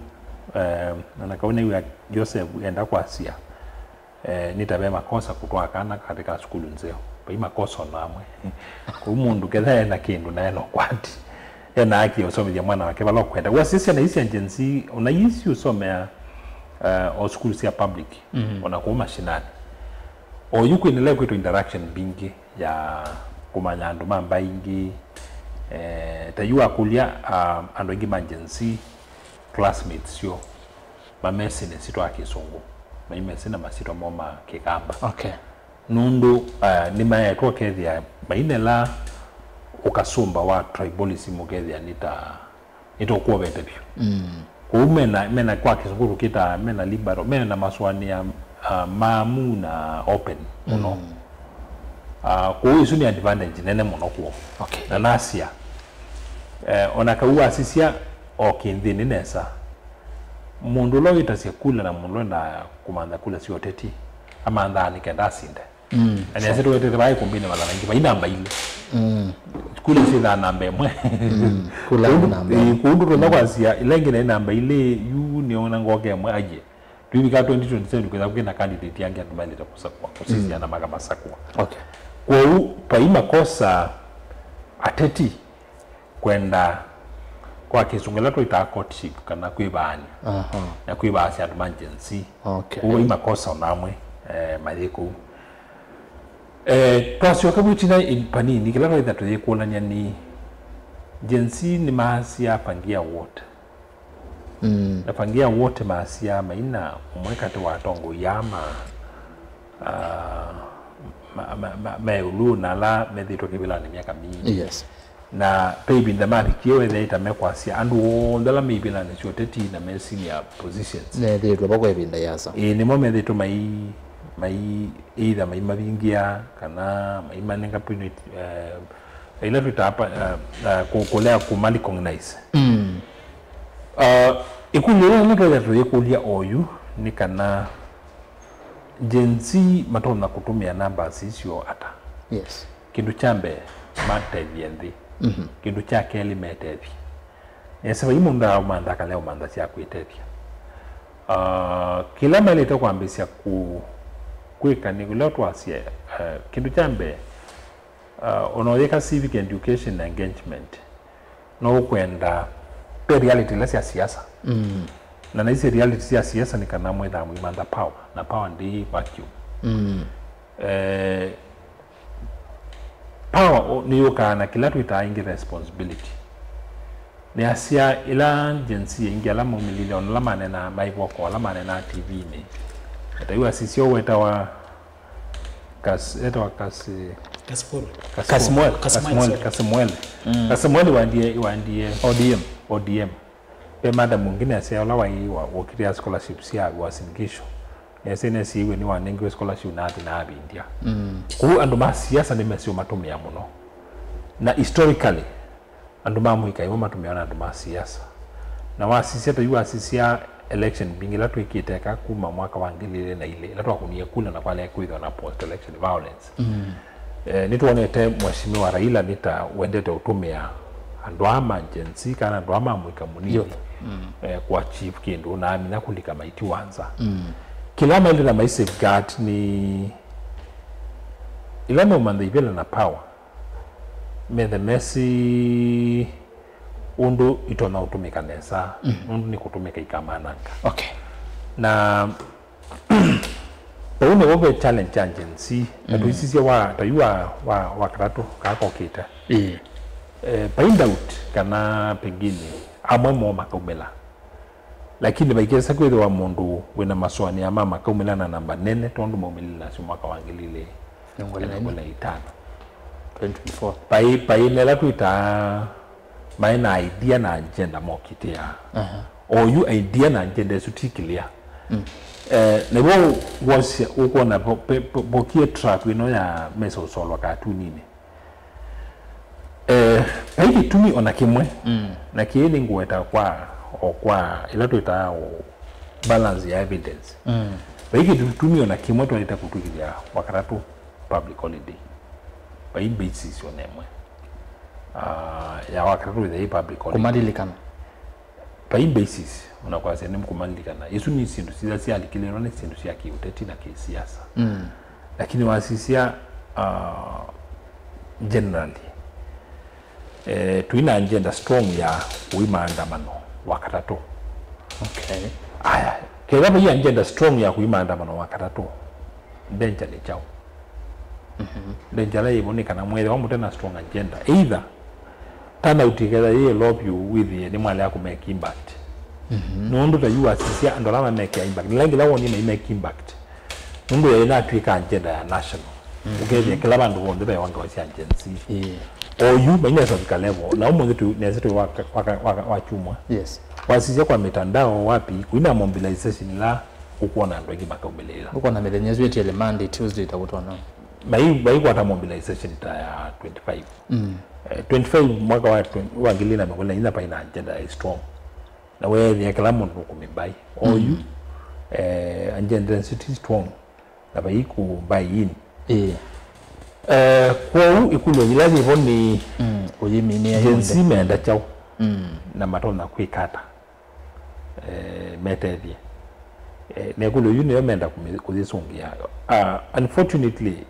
eh, na na kau nĩw'a Joseph enda kwasya, eh, nĩ ta ve makosa kũtwaa kana katika sukulu nzeo. Vai makosa ona amwe. Kũu mũndũ ketha ena kĩndũ na ena ũkwati, ena haki ya ũsomethya mwana wake vala ũkwenda. Wasya syana ii sya Gen Z, ona ii siũsomea, eh, o sukulu sya public, ona kũu mashinani. O yu kwĩnĩle kwĩtwa interaction mbingĩ ya kũmanya andũ ma mbaĩ ingĩ. Eh, ta yu wakũlya, ah, andũ aingĩ ma Gen Z, classmates syoo, mamesĩ nĩsitwa kĩsũngũ, maimesĩ na masitwa moo ma kĩkamba. Okay. Nũndũ, ah, nĩmaetwa ũkethĩa mainela ũkasũmba wa tribalism, ũkethĩa nĩ ta nĩtũkwovete vyũ. Kwoou mena, mena kwa kĩsũngũ tũkĩtaa, mena liberal, mena masũanĩa, ah, maamu na open mũno. Ah, kwoou ĩsu nĩ advantage nene mũno kwoo. Okay. Na nasya, eh, ona kau wasisya o kĩnthĩnĩ nesa, mũndũ ũla wĩtasya kula na mũndũ ũla wendaa kũmantha kula sya ũteti, amanthaa nĩ kenda asinde. Mm, na nĩasya tũwetete vaa ikumbĩnĩ mathana ingĩ vai namba ilĩ. Mm. Kula syĩthaa namba ĩmwe. Mm, kula namba ĩmwe. Kũndũ tũla kwasya ila ingĩ naĩ namba ilĩ, yu nĩona ngoka ĩmwe aye. Twĩvika twenty twenty-seven kwĩtha kwĩna candidate angĩ andũ maĩlĩte kũsakũa, kũsisya na makamasakũa. Okay. Kwoou vai makosa ateti kwenda kwa kĩsũngũ ĩla twĩtaa courtship kana kwĩvaany'a. Aha. Na kwĩvaasya andũ ma Gen Z. Okay. Kwoou vai makosa ona amwe, eh, mayĩ kũu. Eh, twasyoka vu ĩtina ĩ-, vanini, kĩla twaĩtha tũyĩkũlany'a nĩ Gen Z nĩmaasya pangia wote. Mm. Na pangia wote maasya maina ũmwe katĩ wa atongoi aa ma, ah, ma, ma, ma, me ĩũlũ na ala methĩĩtwe kĩvĩlanĩ myaka mingĩ. Yes. Na ve ĩvinda mavikie wethĩa ĩta mekwasya andũ onthe ala me ivĩlanĩ sya ũteti na me senior positions. Methĩĩtwe vo kwa ĩvinda yasa. Ĩĩ, nĩmo methĩĩtwe mai, mai, either maimavingĩa kana maimanenga pini-, eh, ila twĩtaa pa-, eh, eh, kũ-, kũlea kũma recognize. Mm. Uh, ĩkũlyo yĩla ĩla twĩthĩa tũyĩkũlya oyu nĩ kana Gen Z matonya kũtũmĩa numbers icio ata? Yes. Kĩndũ kya mbee, matethye nthĩ. Mhm. Kĩndũ kya kelĩ, metethye. Nĩsĩ vai mũndũ aũmantha akale ũmantha sya kwĩtethya. Ah, kĩla maĩlĩte kwambĩĩsya kũ-, kwĩka nĩ ũla twasye, eh, kĩndũ kya mbee, ah, ona ũyĩka civic education na engagement, no ũkwenda ve reality ila sya siasa. Mm. Na naisye reality sya siasa nĩ kana mwĩthaa mũimantha power, na power ndĩ vacuum. Mm. Eh, power o-, nĩyũkaa na kĩla twĩtaa ĩngĩ responsibility. Nĩasya ĩla Gen Z aingĩ ala maumĩlile, ona ala manenaa maĩ voko, ala manenaa T V-inĩ. Ataiwa sisyo wetawa Kas-, etawa Kasi-, Kasipul. Kasipul. Kasimwel. Kasimwel, Kasimwel, sorry. Kasimwel. Mm. Kasimwel wandie, wandie O D M. O D M. Ve madam ũngĩ nĩasya ũla waĩ wa, wokĩtĩa scholarship sya Uasin Gishu. Nĩasya nĩasyiiwe nĩwanengiwe scholarship na athi na avindya. Mm. Kũu andũ ma siasa nĩmesĩ ũmatũmĩa mũno. Na historically, andũ ma mũika ĩmwe matũmĩawa na andũ ma siasa. Na wasisya ta yu wasisya election mbingĩ ila twĩkĩte eka kuma mwaka wa ngili ilĩ na ilĩ, ila twakunie kula na kwalea kwĩthwa na post election violence. Mm. Eh, nĩtwonete Mheshimiwa Raila nĩ ta wendete ũtũmĩa andũ aa ma Gen Z kana andũ aa ma mũika mũnini, youth, mm, eh, kũachieve kĩndũ na amina kũlika maiti wanza. Mm. Kĩla maendete na mai safeguard nĩ ila meũmantha ivela na power, methe mesĩ ũndũ itonya ũtũmĩka nesa, mm, nũndũ nĩ kũtũmĩka ikamananga. Okay. Na vau nĩvo ve challenge ya Gen Z, na, mm, tũisisye wa, ta yu wa, wa, wa katatũ kaa kokĩte. Ĩĩ. Eh, vai doubt kana pengine amwe moo makaumĩla. Lakini vaikesa kwĩthĩwa mũndũ wĩna masũanĩa ma makaumĩla na namba nene tondũ maumĩlile nasyo mwaka wa ngili ilĩ na mĩongo ĩlĩ na itano. Twenty twenty-four. Vai, vai nela twĩtaa maĩ na idea na agenda mokitĩaa. Aha. Oyu idea na agenda ĩsu ti clear. Mm. Eh, nĩvo ngwosya ũkwona vo-, pe-, po-, vokie trap ĩno ya mesa ũsolwa katuninĩ. Eh, vai kĩtumi ona kĩmwe, mm, na kĩĩ nĩngũweta kwa, o kwa ĩla twĩtaa o balance ya evidence. Mm. Vai kĩtumi ona kĩmwe twaĩte kũtwĩkĩthya Wakatatũ public holiday. Vai basis ona ĩmwe, ah, ya Wakatatũ wĩthĩa ĩ public holiday. Kũmalilikana. Vai basis, ona kwasya nĩmũkũmalilikana. Isu nĩ syĩndũ sila syalikĩlĩlwa nĩ syĩndũ sya kĩũteti na kĩsiasa. Mm. Lakini wasisya, ah, generally, eh, twĩ na agenda strong ya kũi maandamano Wakatatũ. Okay. Aya, kethwa vai agenda strong ya kũi maandamano Wakatatũ, danger nĩ kyaũ? Mhm. Danger ĩla yĩvo nĩ kana mwĩthĩwa mũte na strong agenda. Either turnout ĩkethwa yĩ low vyũ wĩthĩe nĩmwalea kũmake impact. Mhm. Nũndũ ta yu wasisya andũ ala mamekea impact. Nĩla ngĩla woni mai make impact. Nũndũ yaĩ natw'ĩka agenda ya national. Mhm. Ũkethĩa kĩla vandũ vonthe ve wangawa sya Gen Z. Ĩĩ. Oyu mainesa vika level. Na ũmũnthĩ tu nesa tu wa, wa, wa, wa, wa kyumwa. Yes. Wasisya kwa mitandao wapi, kwina mobilization ila ũkwona andũ aingĩ makaumĩlĩĩla. Ũkwona mĩthenya ĩsu ĩtiele Monday, Tuesday ta ũtona. Mai-, maikwata mobilization ta ya twenty-five. Mm. Eh, twenty-five mwaka wa twenty, wa ngili na mĩongo ĩlĩ na inya paina agenda ya strong. Na weethĩa kĩla mũndũ nũkũmĩmbai. Oyu, mm, eh, agenda nzito strong. Na vai kũ buy in. Ĩĩ. Eh, kwoou ĩkũlyo yĩla yĩvo nĩ, mm, ũyĩminĩa Gen Z yonthe meenda kyaũ? Mm. Na matonya kwĩka ata? Eh, metethye. Eh, na ĩkũlyo yu nĩyo menda kũmi-, kũyĩsũngĩa. Ah, unfortunately,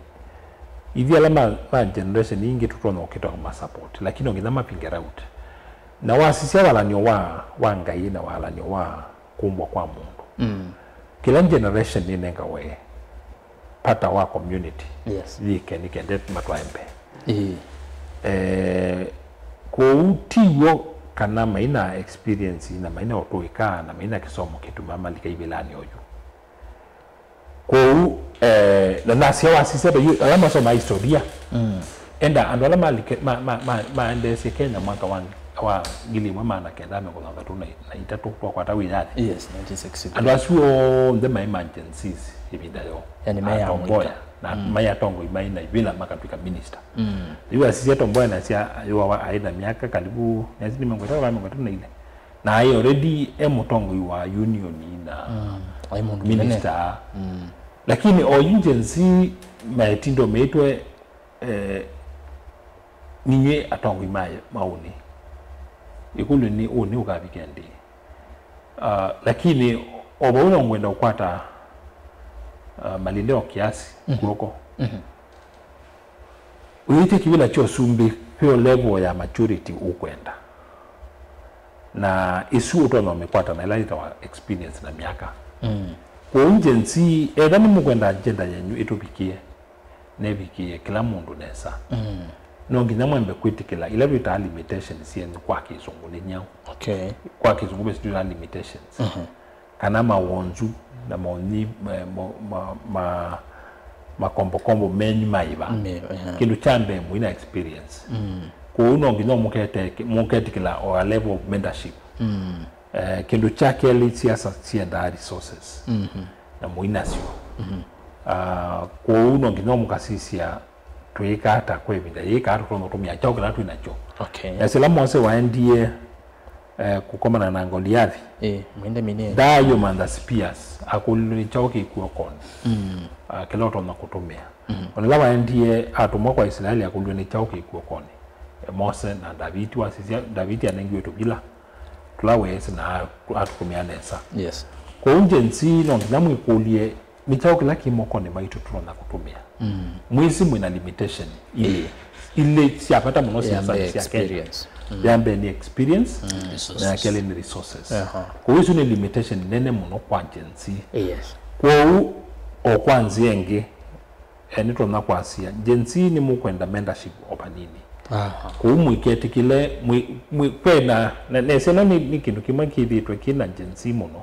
ithyĩ ala ma, ma generation ingĩ tũtonya ũkĩta ma support, lakini no nginya mafinge route. Na wasisya walanio wa, wa Ngai na walanio wa kũmbwa kwa mũndũ. Mm. Kĩla generation nĩnengawe pata wa community. Yes. Yĩke nĩ kenda matwae mbee. Ĩĩ. Eh, kwoou ti w'o kana maina experience na maina ũtũĩka na maina kĩsomo kĩtuma malika ivĩlanĩ oyu. Kwoou, eh, na nasya wasisya ta yu, ala masoma historia. Mm. Enda andũ ala malike-, ma-, ma-, ma-, maendeesye Kenya mwaka wa, wa ngili ĩmwe maana kenda mĩongo thanthatũ na itatũ twakwata wĩyathi. Yes, nineteen sixty-three. Andũ asu onthe maĩ ma Gen Zs ĩvinda yoo. Yani, me ya atongoya mũika. Na, mm, maĩ atongoi maĩ na ivĩla makatw'ĩka minister. Mm. Yu asisya atongoya na sya, yu awa aĩ na myaka karibu, nesi nĩ mĩongo ĩtatũ kana mĩongo ĩtatũ na ilĩ. Na aĩ already e mũtongoi wa union na, mm, aĩ mũndũ mũnene. Minister. Mm. Lakini oyu Gen Z maetindo meitwe, eh, ninyw'ĩ atongoi ma, ma ũnĩ. Ĩkũlyo nĩ ũnĩ ũkavika ndĩ? Ah, lakini o vau no ngwenda ũkwata, ah, Malinde o kiasi, mhm, kw'oko. Mhm. Ũyĩtye kĩvĩla kya ũsumbĩ, ve o level ya maturity ũkwenda. Na ĩsu ũtonya ũmĩkwata na ĩla yĩtawa experience na myaka. Mm. Kwoou Gen Z, etha nĩmũkwenda agenda yenyu ĩtũvikĩe, nevikĩe kĩla mũndũ nesa. Mm. No nginya mwambe kwĩtĩkĩla ila twĩtaa limitations syenyu kwa kĩsũngũ nĩ nyaũ. Okay. Kwa kĩsũngũ ve twĩtaa limitations. Mhm. Kana mawonzu na maũnyi, ma, ma, ma, ma, makombokombo menyu maĩva. Me, ehe. Kĩndũ kya mbee mũina experience. Mm. Kwoou no nginya mũkete-, mũketĩkĩla o a level of mentorship. Mm. Eh, kĩndũ kya kelĩ, siasa siendaa resources. Mhm. Na mũinasyo. Mhm. Ah, kwoou no nginya mũkasisya twĩka ata kwa ĩvinda yĩĩ, kana tũtonya kũtũmĩa kyaũ kĩla twĩ nakyo. Okay. Na sila Mose waendie eh, kũkomana na Ngoliathi, Eh, mwende mine. Ndaayũmantha spears, akũlilwe nĩ kyaũ kĩ kw'okonĩ, ah, kĩla ũtonya kũtũmĩa. O na ĩla waendie atũmwa kwa Isilaeli, akũlilwe nĩ kyaũ kĩ kw'okonĩ. Eh, Mose na Ndaviti, wasisya, Ndaviti anengiwe tũvila tũla weesĩ na a- atũtũmĩa nesa. Yes. Kwoou Gen Z no nginya mwĩkũlye, nĩ kyaũ kĩla kĩ mokonĩ maitũ tũtonya kũtũmĩa? Mwĩsĩ mwĩna limitation ilĩ, ilĩ sya vata mũno siasanĩ sya Kenya. Ya mbee nĩ experience, na ya kelĩ nĩ resources. Kwoou isu nĩ limitation nene mũno kwa Gen Z. Yes. Kwoou, o kwa nzĩa ĩngĩ, eh, nĩtonya kwasya Gen Z nĩmũkwenda mentorship o vanini. Aha. Kwoou mũiketĩkĩle, mwĩ- mwĩ- kwenda, na nesĩ ĩno nĩ, nĩ kĩndũ kĩmwe kĩthĩĩtwe kĩ na Gen Z mũno.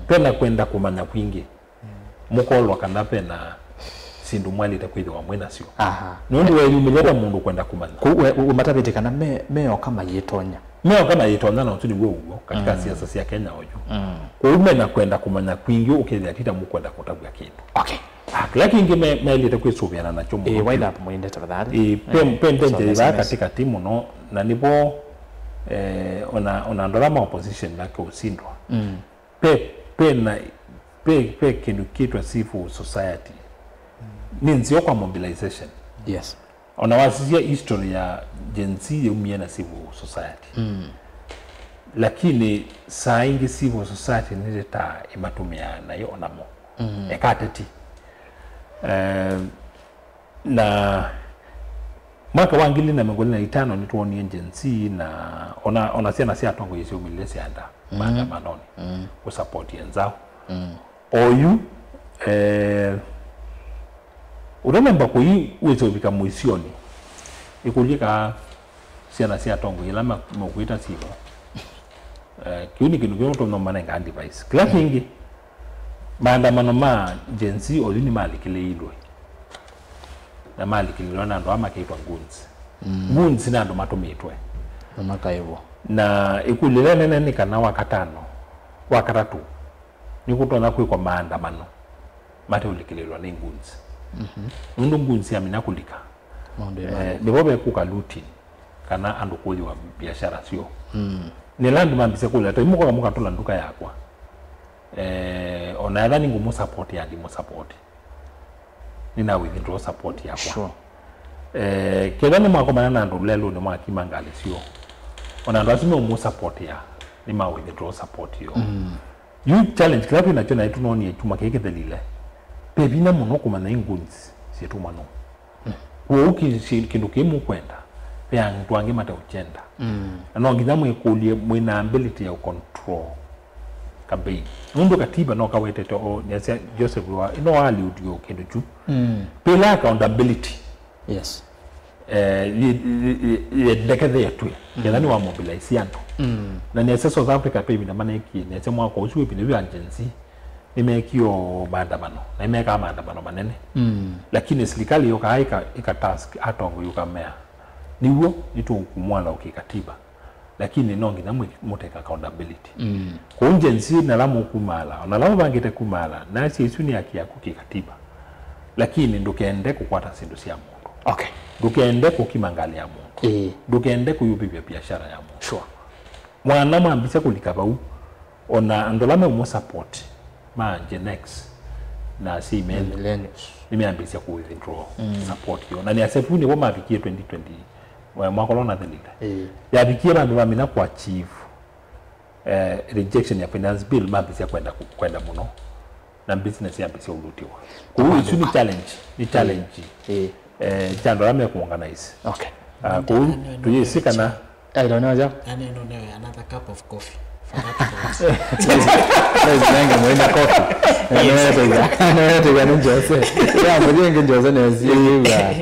Twenda kwenda kũmanya kwingĩ. Mũkolwa kana ve na syĩndũ mwaĩlĩte kwĩthĩwa mwĩ nasyo. Aha. Nũndũ weyumĩlya ta mũndũ kwenda kũmanya. Kwoou we- ũmatavĩte kana me- meoka mayĩtonya. Meoka mayĩtonya, na ũsu nĩw'o ũw'o katika siasa sya Kenya oyu. Kwoou mena kwenda kũmanya kwingĩ ũkethĩa tita mũkwenda kũtavw'a kĩndũ. Okay. Ah, kĩla kĩngĩ me- meĩlĩte kwĩsũvĩana nakyo mũno. Eh, wind up mwende tafadhali. Eh, pe- pe- ndenje Somesa ivaa message. Katikati mũno, na nĩvo, eh, ona ona andũ ala ma opposition make ũsindwa. Pe- pe na- pe- pe kĩndũ kĩtwa civil society. Nĩ nzeo kwa mobilization. Yes. Ona wasisya history ya Gen Z yaumie na civil society. Lakini saa ingĩ civil society nĩletaa ĩmatũmĩaa nayo onamo. Eka ateti. Eh, na mwaka wa ngili na mĩongo ĩlĩ na itano nĩtwonie Gen Z na ona, ona syana sya atongoi syaumĩlile syaenda maandamanonĩ kũsupport enzao. Oyu, eh, ũtanemba kũi wĩse ũvika mũisyonĩ, ĩkũlye kaa syana sya atongoi ila ma- makwĩta syĩvo. Eh, kĩu nĩ kĩndũ kĩmwe tũno manenga advice. Kĩla kĩngĩ, maandamano ma Gen Z oyu nĩmalikĩlĩilwe. Na malikĩlĩlwa na andũ aa makĩtwa goons. Goons nĩ andũ matũmĩtwe. Na makaĩvwa. Na ĩkũlyo ĩla nene nĩ kana wa katano, wa katatũ, nĩkũtonya kwĩkwa maandamano mateũlikĩlĩlwa nĩ goons. Nũndũ goons yamina kũlika, Maũndũ eh, ĩmwe. Nĩvo vekũka looting kana andũ kũyĩwa biashara syoo. Nĩla andũ mambĩsya kũlya, ta imũkoka mũkatũla nduka yakwa. Eh, ona etha nĩngũmũsupport ya ndimũsupport. Nĩna withdraw support yakwa. Sure. Eh, kethwa nĩmwakomana na andũ lelũnĩ mwakima ngalĩ syoo, ona andũ asu meũmũsupport ya, nĩma withdraw support yoo. Yu challenge kĩla twĩ nakyo naĩ tũnonie kyuma kĩĩ kĩthelile. Ve vinya mũno kũmanya i goons syĩtũmwa nũũ. Kwoou ki- si- kĩndũ kĩĩ mũkwenda, ve andũ angĩ mateũkyenda. Na no nginya mwĩkũlye mwĩna ability ya control campaign. Nũndũ katiba no kawetete o, nĩasya Joseph wa, no aliudio kĩndũ kyu. Pĩla accountability. Yes. Eh, yendekethetw'e, ketha nĩ wa mobilize andũ. Na nĩasya South Africa pe ĩvinda manekie, nĩasya mwaka ũsu ĩvinda yu agency, nĩmekie o maandamano, na nĩmekaa maandamano manene. Lakini silikalĩ yokaa ĩka, ĩka task atongoi ũkamea, nĩw'o nĩtũkũmwala ũkĩkatiba, lakini no nginya mwĩ- mũteka accountability. Kũu Gen Z na ala mũkumaala, ona ala mũvangĩte kumaala, nasya isu nĩ haki yaku kĩkatiba, lakini ndũkende kũkwata syĩndũ sya mũndũ. Okay. Ndũkende kũkima ngalĩ ya mũndũ. Ĩĩ. Ndũkende kũyũvĩvya biashara ya mũndũ. Sure. Mwana mwambĩsya kũlika vau, ona andũ ala meũmũ support ma Gen X na asyai mene Millennials. nĩmeambĩsya kũ withdraw support yo. Na nĩasya vu nĩvo mavikie twenty twenty, mwa- mwaka ũla ũnathelile. Ĩĩ. Yavikie vandũ vamina kũ achieve, eh, rejection ya finance bill, mambĩsya kwenda ku- kwenda mũno. Na business yambĩsya ũlutiwa. Kũu isu nĩ challenge, nĩ challenge. Ĩĩ. Eh, kya andũ ala mekũorganize. Okay. Ah, kũu tũyĩsĩ kana Ailoneo ja. Yaani, no newe another cup of coffee for that cause. Nenge mwina kofi. Nĩweteja. Nĩweteja nĩ Jose. Ya, mũthĩnge Jose nĩwesie.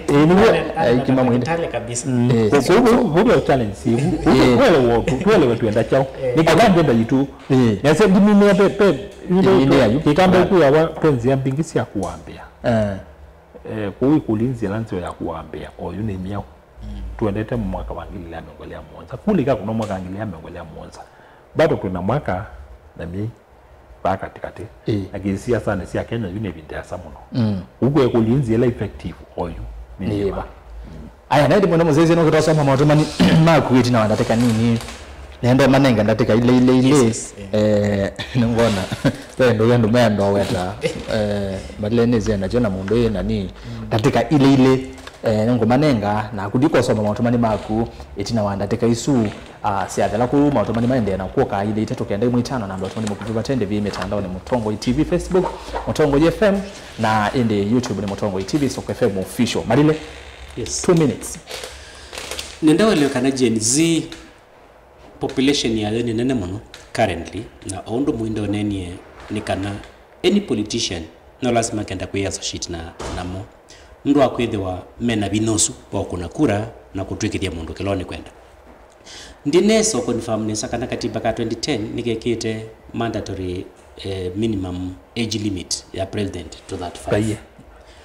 Ĩĩ, nĩguo. Aikima mwĩnda. Tale kabisa. Ĩĩ. Kũu vũvyo challenge ivu. Ĩĩ. Tuelewe tu, tuelewe twenda chao. Nĩ kana ndenda yitu. Ĩĩ. Nĩasya ndimine pe pe Ĩĩ, nĩ ayu. Kĩkamba kuyawa twenzi ya mbingi sya kuambia. Eh. Eh, kũu ĩkũlĩ nzĩa nzeo ya kũambĩa oyu nĩ myaũ. Tuendete mwaka wa ngili ya mĩongo ĩlĩ ya mũonza. Kulika kuna mwaka wa ngili ya mĩongo ĩlĩ ya mũonza. Bado twĩna mwaka na myei vaa katikati. Ĩĩ. Na kĩsiasanĩ sya Kenya yu nĩ ĩvinda yasa mũno. Mm. Ũkwekũlya nzĩa ĩla effective oyu nĩ Nĩ yĩva. yĩva. Aya, naĩ ndimwene mũsyaĩĩsya nũkĩtosoma maũtũmani maku ĩtina wa ndatĩka nini. Nenda ũmanenge ndatĩka ilĩ ilĩ ilĩ. Yes, yes, yeah. Eh, nĩngwona ve ndũĩ andũ meenda ũweta, eh, malĩnĩsye nakyo na mũndũ ĩ nani. Ndatĩka ilĩ ilĩ, eh, nĩngũmanenga, naku ndikosoma maũtũmani maku ĩtina wa ndatĩka isu, ah, syathela kũu, maũtũmani maendee na kũka ilĩ itatũ kenda imwe itano, na andũ atũmani makuvi vatende vi mitandaoni, Mũtongoi T V Facebook, Mũtongoi F M, na ĩndĩ YouTube nĩ Mũtongoi T V, Soko F M Official. Malile, yes, two minutes. Nenda ũelewe kana Gen Z population yayo nĩ nene mũno currently, na o ũndũ Mwinde ũneenie nĩ kana any politician no lasima kenda kwĩ associate na, namo, nũndũ wa kwĩthĩwa mena vinya ũsu wa kũkũna kura na kũtw'ĩkĩthya mũndũ kĩla ũnĩkwenda. Ndinesa confirm nesa kana katiba ka twenty ten nĩkekĩte mandatory, eh, minimum age limit ya president to thirty-five. Kaiye.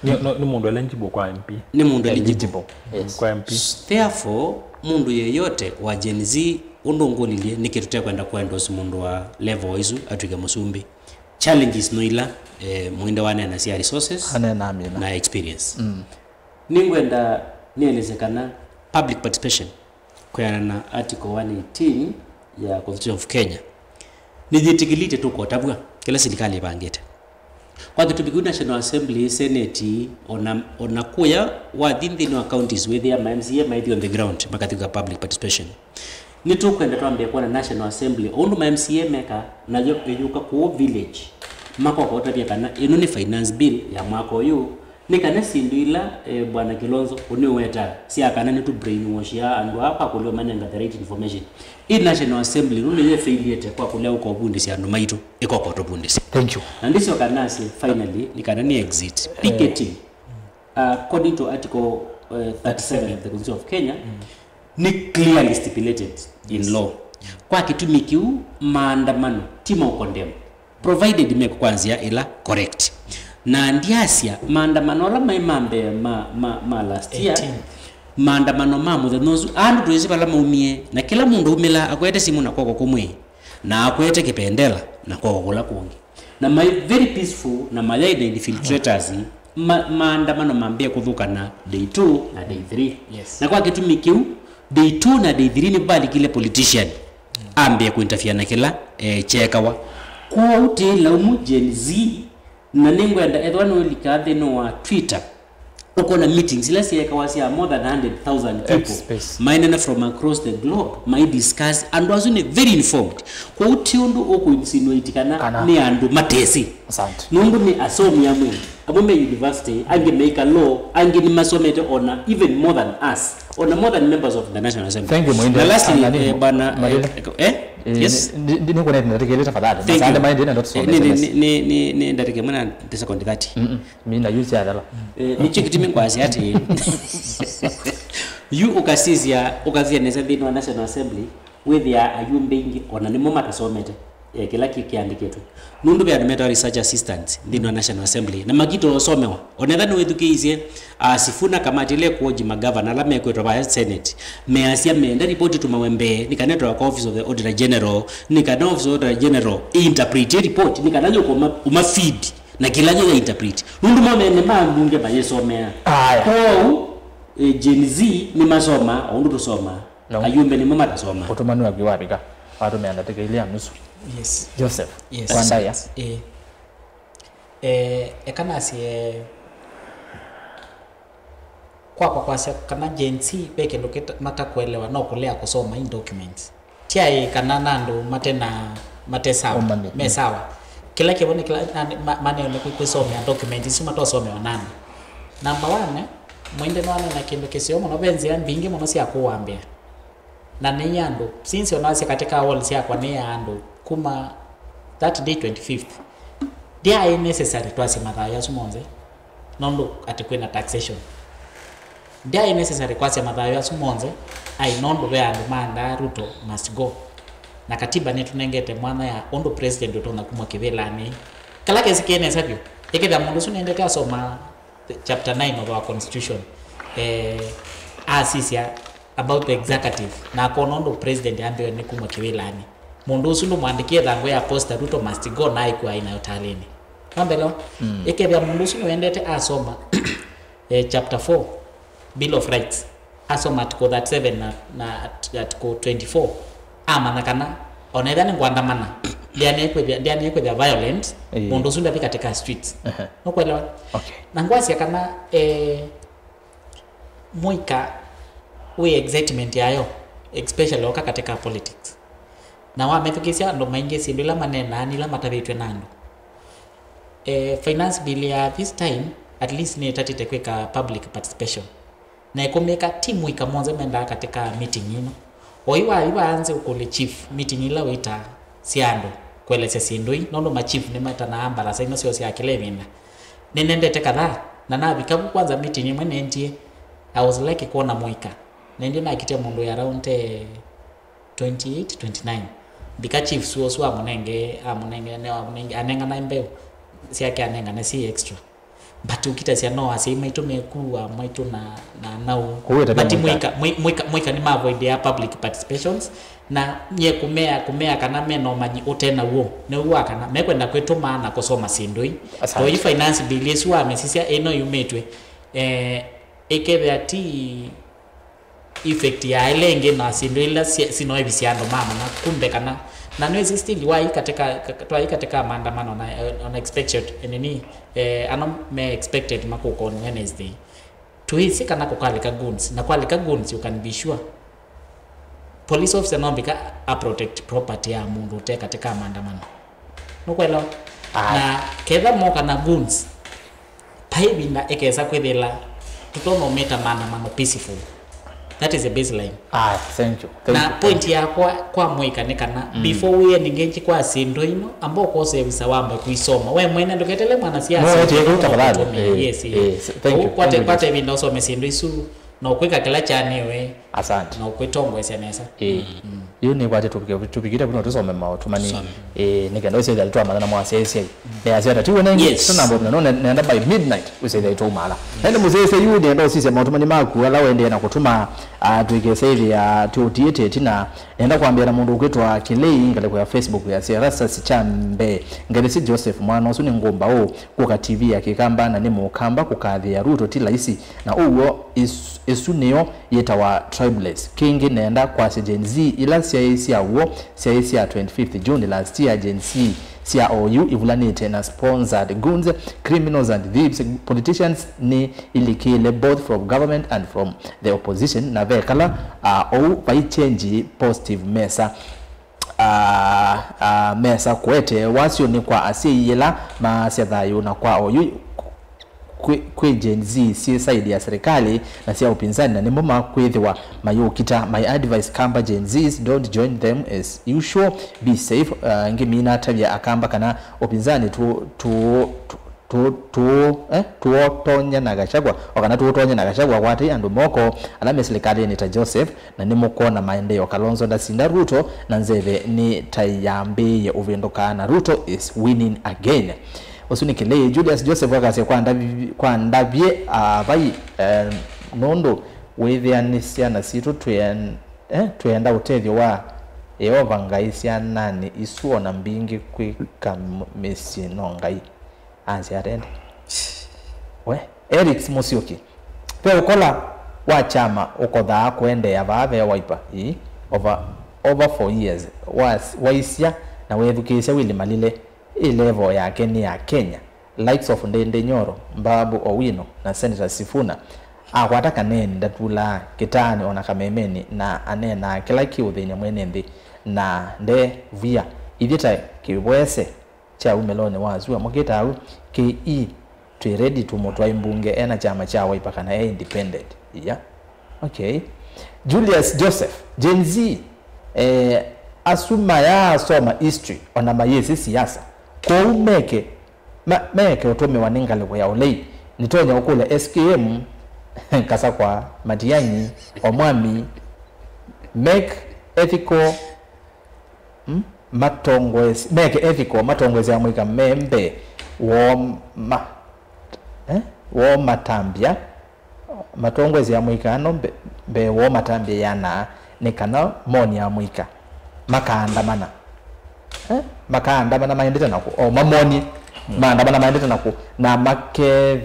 Nĩ, no, nĩ mũndũ eligible kwa M P. Nĩ mũndũ eligible. Eligible. Yes. Kwa M P. Therefore, mũndũ yeyote wa Gen Z, ũndũ ngũlilye, nĩkĩ tũtekwenda kũ endorse mũndũ wa level isu atw'ĩke mũsumbĩ? Challenges no ila, eh, Mwinde wanena sya resources. Anena amina. Na experience. Mm. Nĩngwenda nĩelesye kana public participation, kwĩana na Article one eighteen ya Constitution of Kenya, nĩyĩtĩkĩlĩte tũkotavw'a kĩla silikalĩ ĩvangĩte. Kwa kĩtumi kĩu, National Assembly, Senate, ona, ona kũya wathi nthĩnĩ wa counties, wĩthĩa ma M C A maithi on the ground, makathiũka public participation. Nĩtũkwenda twambĩe kwona National Assembly, o ũndũ ma M C A meka, nayo ĩyũka kũũ village, makokotavya kana ĩno nĩ finance bill ya mwaka ũyũ, nĩ kana syĩndũ ila, eh, Bwana Kilonzo ũnĩweta sya kana nĩtũ brainwash ya andũ aa kwa kũlea ũmanenga the right information. Ĩ National Assembly nũndũ yĩfeiliete kwa kũlea ũkovundĩsya andũ maitũ, ĩkokotũvundĩsya. Thank you. Na ndĩsyoka nasye, finally, nĩ kana nĩ exit. Eh. Picketing, uh, according to Article, uh, thirty-seven of the Constitution of Kenya, mm, nĩ clearly stipulated in law. Kwa kĩtumi kĩu, maandamano ti ma ũkondemn, provided mekwa kwa nzĩa ĩla correct. Na ndyasya maandamano ala maĩ ma mbee ma, ma, ma last year, eighteen, maandamano ma mũthenya ũsu, andũ twĩsĩ vala maumie, na kĩla mũndũ aumĩla akwete simũ na kw'oko kũmwe, na akwete kĩpendela na kw'oko kũla kũngĩ. Na maĩ very peaceful, na mayaĩ na infiltrators, ma-, maandamano mambĩe kũthũkana day two na day three. Yes. Na kwa kĩtumi kĩu, day two na day three nĩvalikile politician ambĩe kũinterfere na kĩla, eh, kyeekawa. Kwoou tĩ laumu Gen Z, na nĩngwenda ethwa nũlika nthĩnĩ wa Twitter, ũkona meetings ila syeekawa sya more than a hundred thousand people, X space, mainena from across the globe, mai discuss. Andũ asu nĩ very informed. Kwoou ti ũndũ ũkũ insinuate kana, kana, nĩ andũ matesĩ. Asante. Nũndũ nĩ asomi amwe. Amwe me university, angĩ meika law, angĩ nĩmasomete ona even more than us, ona more than members of the National Assembly. Thank you, Mwinde. Na lastly, eh, bwana, eh, eh, yes? Nĩkũnete ndatĩkĩlĩ tafadhali. Thank you. Masaa nĩ maendie na ndoto. Eh, nĩ, nĩ, nĩ, nĩ, nĩ ndatĩkĩlĩ mwana the second thirty. Mm-mm. Mina yu syathela. Eh, nĩkyo kĩtumi ngwasya atĩ yu ũkasisya, ũkasisya nesa nthĩnĩ wa National Assembly, wĩthĩaa ayumbe aingĩ ona nĩmo matasomete, eh, kĩla kĩ-, kĩandĩkĩtwe. Nũndũ ve andũ metawa research assistants nthĩnĩ wa National Assembly, na makitosomewa. Onetha nĩwĩthukĩĩisye, ah, Sifuna kamati ĩla ĩkũoji magavana ala mekwĩtwa va Senate, measya menda ripoti ĩtumawe mbee, nĩ kana ĩtwawe kwa Office of the Auditor General, nĩ kana Office of the Auditor General ĩinterprete report, nĩ kana yũka ũma, ũma feed na kĩla yo ya interpret. Nũndũ mo mene ma mbunge mayĩsomea. Aya. Kwoou, eh, Gen Z nĩmasomaa o ũndũ tũsomaa. No. Ayumbe nĩmo matasoma. Ũtũmani waku wavika, watũmĩa ndatĩka ilĩ ya nusu. Yes. Joseph, yes, kwa ndaya. Eh. Eh, eka nasye, kwakwa kwasya kana Gen Z ve kĩndũ kĩta-, matakuelewa no kũlea kũsoma in documents. Tyaĩ kana na andũ mate na, mate sawa, ũmanye, me sawa. Kĩla kĩvo nĩ kĩla, na, ma-, maneone kwĩ-, kwĩsomea documents isu matosomewa nani. Number one, Mwinde nĩwanena kĩndũ kĩseo mũno, ve nzĩa mbingĩ mũno sya kũwambĩa. Na nĩ andũ, since onasya katĩ ka wall syakwa nĩ ya andũ kuma that day twenty-fifth, ndyaĩ necessary twasye mathayũ asu monthe, nũndũ atĩ kwĩna taxation. Ndyaĩ necessary kwasya mathayũ asu monthe, ai nũndũ ve andũ maandaa Ruto must go. Na katiba nĩtũnengete mwanya ya ũndũ president ũtonya kumwa kĩvĩlanĩ. Kala kesĩ kĩ nesa vyũ, ĩkĩthĩa mũndũ ũsu nĩendete asoma chapter nine of our constitution, eh, asisya about the executive, na akona ũndũ president ambĩwe nĩ kumwa kĩvĩlanĩ. Mũndũ ũsu ndũmwandĩkie thangũ ya poster, Ruto must go, na aĩkua aĩ nayo talĩnĩ. Wambelewa? Mm. Ĩkethĩa mũndũ ũsu nĩwendete asoma, eh, chapter four, Bill of Rights. asoma article thirty-seven na, na at- article twenty-four, amanya kana ona ethĩa nĩngwandamana, ndĩanĩe kwĩthĩa ndĩanĩe kwĩthĩa violent, Ĩĩ. mũndũ ũsu ndathi katika streets. Ehe. Nũkwelewa? Okay. Na ngwasya kana eh, mũika wĩ excitement yayo, especially oka katika politics. Na wamethukĩĩsya andũ maingĩ syĩndũ ila maneenaa nĩ ila matavĩtw'e na andũ. Eh, finance bill ya this time at least nĩtatĩte kwĩka public participation. Na ĩkũmĩka ti mũika monthe mendaa katika meeting ĩno. Oyu wathi waanze ũkũlya chief meeting ila wĩtaa sya andũ kũelesya syĩndũ ii, nũndũ ma chief nĩmetanaa mbarasa ino syoo sya kĩla ĩvinda. Nĩnendete kadhaa, na navika vu kwanza meeting ĩmwe nendie, I was lucky kwona mũika. Nendie nakitie mũndũ ya around eh, twenty-eight, twenty-nine. Mbika chief suo suo amũnenge amũnenge ne amũnenge anengana mbeu syake anengane si extra. But ũkitasya no asyai maitũ mekua maitũ na na nau. Kũu ĩtavya But mũika. Mũika mũika mũika nĩ mavoidea public participations. Na nye kũmea kũmea kana mena ũmanyi ũte naw'o nĩw'o kana mekwenda kwĩtũma na kũsoma syĩndũ ii. Asante. Toi finance bill ĩsu wamesisya ĩno yumĩtw'e eh, ĩkethĩa ti effect ya ĩla ĩngĩ na syĩndũ ila sya- sinoevisya andũ mamanya kumbe kana na nĩwĩsĩ still wai katika ka- twai katika maandamano na eh, on expected nini eh, ano me expected makũka on Wednesday. Tũĩsĩ kana kũkalika goons na kwalika goons, you can be sure police officer no mbika a protect property ya mũndũ ũte katika maandamano. Nũkwelewa? Aye. Na ketha moka na goons, pa ĩvinda ĩkesa kwĩthĩla tũtonomĩta maandamano peaceful. That is the baseline. Ah, thank you. Thank Na you. Point yakwa kwa mũika nĩ kana mm. Before we engage kwa syĩndũ ino, amba ũkose visa wambe kuisoma we mwene, ndũketele mwanasiasa. No, eti, eti, tafadhali. Eh, yes, eh, yes. Thank you. Kwate, thank you, kwate ĩvinda ũsome syĩndũ isu. Na ũkwĩka kĩla kyanĩwe. Asante. Na ũkwĩtongoesya nesa. Ĩĩ. Mm. Yu nĩkwatĩ tũvikĩte vuno tũsome maũtũmani. Some. Ĩĩ, nĩ kenda ũsethĩa twamanya na mwasyaĩsyai. Nĩasya ata tiwe nengi. Yes. Tũnambũmya no nenda by midnight ũsethĩa twaumala. Ende mũsyaĩsya yu nĩenda ũsisya maũtũmani maku ala ũendee na kũtũma, ah, twĩkesethĩa tũtiĩte ĩtina. Nenda kwambĩa na mũndũ ũkwĩtwa Kĩlei ngalĩko ya Facebook ya Erastus Chambe. Ngelesi Joseph mwana ũsu nĩ ngũmbaũ kũka T V ya Kĩkamba na nĩ mũkamba kũkathĩa Ruto ti laisi. Na ũw'o ĩsu, ĩsu nĩyo yĩtawa tribeless. Kĩngĩ nenda kwasya Gen Z ila syaĩ sya w'o syaĩ sya twenty-fifth June last year, Gen Z sya oyu ivulanĩte na sponsored goons, criminals and thieves. Politicians nĩ ilikĩle both from government and from the opposition, na vekala uh, ou vai change positive mesa uh, uh, mesa kũete wasyo nĩ kwa asyai ĩla maasya thayũ na kwa oyu kwĩ, kwĩ Gen Z syĩ side ya serikali na sya upinzani, na nĩmo makwĩthĩwa mayũkita. My advice, Kamba Gen Zs, don't join them as usual, be safe. Uh, ngĩmina atavya Akamba kana upinzani tu, tu, tu, tu, tu, eh, tuotonya na Gachagua, o kana tuotonya na Gachagua, kwatei andũ moko ala me silikalĩnĩ ta Joseph, na nĩmũkwona maendeeo. Kalonzo ndasinda Ruto na nzeve nĩ ta yambĩĩe ũvĩndũka na Ruto is winning again. Ũsu nĩ Kĩlei. Julius Joseph akasya kwa ndavi-, kwa ndavye, ah, vai, eh, nũndũ wĩthĩanĩsya na sitũ twĩen-, eh, twĩenda ũtethyo wa Yeova Ngai syananĩ isu ona mbingĩ kwĩka m-, mĩsyĩ no Ngai. Anzĩa atende. We, Eric Musyoki. Ve ũkola wa kyama ũkothaa kũendeea vaa ve Wiper. Ii, over, over four years. Was, waisya na wethukĩĩsya Willy Malile. Ĩ level yake nĩ ya Kenya. Likes of Ndindi Nyoro, Babu Owino na Senator Sifuna. Akwata kaneni ndatulaa kĩtaanĩ ona kamemeni na aneenaa kĩla kĩũthĩny'a mwene nthĩ na nde vw'ĩa. Ithyĩ ta kĩvwese kya umĩlonĩ wa sua mũkĩta au, K E, twĩ ready tũmũtwae mbunge ena kyama kya Wiper kana e independent. Iya. Okay. Julius Joseph, Gen Z, eh, asu mayaasoma history ona mayĩsĩ siasa. Kwoou meke, ma, meke ũtũmĩwa nĩ ngalĩko ya ũlei. Nĩtonya ũkũlya S K M, Kasakwa, Matiang'i, Omwami, make ethical Hmm? Matongoes-, meke ethical, matongoesya amũika me mbee woo ma-, eh? Woo matambya, matongoesya amũika ano mbe-, mbee woo matambya yana nĩ kana moni amũika makaandamana. Eh? Makaandamana maendete naku, o mamoni, maandamana maendete naku, na make-,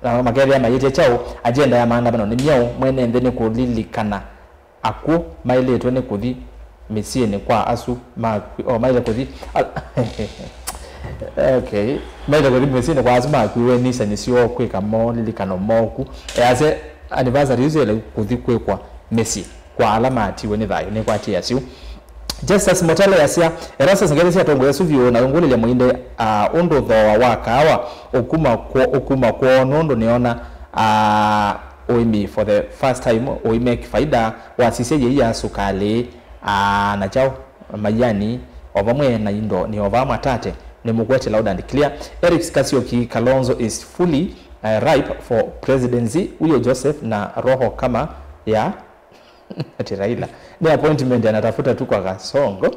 Na makethĩa mayĩtye kyaũ? Agenda ya maandamano nĩ myaũ? Mwene nthĩ nĩ kũlilikana akw'ũ maĩlĩtwe nĩ kũthi mĩsyĩnĩ kwa asu makwi-, o, maĩle kũthi, a-, okay. Maĩle kũthi mĩsyĩnĩ kwa asu makwiwe nĩ isanĩ syoo kwĩka molilikano moku. Easya anniversary isu yaĩle kũthi kwĩkwa mĩsyĩ kwa ala matiwe nĩ thayũ. Nĩkwatĩĩa syũ. Justus Motelo yasya, Erastus, ngelesya atongoi asu vyũ na ũngũlĩlya mũinde, ah, ũndũ thooa wa kaawa ũkuma kwo-, ũkuma kwoo, nũndũ nĩona, ah, ũĩmi for the first time ũimake faida, wasisya yĩia, sukalĩ, ah, na kyaũ, maiani, o vamwe na indo nĩ o vaa Mwatate. Nĩ mũkwete loud and clear. Eric Kasioki, Kalonzo is fully, eh, ripe for presidency. Huyo Joseph na roho kama ya ati Raila. Nĩ appointment anatafuta tu kwa Kasongo.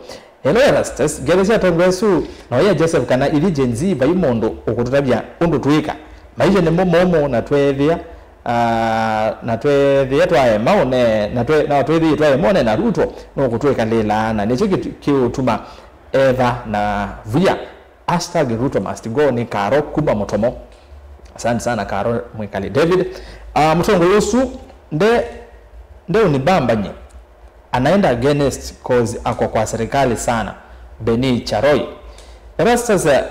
Hello Erastus, ngelesya atongoi asu, na ũye Joseph kana ithi Gen Z vai mũndũ ũkũtũtavya ũndũ twĩka. Maisha nĩmo momũ na tweethĩa, ah, na tweethĩa twaema ũne, na twe-, na tweethĩie twaema ũne na Ruto, nũkũtwĩkalĩla, na nĩkyo kĩtu-, kĩũtuma etha na via. Hashtag Ruto must go nĩ Karo kuma Mũtomo. Asante sana Karo Mwikali. David, ah, mũtongoi ũsu nde, nde unibambanye. Anaenda against cause ako kwa serikali sana. Beni Charoi. Erastus, eh,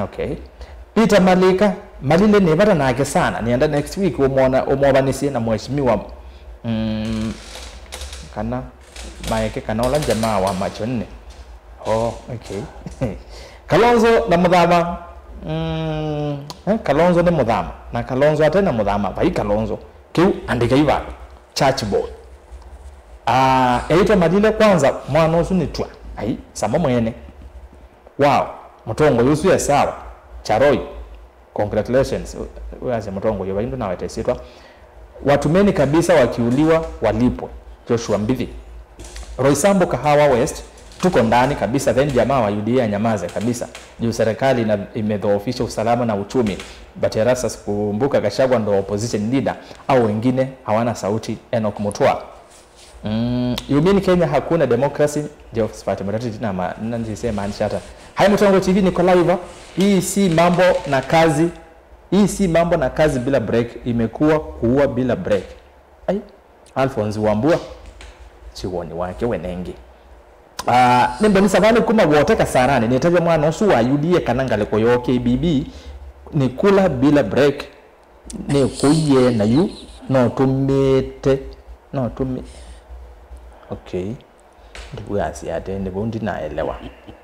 okay. Peter Malika, Malile nĩ vata nake sana. Nĩenda next week ũmwona, ũmwovanisye na mheshimiwa, mm, kana Maeke kana ũla jamaa wa machonĩ. Oh, okay. Kalonzo na Mũthama. Mm, eh, Kalonzo nĩ Mũthama. Na Kalonzo ate na Mũthama, vai Kalonzo. Kĩu andĩkai vandũ. Church boy. Ah, eĩtwa Malile kwanza, mwana ũsu nĩ twa. Ai, sama mwene. Wow, mũtongoi ũsu e sawa. Charoi. Congratulations. Wĩasya mũtongoi vai ndũnaweta ĩsyĩtwa. Watumeni kabisa, wakiuliwa walipwe. Joshua Mbithi. Roysambu, Kahawa West, tuko ndani kabisa, then jamaa wa U D A anyamaze kabisa. Juu serikali ina-, imedhoofisha usalama na uchumi. But Erastus, kumbuka Gachagua ndo opposition leader, au wengine hawana sauti. Enoch Mutua. Mm, you mean Kenya hakuna democracy? Josephat Mũteti, na ma-, na ndise maanisha hata. Hai Mũtongoi T V, niko live. Hii si mambo na kazi. Hii si mambo na kazi bila break, imekuwa kuua bila break. Ai, Alphonse Wambua. Siwoni wake wenengi. Ah, nĩ Mboni Savali kuma Wote Kasarani, nĩtavya mwana ũsu wa U D A kana ngalĩko yoo K B B nĩ kula bila break. Nĩkũie na yu no tũmĩte, no tũmi-, okay. Ndĩw'asya ate, nĩ vau ndinaelewa.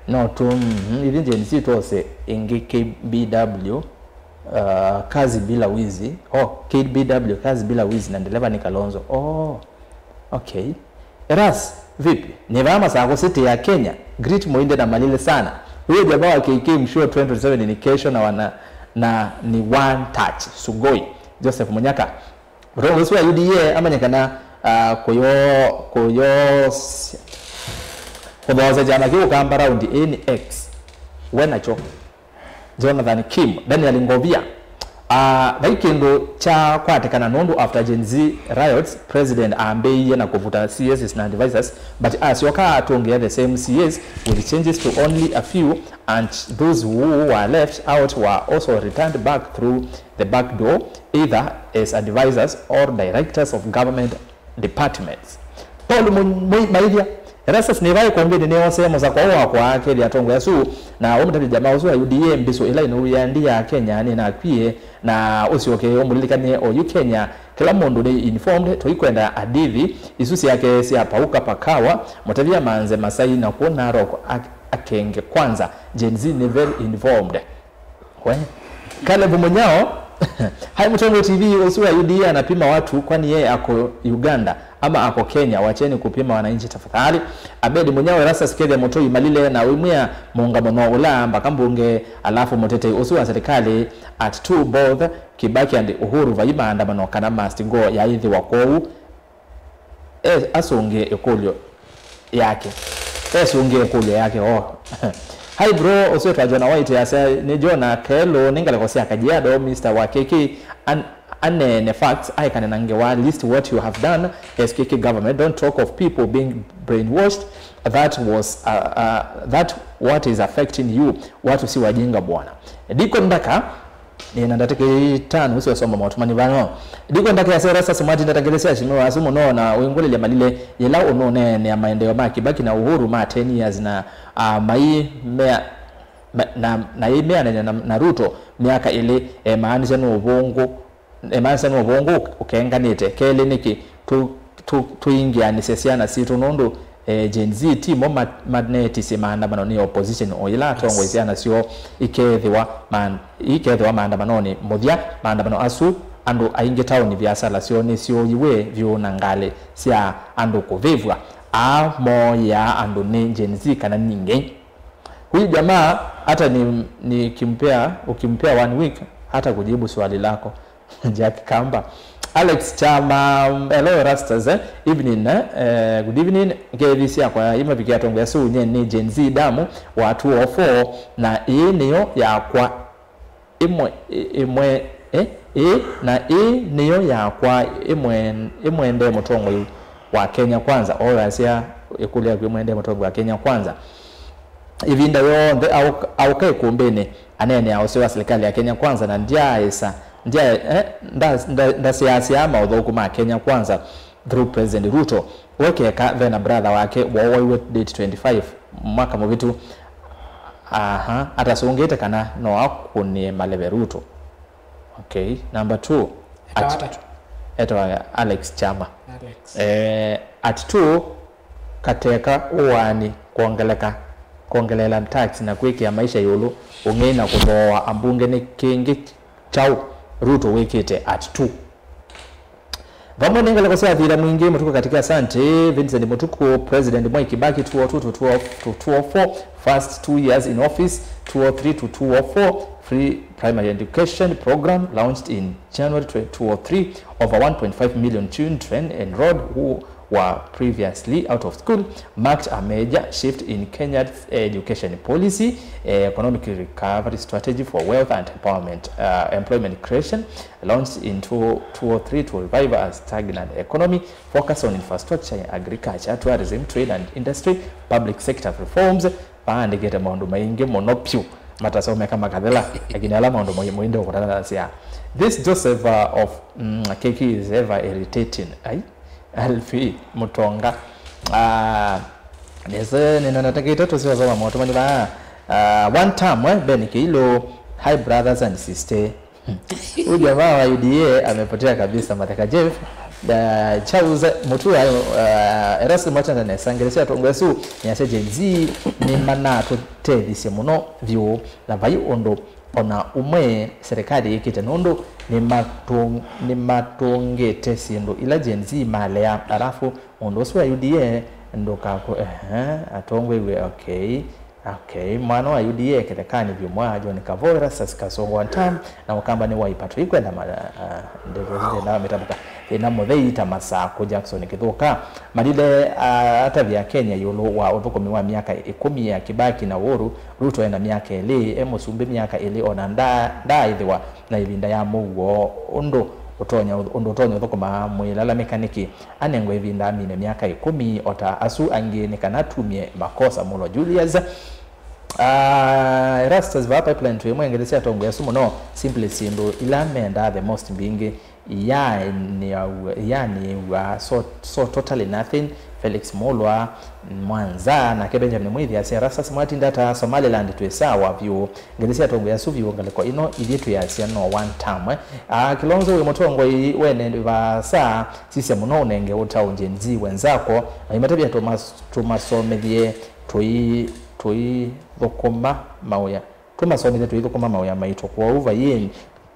No tũ, mhm, ithyĩ Gen Z twose ĩngĩ K B W, uh, kazi bila wizi. Oh, K B W, kazi bila wizi, na ndereva nĩ Kalonzo. Oh, okay. Eras, vipi? Nĩ vaa Masako City ya Kenya. Greet Mũinde na Malile sana. Huyo jamaa wa K K, I'm sure twenty twenty-seven ni kesho na wana, na ni one touch. Sugoi. Joseph Munyaka. Mũtongoi ũsu wa U D A amanyĩkana, ah, kũyo-, kũyos-, kũthoosya kyama kĩu Kamba raundi ĩĩ nĩ X. We nakyo. Jonathan Kim, Daniel Ngovia. Ah, vai kĩndũ kyakwatĩkana nũndũ after Gen Z riots, president ambĩĩie na kũvuta C Ss na advisors, but asyoka atũngĩa the same C As with changes to only a few, and those who were left out were also returned back through the back door, either as advisors or directors of government departments. Paul Mu-, Mu-, Maithya, Erastus nĩvaĩ kombĩnĩ nĩoosee mũsako ũũ wakwa akethĩa atongoi asu, na ũmũtavya jamaa ũsu wa U D A mbĩsũ ĩla ĩnũũĩa ndi ya Kenya nĩnakwie, na ũsyoke ũmũlilikany'e oyu Kenya, kĩla mũndũ nĩ informed, tũikwenda adithi isu syake sya pauka pakawa, mũtavya manze Masai na kũ Narok ak-, akenge kwanza, Gen Z nĩ very informed. We. Caleb Munyao, hai Mũtongoi T V, ũsu wa U D A anapima watu, kwani yeye ako Uganda ama ako Kenya? Wacheni kupima wananchi tafadhali. Abedi Munyao, Erastus Kethia Mũtũi Malile na ũimwĩa mũũngamo no ũla mbaka mbunge, alafu mũtetei ũsu wa serikali at two both Kibaki and Uhuru vai maandamano kana must go yaĩthĩwa kwoou. E, asũngĩe ĩkũlyo yake. Esũngĩe ĩkũlyo yake, oh. Hi bro, ũsu wĩtwa Jonah White, asya, nĩ Jonah Kelũ, nĩ ngalĩko sya Kajiado, Mister wa K K, an-, aneene facts, aekane na ngewa, list what you have done as K K government, don't talk of people being brainwashed, that was, uh, uh, that what is affecting you, watu si wajinga bwana. Deacon Ndaka, Nĩ na ndatĩka itano ũsu asoma maũtũmani vano. Ndikwenda kĩasya Erastus Mwati ndatangĩlĩsya ashimiwa asu mũno na ũingũlĩlya malile yĩla ũnũneenea maendeeo ma Kibaki na Uhuru ma ten years na, ah, mai mea, ma, na, na yĩmeanany'a na, na Ruto myaka ĩlĩ, emaanisya nĩ ũvũngũ, emaanisya nĩ ũvũngũ ũkenganĩte. Kelĩ, nĩkĩ tũ, tũ, tũingĩanĩsye syana sitũ nũndũ, eh, Gen Z timo ma, maneetisye maandamano, nĩ opposition o yĩla atongoi syana syoo ikethĩwa maan-, ikethĩwa maandamanonĩ. Mũthya, maandamano asu, andũ aingĩ taoni, viasala syoo nĩsyũiwe vyũ na ngalĩ sya andũ kũvĩvw'a. Aa mooĩaa andũ nĩ Gen Z kana nĩ ngei? Huyu jamaa hata ni, nikimpea, ukimpea one week hata kujibu swali lako. Jack Kamba. Alex Chama, hello Rastas, eh? Evening, eh? Eh, good evening. Ngethi syakwa imavikia atongoesya asu, nye nĩ Gen Z damu wa two oh four, na ĩĩ nĩyo yakwa ĩmwe, ĩmwe, eh? Ĩĩ, na ĩĩ nĩyo yakwa ĩmwe, ĩmwendee mũtongoi wa Kenya Kwanza. Oyo asya ĩkũlyo yaku ĩmwendee mũtongoi wa Kenya Kwanza. Ĩvinda yonthe aũka, aũka ĩkũmbĩnĩ, aneenea ũseo wa silikalĩ ya Kenya Kwanza, na ndyaaĩsa, ndya, eh, nda, nda, ndasyaasyaa maũthũku ma Kenya Kwanza through President Ruto. We keka ve na brother wake wooaiwe date twenty-five mwaka mũvĩtu, aha, atasũngĩte kana no akũnĩe maleve Ruto. Okay, number two. Etawa at-, atatu. Etawa Alex Chama. Alex. Eh, at two, kateka ũaani kwongeleka, kwongeleela tax na kwĩkĩa maisha ĩũlũ ũng'ei na kũthooa ambunge nĩ kĩngĩ kyaũ Ruto wĩkĩte at two? Vamwe nĩ ngalĩko sya Thĩna Mwingĩ, Mũtuku Katiki, asante. Vincent Mũtuku, President Mwai Kibaki, two oh two to two oh, to two oh four, first two years in office, two oh three to two oh four, free primary education program launched in January twenty twenty-three, over one point five million children enrolled who were previously out of school, marked a major shift in Kenya's education policy, economic recovery strategy for wealth and empowerment, uh, employment creation, launched in two, two oh three to revive a stagnant economy, focus on infrastructure, agriculture, tourism, trade and industry, public sector reforms, vaandĩkĩte maũndũ maingĩ mũno pyũ matasomeka makathela, lakini ala maũndũ mai-, maendee kũtanasya. This Joseph, uh, of, mm, K K is ever irritating. Ai, Alfie Mutonga. Ah, nese nina natakĩte tũsiosoma maũtũmani vaa. Ah, one time, eh, Ben Keilu, hi brothers and sisters. Huyu jamaa wa U D A amepotea kabisa, Matheka Jeff. Uh, Charles Mutua, uh, Erastus Mwatenda nesa, ngelesya atongoesya asu, nĩasya Gen Z nĩmanatũtethisye mũno vyũ, na vai ũndũ ona ũmwe serikali yĩkĩte, nũndũ nĩmatũ-, nĩmatũngĩte syĩndũ ila Gen Z malea. Alafu mũndũ ũsu wa U D A ndũkakũ-, ehe, atongweiwe, okay. Okay, mwana wa U D A kĩthekanĩ vyũ mwa John Kavora, Sas Kasongo wa Ntam, na Mũkamba nĩ Waipa. Tũikwenda ma-, ah, ndeto isu thĩna wa mĩtambũka. Thĩna mũthei ta Masakũ, Jackson Kĩthũka. Malile, ah, atavya Kenya ĩũlũ wa ũthũkũmi wa myaka ĩkũmi ya Kibaki na Uhuru. Ruto ena myaka ĩlĩ, e mũsumbĩ myaka ĩlĩ, ona nda-, ndaaĩthĩwa na ĩvinda ya mũuo. Ũndũ ũtonya, ũndũ ũtonya ũthũkũma mwĩlalamĩka nĩkĩ? Anengwe ĩvinda amine myaka ĩkũmi o ta asu angĩ nĩ kana tumye makosa Mulwa Julius. Ah, Erastus, vaa pipeline twĩ ĩmwe ngelesya atongoesya asu mũno, simply syĩndũ ila mendaa the most mbingĩ iyaanĩaw'a, iyaanĩaw'a, so, so totally nothing. Felix Mulwa, Mwanza, nake Benjamin Mwithi asya, Erastus Mwati ndata Somaliland twĩ sawa vyũ. Ngelesya atongoesya asu vyũ ngalĩko ĩno ithyĩ twĩasya no one term, eh. Ah, Kilonzo wĩ mũtongoi wene vaasa, sisya mũno ũnenge ũtao Gen Z wenzako, na imatavya tũmas-, tũmasomethye tũi-, tũithũkũma mawĩa. Tũmasomethye tũithũkũma mawĩa maitũ, kwoou vaiĩ,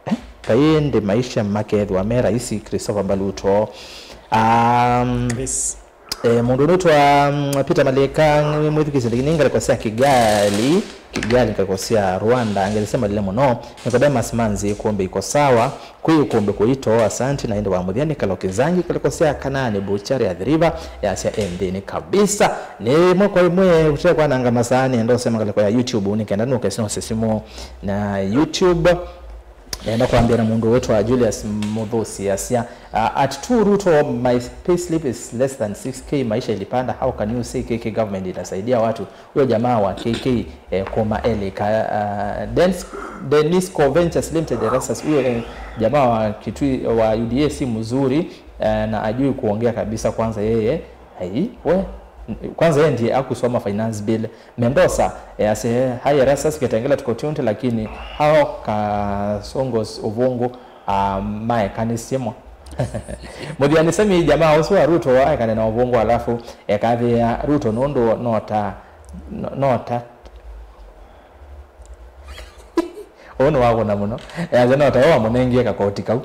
eh, vaiĩ ĩndĩ maisha makethĩwa me raisi. Christopher Mbaluto. Um, Chris. Eh, mũndũ ũnĩtwa, mm, Peter Malika, mwĩthukĩsye ndĩkĩ nĩ ngalĩko sya Kigali, Kigali, ngalĩko sya Rwanda, ngelesya malile mũno. Nicodemus Manzi, kumbe iko sawa, kwĩ kumbe kuito, asante, na ĩndĩ wa mũthya nĩ Kalo Kizangi, ngalĩko sya Kanani, Buchari, Athi River, yasya e nthĩnĩ kabisa. Nĩ ĩmwe kwa ĩmwe, kũte kwananga masaa, nĩenda ũsema ngalĩko ya YouTube, nĩ kenda nũke sinose simũ na YouTube. Naenda kwambia na mũndũ wĩtwa Julius Muthusi asya, uh, at two Ruto, my payslip is less than six K, maisha ilipanda, how can you say K K government inasaidia watu? Huyo jamaa wa K K, eh, koma elika, uh, Dens-, Denisco Ventures Limited, Erastus, huyo, eh, jamaa wa Kitui, wa U D A si mzuri, eh, na ajui kuongea kabisa. Kwanza yeye, ai, we, kwanza yeye ndiye akusoma finance bill. Mendoza, eh, ase, hi Erastus, Kitengela tuko tuned, lakini hao Kasongos Uvungu, ah, maekanisye mo. Mũthiani Semi, jamaa ũsu wa Ruto aekane na Uvungu, alafu ekathĩa Ruto nũndũ nota, no-, nota. Ũũ nĩ wakũna mũno. Easya nota ũũ amũnengie kakoti kau.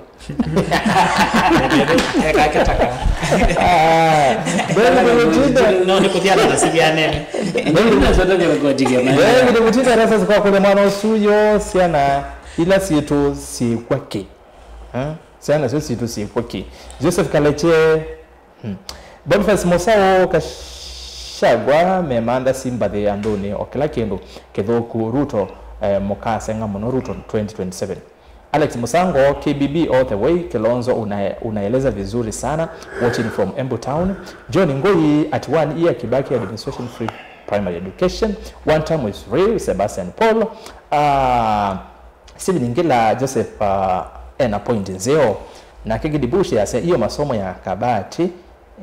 Ekakĩtaka. Ah, David Mutinda. No, nĩ kũthiana na sivya nene. Ndio nasotaka kwa jiga. David Mutinda, Erastus, kwa kũlya mwana ũsu yo syana ila sitũ syĩkw'a kĩ? Eh? Syana syo sitũ syĩkw'a kĩ? Joseph Kaleche, hmm. Boniface Mosao Kashagwa, memanda si mbathi andũnĩ, o kĩla kĩndũ kĩthũku. Ruto, eh, mũkaseng'a mũno Ruto twenty twenty-seven. Alex Musango, K B B all the way, Kilonzo una-, unaeleza vizuri sana, watching from Embu Town. John Ngoi, at one year Kibaki administration free primary education, one term is real, Sebastian Paul. Ah, Stephen Ngila Joseph, uh, ena point nzeo. Nake Gidi Bush asya, hiyo masomo ya Kabati,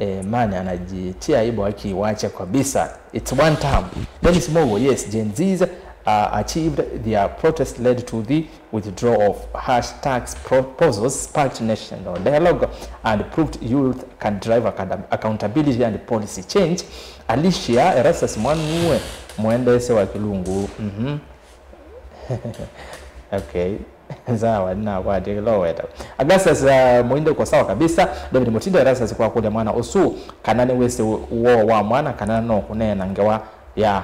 eh, manya anajitia aibu akiwache kabisa. It's one term. Dennis Mogo, yes, Gen Zs, uh, achieved their protest led to the withdrawal of harsh tax proposals, sparked national dialogue, and proved youth can drive account-, accountability and policy change. Alicia, Erastus Mwanue, mwendese wa Kilungu. Mhm. Okay. Sawa, nĩnakwatie kĩla ũweta. Augustus, uh, Mũinde, uko sawa kabisa. David Mutinda, Erastus, kwa kũlya mwana ũsu kana nĩwĩsĩ woo wa mwana kana no kũneena ngewa ya.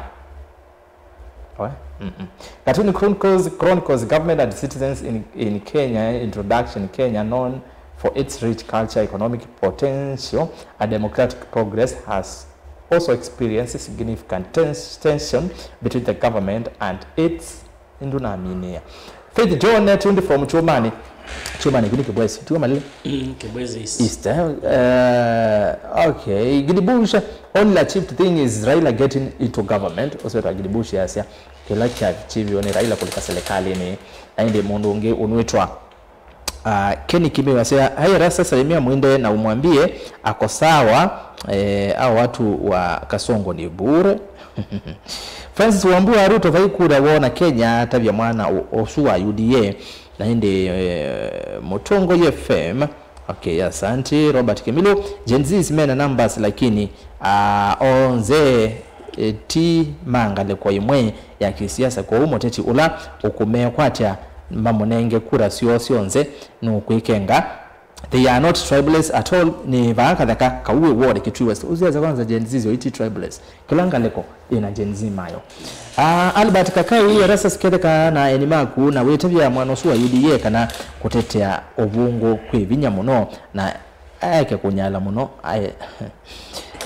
We? Mm-mm. Katuni Chronicles, Chronicles, government and citizens in, in Kenya, introduction, Kenya known for its rich culture, economic potential, and democratic progress has also experienced significant tens-, tension between the government and its, nĩndũnaminĩa. Faith John, eh, tuned from Chuomani. Chuomani, kini Kibwezi. Chuomani. Mm, Kibwezi East. East, eh? Eh, okay. Gidi Bush, only achieved thing is Raila getting into government. Ũsu wĩtwa Gidi Bush asya, kĩla kyachiviwe nĩ Raila kũlika serikalini. Na ĩndĩ mũndũ ũngĩ ũnwĩtwa Ah, Kenny Kimeu asya, "Hai Rasta, salimia Mwinde na umwambie ako sawa, eh, hao watu wa Kasongo ni bure." Francis Wambua, "Ruto vai kura wona Kenya, tavya mwana u-, ũsu wa U D A, na ĩndĩ, eh, Mũtongoi F M." Okay, asante. Robert Kimilu, "Gen Zs mena numbers, lakini, ah, onze, eh, ti ma ngalĩko ĩmwe ya kĩsiasa, kwoou mũteti ũla ũkũmekwatya mamũnenge kura syoo syonthe nũkwĩkenga. They are not tribalists at all." Nĩ vaa katheka Kauĩ Ward, Kitui West. Ũsiasa kwanza, Gen Zs iti tribalists. Kĩla ngalĩko ĩna Gen Z mayo. Ah, Albert Kakai, "Erastus, ketheka na eni maku na wĩtavya mwana ũsu wa U D A kana kũtetea ũvũngũ kwĩ vinya mũno na aeke kũnyala mũno." Ae.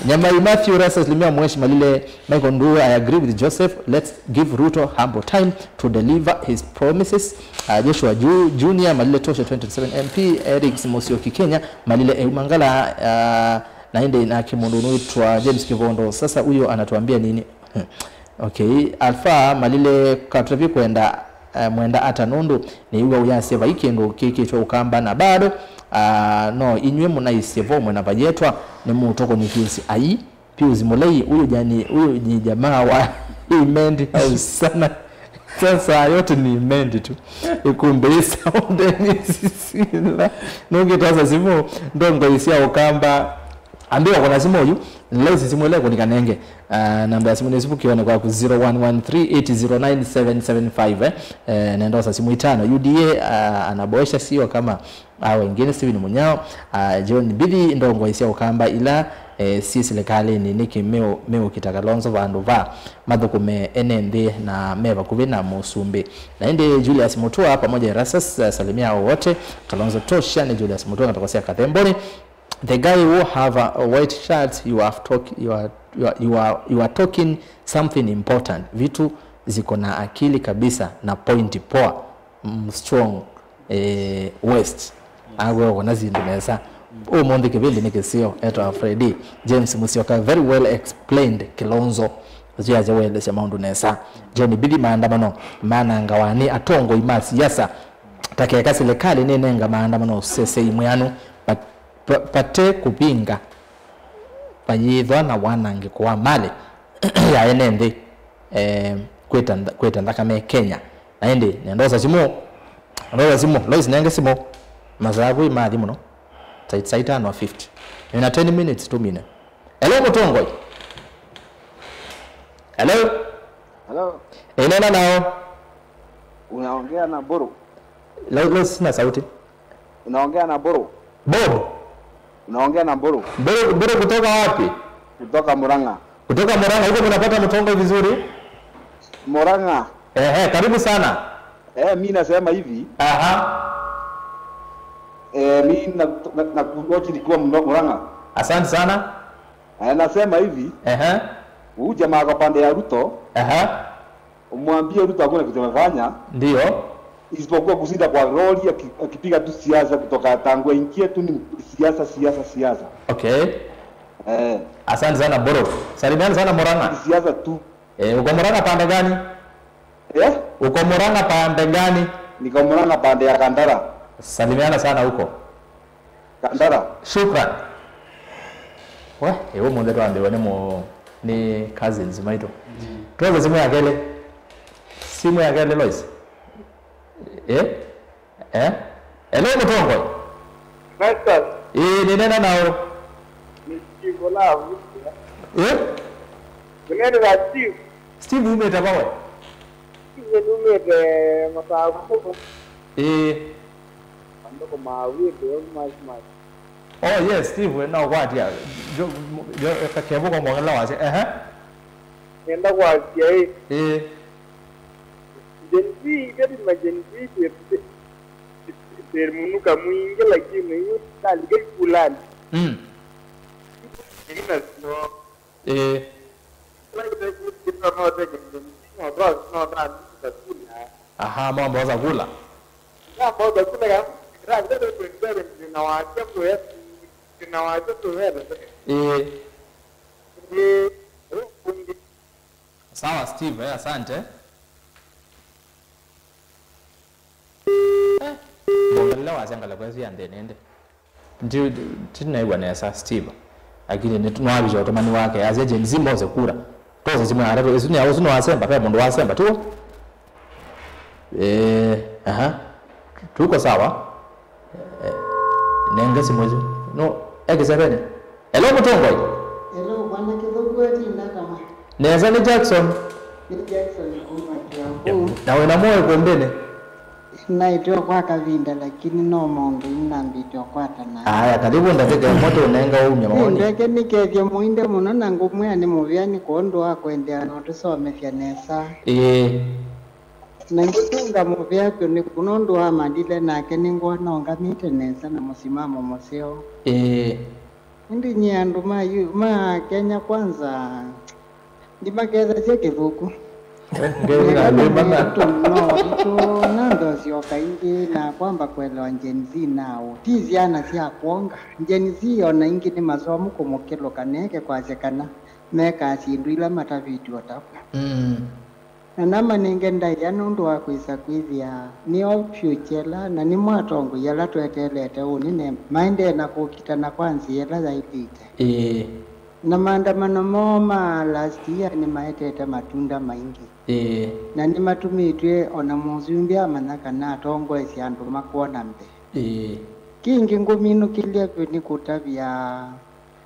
Nyamai Matthew, "Erastus, limia mweshi malile." Michael Nduu, "I agree with Joseph. Let's give Ruto ample time to deliver his promises." Ah, Joshua Ju-, Junior, malile, "Tosha twenty twenty-seven M P." Eric Musyoki, Kenya, malile, "Eumangala, ah, na ĩndĩ nake mũndũ ũnũĩtwa James Kivondo. Sasa huyo anatuambia nini?" Okay, Alpha, malile, "Katũtavye kwenda, eh, mwenda ata nũndũ nĩw'a ũyasya vai kĩndũ kĩkĩtwe Ũkamba na bado, ah, no inyw'ĩ mũnaisye vo mwena vayetwa nĩ mũtũkũnĩkĩsye." Ai, Pius Mulei, huyu jani, huyu ni jamaa wa Imenti House sana. Sasa yote ni Imenti tu. Ikumbe isaundeni sisila. Nũngĩtasa simũ, ndongoi sya Ũkamba. Ambĩwa kũna simũ ũyu, nĩlaisi simũ ĩla ĩkũnika nenge. Ah, namba ya simũ nĩ ĩsu kĩone kwaku, zero one one three eight zero nine seven seven five, eh. Eh, nenda osa simũ itano. U D A, ah, anaboesha sio kama hao wengine. Steven Munyao, ah, John Mbithi, ndongoi sya Ũkamba ila, eh, syĩ silikalĩnĩ nĩkĩ meũ-, meũkita Kalonzo vandũ va mathũkũme ene nthĩ na me vakuvĩ na mũsumbĩ. Na ĩndĩ Julius Mutua pamoja Erastus, ah, salimia hao wote. Kalonzo tosha, nĩ Julius Mutua, ngatoko sya Kathemboni. The guy who have a, a white shirt, you have talk, you are, you are, you are, you are talking something important. Vitu ziko na akili kabisa na point poa. Mm, strong. eh, West. Agwe ũkona syĩndũ nesa. Ũmũnthĩ kĩvĩndĩ nĩ kĩseo, etwa Freddy. James Musyoka, very well explained, Kilonzo. Ũcio aja waelesya maũndũ nesa. John Bithi, maandamano manangawa nĩ atongoi ma siasa. Ta keka silikalĩ nĩnenga maandamano ũsesei mwĩanu, pat-, pa-, pate kũvinga vayĩthwa na wanangĩko wa malĩ ya ene nthĩ, eh, kwĩta ntha-, kwĩta nthakame Kenya. Na ĩndĩ, nenda osa simũ, nenda osa simũ, Lois, nenge simũ. Masaa kwĩ mathi mũno. Saa, saa itano fifty. Nina ten minutes, tumine. Hello, mũtongoi. Hello? Hello? Ĩnena nao. Unaongea na Mburu. Lo-, lo, sina sauti. Unaongea na Mburu. Bob. Unaongea na Mburu. Mburu, Mburu kutoka wapi? Kutoka Murang'a. Kutoka Murang'a. Huko mnapata mtongoi vizuri? Murang'a. Ehe, karibu sana. Eh, mi nasema hivi. Aha. Eh, mi na, na, na kuwatch nikiwa Mura-, Murang'a. Asante sana. Eh, nasema hivi. Ehe. Huyu jamaa kwa pande ya Ruto. Aha. Umwambie Ruto hakuna kitu amefanya. Ndio. Isipokuwa kusinda kwa lori aki-, akipiga tu siasa kutoka tangu aingie tu ni siasa, siasa, siasa. Okay. Eh. Asante sana bro. Salimiana sana Murang'a. Ni siasa tu. Eh, uko Murang'a pande gani? Eh? Uko Murang'a pande gani? Niko Murang'a pande ya Kandara. Salimiana sana huko. Kandara. Shukran. We, ĩĩ, ũmũnthĩ twambĩĩwe nĩ mũ-, nĩ cousins maitũ. Mm. Tuoze simu ya kelĩ. Simu ya kelĩ, Lois. Eh? Eh? Hello, mũtongoi. Festus. Ĩĩ, nĩnena naũ. Nĩ Steve Olavu. Eh? Nĩnena na Steve. Steve, umĩte va we? Steve, numĩte Masaku. Ĩĩ. Andũ kũmawĩte, maji, maji. Oh, yes, Steve, no kwatia. Jo, jo, ka-, kevuko mwongela wase. Ehe. Nenda kwatia, ĩ. Ĩĩ. Gen Z, ĩthe tuma Gen Z, tĩ, tĩ, tĩ, tĩ mũnuka mwingĩ, lakini yu, ndalike ikulani. Mm. Ĩna sio. Ĩĩ. Aha, mwamboza kula. Ĩĩ. Sawa, Steve, eh, asante. Eh, mbongelele wasya ngalĩko ĩsu ya nthĩnĩ ĩndĩ. Ndi-, ndi-, ndinaĩw'a nesa Steve. Lakini nĩ-, nĩwavikya ũtũmani wake. Asya Gen Z mose kura. Tose simũ ya katatũ. Ĩsu nĩ ya ũsu nĩwasemba, ve mũndũ wasemba, tiw'o? Eh, aha. Tuko sawa? Eh, nenge simũ ĩsu. No, ekĩseveni. Hello, mũtongoi. Hello, bwana Kĩthũku, eti ndakama. Nesa, nĩ Jackson. Nĩ Jackson kuma Kiambu. Na wĩna moyo ĩkũmbĩnĩ? Naĩte o kwa kavinda, lakini no maũndũ nambĩte ũkwatana. Aya, karibu ndatĩka ĩmwe tũnenga umya maoni. Ndeke nĩkethye mũinde mũno na ngũmwĩa nĩ mũvea nĩ kwondũ wa kũendeea na ũtũsomethya nesa. Ĩĩ. Na ngĩtũnga mũvea vyũ nĩ nũndũ wa Mandile nake nĩngwona ũngamĩte nesa na mũsimamo mũseo. Ĩĩ. Ĩndĩ nyie andũ ma yu-, ma Kenya Kwanza ndimakethasya Kĩthũku. Ngethi na ndĩmana. Tũnona ũtũnanthosyoka ĩngĩ na kwamba kũelewa Gen Z naũ. Ti syana sya kwonga. Gen Z o na ingĩ nĩ masomu kũmũkĩlũka, neke kwasya kana mekaa syĩndũ ila matavĩtw'e o tavw'e. Mm. Na namanenge ndaĩa nũndũ wa kwĩsa kwĩthĩa nĩo future ĩla, na nĩmo atongoi ala tweteelete ũnĩ, na maendee na kũkitana kwa nzĩa ĩla yaĩlĩte. Ĩĩ. Na maandamano moo ma last year nĩmaetete matunda maingĩ. Ĩĩ. Na nĩmatũmĩtw'e o na mũsumbĩ amanya kana atongoesye andũ makwona mbee. Ĩĩ. Kĩngĩ ngũminũkĩlya vyũ nĩ kũtavya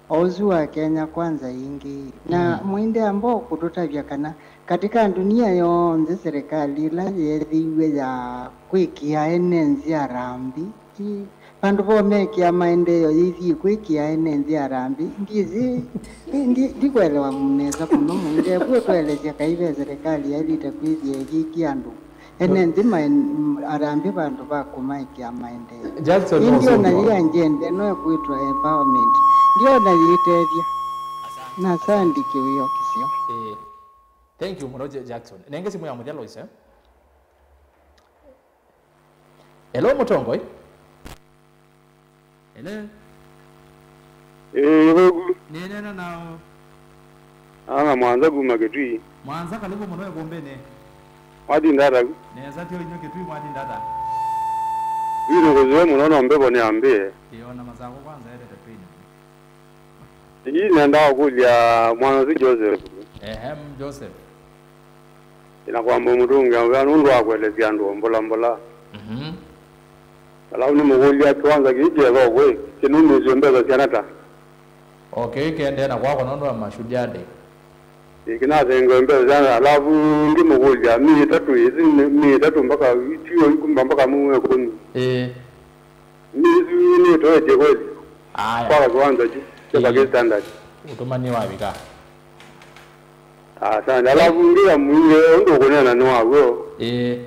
o ũsu wa Kenya Kwanza ĩngĩ. Na, mm, mũinde amba o kũtũtavya kana katika ndunia yonthe, serikali ĩla yeethĩiwe ya kwĩkĩa ene nthĩ harambĩ, ti vandũ vo mekĩa maendeeo yĩthiĩ kwĩkĩa ene nthĩ harambĩ. Ndiĩsĩ, ndi-, ndi-, ndikwelewa nesa mũno mũinde. Vu ũtũelesya kaĩ ve serikali yaĩlĩte kwĩthĩa ĩyĩkĩa andũ ene nthĩ maen-, m-, harambĩ vandũ va kũmaĩkĩa maendeeo. Jackson, ĩndĩ ona yĩya ngende no ĩkwĩtwa empowerment. Ndiona yĩtethya. Nasa ndikĩwĩo kĩseo. Eh, thank you mũno, Ja-, Jackson. Nenge simũ ya mũthya, Lois, eh? Hello, mũtongoi. Hello. Ĩĩ, ĩvoku. Nĩneena nao. Ana Mwanza kuma Kitui. Mwanza, karibu mũno ĩkũmbĩnĩ. Mwatinda ata ku? Nesa tyo inyuĩ Kitui mwatinda ata? Yu nĩkũzĩwe mũno no mbevo nĩambĩe. Ĩĩ, ona Masakũ kwanza etete pĩnĩ. Ĩĩ, nendaa kũkũlya mwana ũsu Joseph. Ehem, Joseph. Ĩna kwamba mũtũngĩa mũvea nũndũ wa kũelesya andũ o mbola mbola. Mhm. Alafu nĩmũkũlya kĩwanza kĩĩ kĩetho kwĩ kĩnumĩsyo mbesa syana ta. Okay, kĩendee na kwakwa nũndũ wa Mashujaa Day. Ĩĩ, kĩnasengwe mbesa syana, alafu ngĩmũkũlya mĩĩ ĩtatũ ĩsi nĩ mĩĩ ĩtatũ mpaka ituo ikuma mpaka mwei wa ĩkũmi. Ĩĩ. Mĩĩ ĩsu nĩtoetye kweli? Aya. Kwaka kĩwanza kyu kĩva kĩ standard. Ũtũmani wavika. Asante. Alafu ngĩya mwĩĩ ũndũ ũkũneena nĩ wa w'o. Ĩĩ.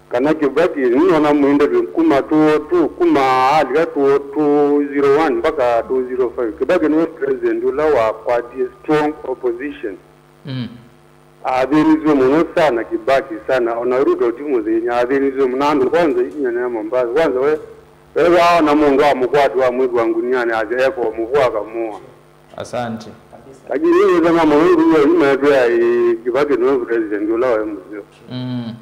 Kana Kibaki, nĩnona mwĩndĩ twĩ kuma two oh two, kuma alika two oh two, zero one mpaka two zero five. Kibaki nĩwe president ũla wakwatie strong opposition. Mm. Athĩnisw'e mũno sana Kibaki sana, ona Ruto ti mũthĩny'a, athĩnisw'e mũno andũ kwanza ikinya nene Mombasa. Kwanza we, we waona mũndũ wa mũkwati wa mwĩkwa ngunianĩ athi eko mũvua akamũa. Asante. Lakini nĩwĩsema mũno nduo imetwĩa ĩ Kibaki nĩwe president ũla waĩ mũseo. Mm.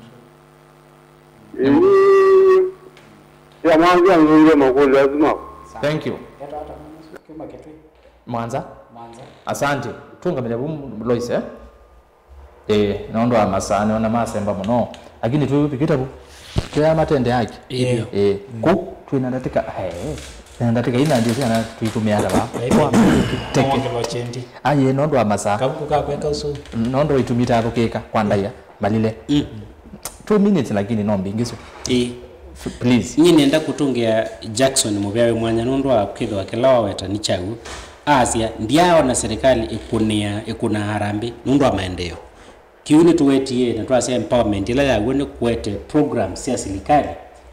Ĩĩ. Ya mwanzia nzungia makũlyo asu mako. Thank you. Etwa ata mwana ũsu? Kuma Kitui. Mwanza. Mwanza. Asante. Tũngamĩle vu Lois, eh? Ĩĩ, nũndũ wa masaa nĩona masemba mũno. Lakini tũvikĩte vu. Twĩaa matende aki. Ĩĩ. Ĩĩ. Kũ twĩna ndatĩka, eh, twĩna ndatĩka ina ndio kana tũitũmĩa ata va. Ĩĩ. Teke. Nongelwa chendi. Aye, nũndũ wa masaa. Kavuku ka kweka ũsu. Nũndũ itumi tathũkĩka kwa ndaia. Malile. Mm. Two minutes lakini no mbingĩ so. Ĩĩ. F-, please. Nyie nĩenda kũtũngĩa Jackson mũvea wĩ mwanya nũndũ wa kwĩthĩwa kĩla waweta nĩ kyaũ. Asya, "Ndyaaona serikali ĩkũnĩa, ĩkũnaa harambĩ nũndũ wa maendeeo." Kĩu nĩtũwetie na twasya empowerment ĩla yaw'o nĩ kũete program sya silikali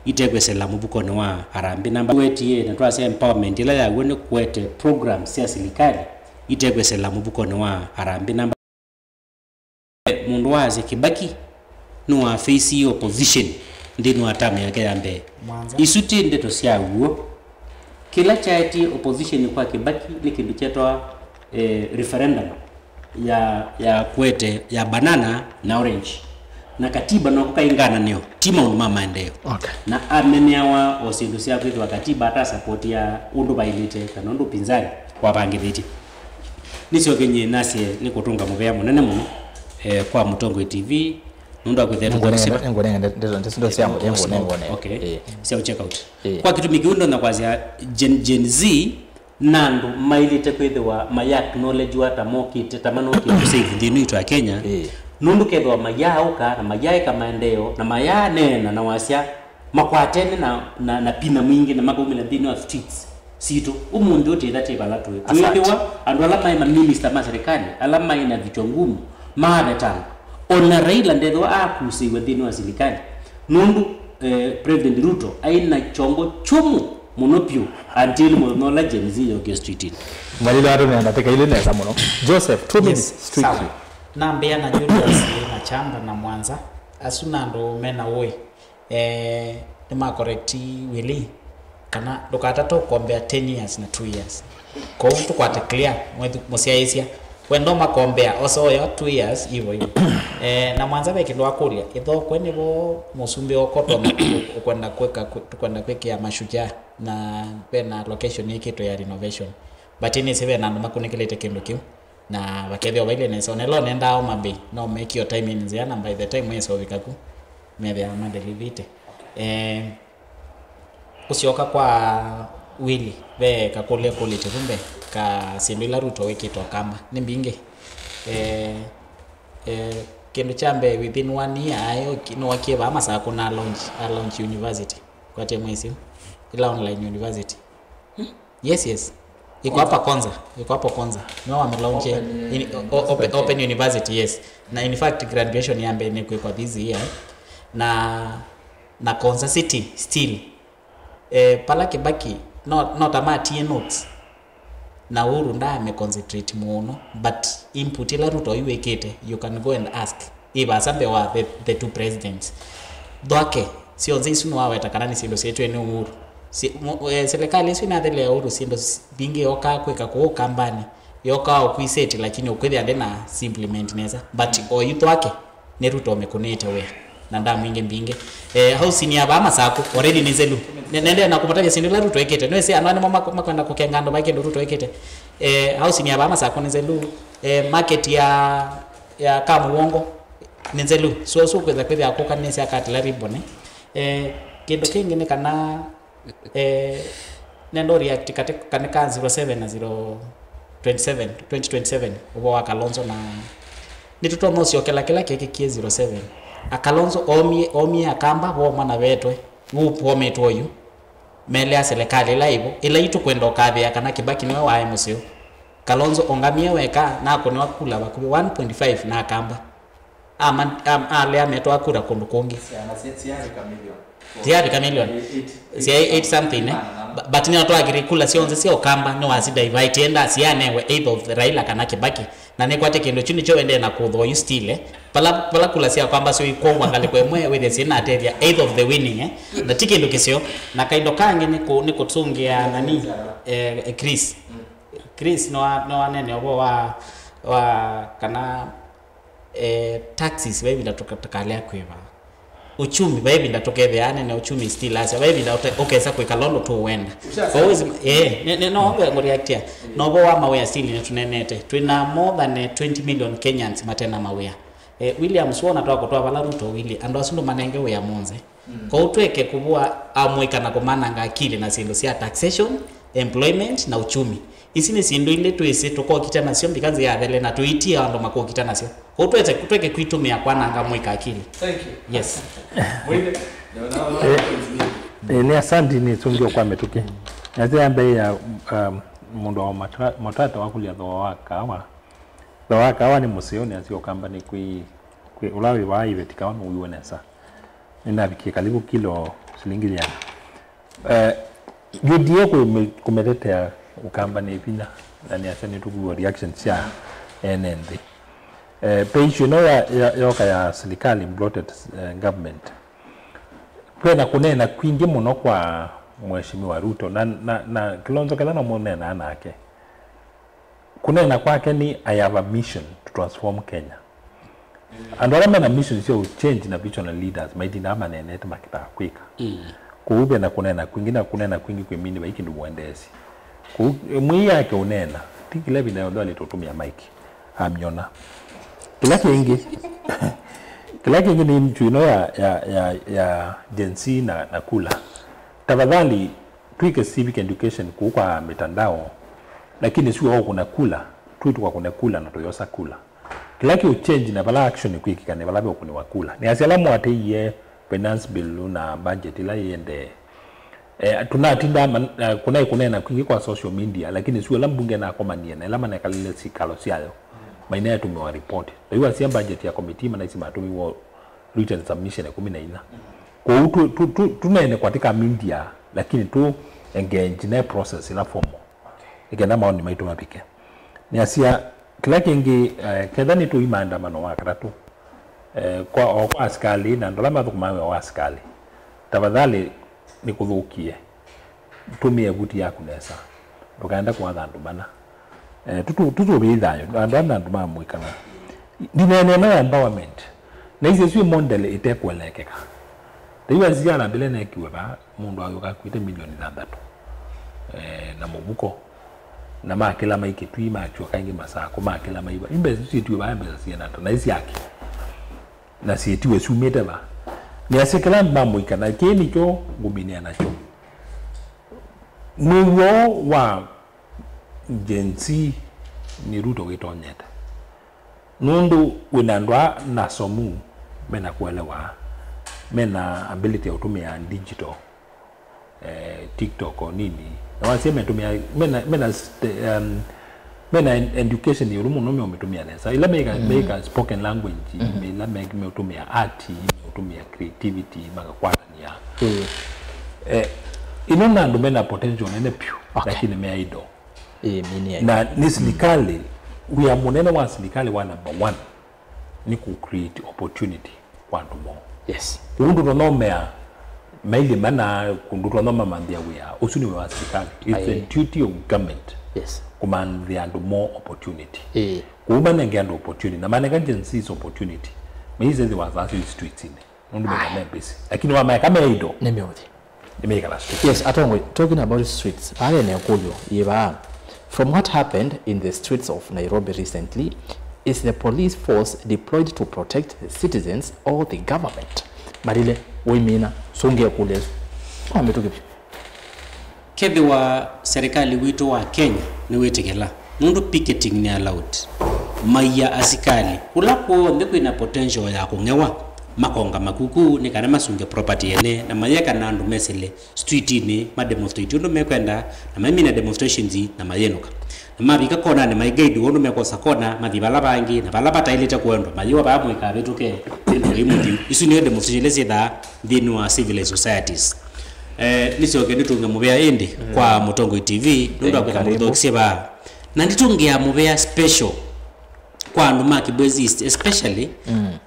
itekwĩsĩla mũvukonĩ wa harambĩ namba. Tũwetie na twasya empowerment ĩla yaw'o nĩ kũete program sya silikali itekwĩsĩla mũvukonĩ wa harambĩ namba. Mũndũ waasya Kibaki nĩwafeisiie opposition nthĩnĩ wa term yake ya mbee. Mwanza. Isu ti ndeto sya w'o. Kĩla kyaetie opposition kwa Kibaki nĩ kĩndũ kyetawa, eh, referendum ya, ya kũete ya banana na orange. Na katiba noko kaĩ ngananĩo, ti maũndũ ma maendeeo. Okay. Na ameneawa o syĩndũ sya kwĩthĩwa katiba atasapoti ya ũndũ vailĩte kana ũndũ upinzani wavangĩthĩtye. Nĩsyoke nyie nasye nĩ kũtũnga mũvea mũnene mũno, eh, kwa Mũtongoi T V, nũndũ wa kwĩthĩa tũkũsima. Nĩngũnenga ndeto, ndeto, ndeto sya mũthemba, nĩngũnenga. Okay. Eh. Sya check out. Eh. Kwa kĩtumi kĩu ndonya kwasya Gen, Gen Z na andũ mailĩte kwĩthĩwa maya acknowledgewa ta mokĩte, ta manokĩte save nthĩ ĩno itũ ya Kenya. Eh. Nũndũ kethĩwa mayaaũka na mayaeka maendeeo na mayaneena na wasya makwatene na, na, na pina mwingĩ na makaumĩla nthĩnĩ wa streets sitũ. Ũmũnthĩ ũtĩtha twĩ vala tũĩ. Asante. Twĩthĩwa andũ ala maĩ maminista ma serikali, ala maĩ na vichwa ngumu, maavetangwa. Ona Raila ndethĩwa akusĩiwe nthĩnĩ wa silikali. Nũndũ, eh, President Ruto aĩ na kyongo kyũmũ mũno vyũ until mũthenya ũla Gen Z yokie streetini. Ngalile andũ nenda tĩka ile nesa mũno. Joseph, two minutes, strictly. Yes, sawa. Nambĩa na Julius na Chamba na Mwanza. Asu na andũ mena ũĩ. Eh, nĩma correct Willy, kana ndũkatate ũkombea ten years na two years. Kwoou tũkwate clear, mwethi-, mũsyaĩĩsya. Wenda ũmakombea, osa oya two years, hivyo hivyo. Eh, na Mwanza ve kĩndũ wakũlya, ĩthokwe nĩvo mũsumbĩ woko ũtonya kũ-, ũkwenda kwĩka, kwĩ-, tũkwenda kwĩkĩa Mashujaa, na ve na location yĩkĩtwe ya renovation. But nĩsĩ ve na andũ makũnĩkĩlĩte kĩndũ kĩu. Na vakethĩwa vailye nesa, ona ĩla ũnendaa Homa Bay, no make your time in nzĩa, na by the time wĩsa ũvika ku, methĩawa madelivĩte. Eh, ũsyoka kwa Willy, ve kakũlya kũlĩte vu mbee, ka syĩndũ ila Ruto wĩkĩte Ũkamba, nĩ mbingĩ. Eh, eh, kĩndũ kya mbee, within one year, aĩ ũki-, nĩwakie vaa Masakũ na launch, a launch university, kwatie mwĩsĩ, ila online university. Yes, yes. Iko hapa Konza. Iko hapo Konza. No, wamelaunch open, in, o-, open, open university, yes. Na in fact, graduation ya mbee nĩ kwĩkwa this year. Na, na Konza City still. Eh, pala Kibaki, no, no tamatie notes. Na Uhuru ndame concentrate mũno, but input ila Ruto iwĩkĩte, you can go and ask. Ĩ vasa mbee wa the, the two presidents. Thwake, Syonthe isu nĩwaweta kana nĩ syĩndũ syĩtwe nĩ Uhuru. Si, mu, e, serikali isu inathelea Uhuru syĩndũ s- mbingĩ yokaa kwĩka kũu Kambanĩ, yokaa ũkwĩsĩtĩ, lakini ũkwĩthĩa ndĩ na si implement nesa. But o youth wake, nĩ Ruto ũmĩkũnĩte wĩa na ndamu ingĩ mbingĩ. Eh, housing ya vaa Masaku already nĩ nzelu. Ne- nendee na kũvatavya syĩndũ ila Ruto ekĩte. Nĩwĩsĩ andũ aa nĩmo mak- makwenda kũkenga andũ vai kĩndũ Ruto ekĩte. Eh, housing ya vaa Masaku nĩ nzelu. Eh, market ya ya Kamũwongo nĩ nzelu. So so kwĩtha kwĩthĩa kũkanĩsya katila ribbon. Eh, kĩndũ kĩngĩ nĩ kana eh, nendo react kati kani ka zero seven na zero twenty seven, twenty twenty seven, ũvoo wa Kalonzo na nĩtũtonya ũsyokela kĩla kĩekĩkie zero seven. A Kalonzo omie, omie Akamba voma na vetwe, vu vometwe oyu, melea serikali ĩla ĩvo, ĩla itũkwenda ũkathĩa kana Kibaki nĩwe waĩ mũseo. Kalonzo ongamie weka na akũnĩwa kula vakuvĩ one point five na Akamba. Ama, am, alea metwa kura kũndũ kũngĩ. Syana si- siavika million. Siavika million. Eight- Sia eight something, eh? Mana namo. Bu- but nĩo twakĩrĩ kula syonthe sya Ũkamba nĩ wasi divide enda sianewe either of Raila kana Kibaki. Na nĩkwate kĩndũ kyu nĩkyo wendee na kũthwa yu still, eh? Pala, pala kula sya Ũkamba syo ikwongwa ngalĩko ĩmwe wĩthĩe syĩnatethya either of the winning, eh? Na ti kĩndũ kĩseo. Na kaindo kangĩ nĩ kũ- nĩ kũtũngĩa nani, eh, Chris. Chris nĩwa- nĩwanene ũvoo wa, wa kana eh, taxes, vai ĩvinda tũka- tũkalea kwĩva. Uchumi, vai ĩvinda tũkethĩa anene uchumi still asya, vai ĩvinda ũte- ũkesa kwĩkala ũndũ tũwenda. Always, eh, ne- ne- no ngũreactia. No vo wa mawĩa still nĩtũnenete. Twĩna more than eh, twenty million Kenyans matena mawĩa. Eh, William, suona twakũtwa vala Ruto wili, andũ asu ndũmanenge wĩa mũnze. Kwoou tweke kũvua amũika na kũmananga akili na syĩndũ sya taxation, employment na uchumi. Isi nĩ syĩndũ ilĩ twĩsĩ tũkokita nasyo mbika nzĩa yathele na tũitie andũ makũkita nasyo. Kwoou twete, tweke kwitũmĩa kwananga amũika akili. Thank you. Yes. Mwine, nĩ- nĩ asanti nĩ sungio kwa mĩtũkĩ. Nĩasya ya mbee ya um, mũndũ wa mata- matata wakũlya thooa wa kawa. Thooa wa kawa nĩ mũseo nĩasya Ũkamba nĩ kwĩ, kwĩ ũla wĩ vaa iveti kawa nũwĩwe nesa. Nĩnavikie kalivu kilo silingi yĩana. Eh, U D A kũme- kũmetetea Ũkamba nĩ vinya, na nĩasya nĩtũkwĩw'a reaction sya ene nthĩ. Eh, page ĩno ya- ya- yoka ya serikali, bloated eh, government. Kwĩna kũneena kwingĩ mũno kwa Mheshimiwa Ruto, na, na, na Kilonzo ketha no mũneenaa nake. Kũneena kwake nĩ, "I have a mission to transform Kenya." Andũ ala mena mission sya change na visionary leaders maitindaa maneenete makĩtaa kwĩka. Kwoou vena kũneena kwingĩ, na kũneena kwingĩ kwĩ mini vai kĩndũ mũendeesye. Kwoou mwĩĩ yake ũneena, ti kĩla ĩvinda yonthe walĩte ũtũmĩa mic. Amyona. Kĩla kĩngĩ, kĩla kĩngĩ nĩ issue ĩno ya, ya, ya, ya Gen Z na, na kula. Tafadhali, twĩke civic education kũu kwa mitandao, lakini sio kwa kũna kula, twĩ tũkakũne kula na tũyosa kula. Kĩla kĩũ change na vala action kwĩkĩka nĩ vala veũkũnĩwa kula. Nĩ asyala mwatĩie finance bill na budget ĩla yĩendee. Eh, tũnatinda man- eh, kũnaĩ kũneena kwingĩ kwa social media, lakini sio ĩla mbunge nakomanie na ĩla manekalile sikalo syayo maineetũmĩwa report. Ndaiwa sia budget ya committee manaisi matũmiwa written submission ĩkũmi na inya. Kwoou tu- tu- tu- tũneene katika media, lakini tu engage ne process ila formal. Nĩkenda maoni maitũ mavike. Nĩasya kĩla kĩngĩ, eh, ketha nĩtũi maandamano wa katatũ, eh, kwa, o kwa asikalĩ na andũ ala mathũkũmaa wĩa wa asikalĩ, tafadhali nĩkũthũkie. Tũmĩa ĩvuti yaku nesa. Ndũkaenda kũatha andũ mana. Eh, tũtũ- tũtũvĩi thayũ. Andũ ana andũ ma mũikana. Ndineenea no empowerment. Na icio syĩ model ĩtekũeleekeka. Ndaiwa nzia na mbele nekiwe vaa, mũndũ ayũka akuĩte milioni thanthatũ. Eh, na mũvuko. Na makĩla mai Kitui, makyũka ĩngĩ Masakũ, makĩla maiva. Imbesa isu syĩtiwe vaa mbesa sienata. Na isyake. Na syĩtiwe syumĩte va? Nĩasya kĩla mamũika, na kĩĩ nĩkyo ngũminĩa nakyo. Mwĩw'o wa Gen Z nĩ Ruto wĩtonyete. Nũndũ wĩna andũ aa nasomu, mena kũelewa, mena ability ya kũtũmĩa digital, eh, TikTok o nini. Na wasya metũmĩa, mena, mena, st- um, mena en- education ĩũlũ mũno, meũmĩtũmĩa nesa. Ĩla meĩka, mm, meĩka spoken language, mm, ĩla me- meũtũmĩa art, meũtũmĩa creativity, makakwatania. Mm. Eh, ĩno na andũ mena potential nene piũ, okay, lakini me idle. Ĩĩ, mini na nĩ silikalĩ, wĩa mũnene wa silikalĩ wa number one nĩ kũ create opportunity kwa andũ moo. Yes. Ũndũ tũnomea Mailima na kũndũ twonthe mamanthĩa wĩa. Ũsu nĩ wĩa wa serikali. It's the Aye. duty of government Yes. kũmanthĩa andũ more opportunity. Ĩĩ. Kũu manenge andũ opportunity. Na manenga Gen Zs opportunity. Maisethĩwa saa isu streets-inĩ. Nũndũ mena me busy. Lakini wamaeka me indo. Nĩ mĩũthĩ. Nĩmeikala street. Yes, atongoi, talking about streets, pale ne kũlyo yĩva. From what happened in the streets of Nairobi recently, is the police force deployed to protect the citizens or the government? Malile, wĩmina, sunge kule. Kwa mĩtũkĩ. Kethĩwa serikali witũ wa Kenya nĩwĩtĩkĩla, nũndũ picketing nĩ allowed, maia asikalĩ kũla kw'onthe kwĩna potential ya kũng'ewa, makonga makuku nĩ kana masunge property ene, na mayeka na andũ mesĩle street-inĩ ma demonstrate ũndũ mekwenda, na maimina demonstrations na mayĩnũka. Na mavika konanĩ maiguide ũndũ mekwosa kona, mathi vala vangĩ, na vala vataĩlĩte kwendwa, mayĩwa vaa mũikavĩtũke, ĩndũ ĩmũthiu. Isu nĩo demonstration ila syĩthaa nthĩnĩ wa civilized societies. Eh, nĩsyoke nĩtũnge mũvea ĩndĩ kwa Mũtongoi T V, nũndũ wa kwĩtha mũthokisye vaa. Na nĩtũngĩa mũvea special kwa andũ ma Kibwezi East, especially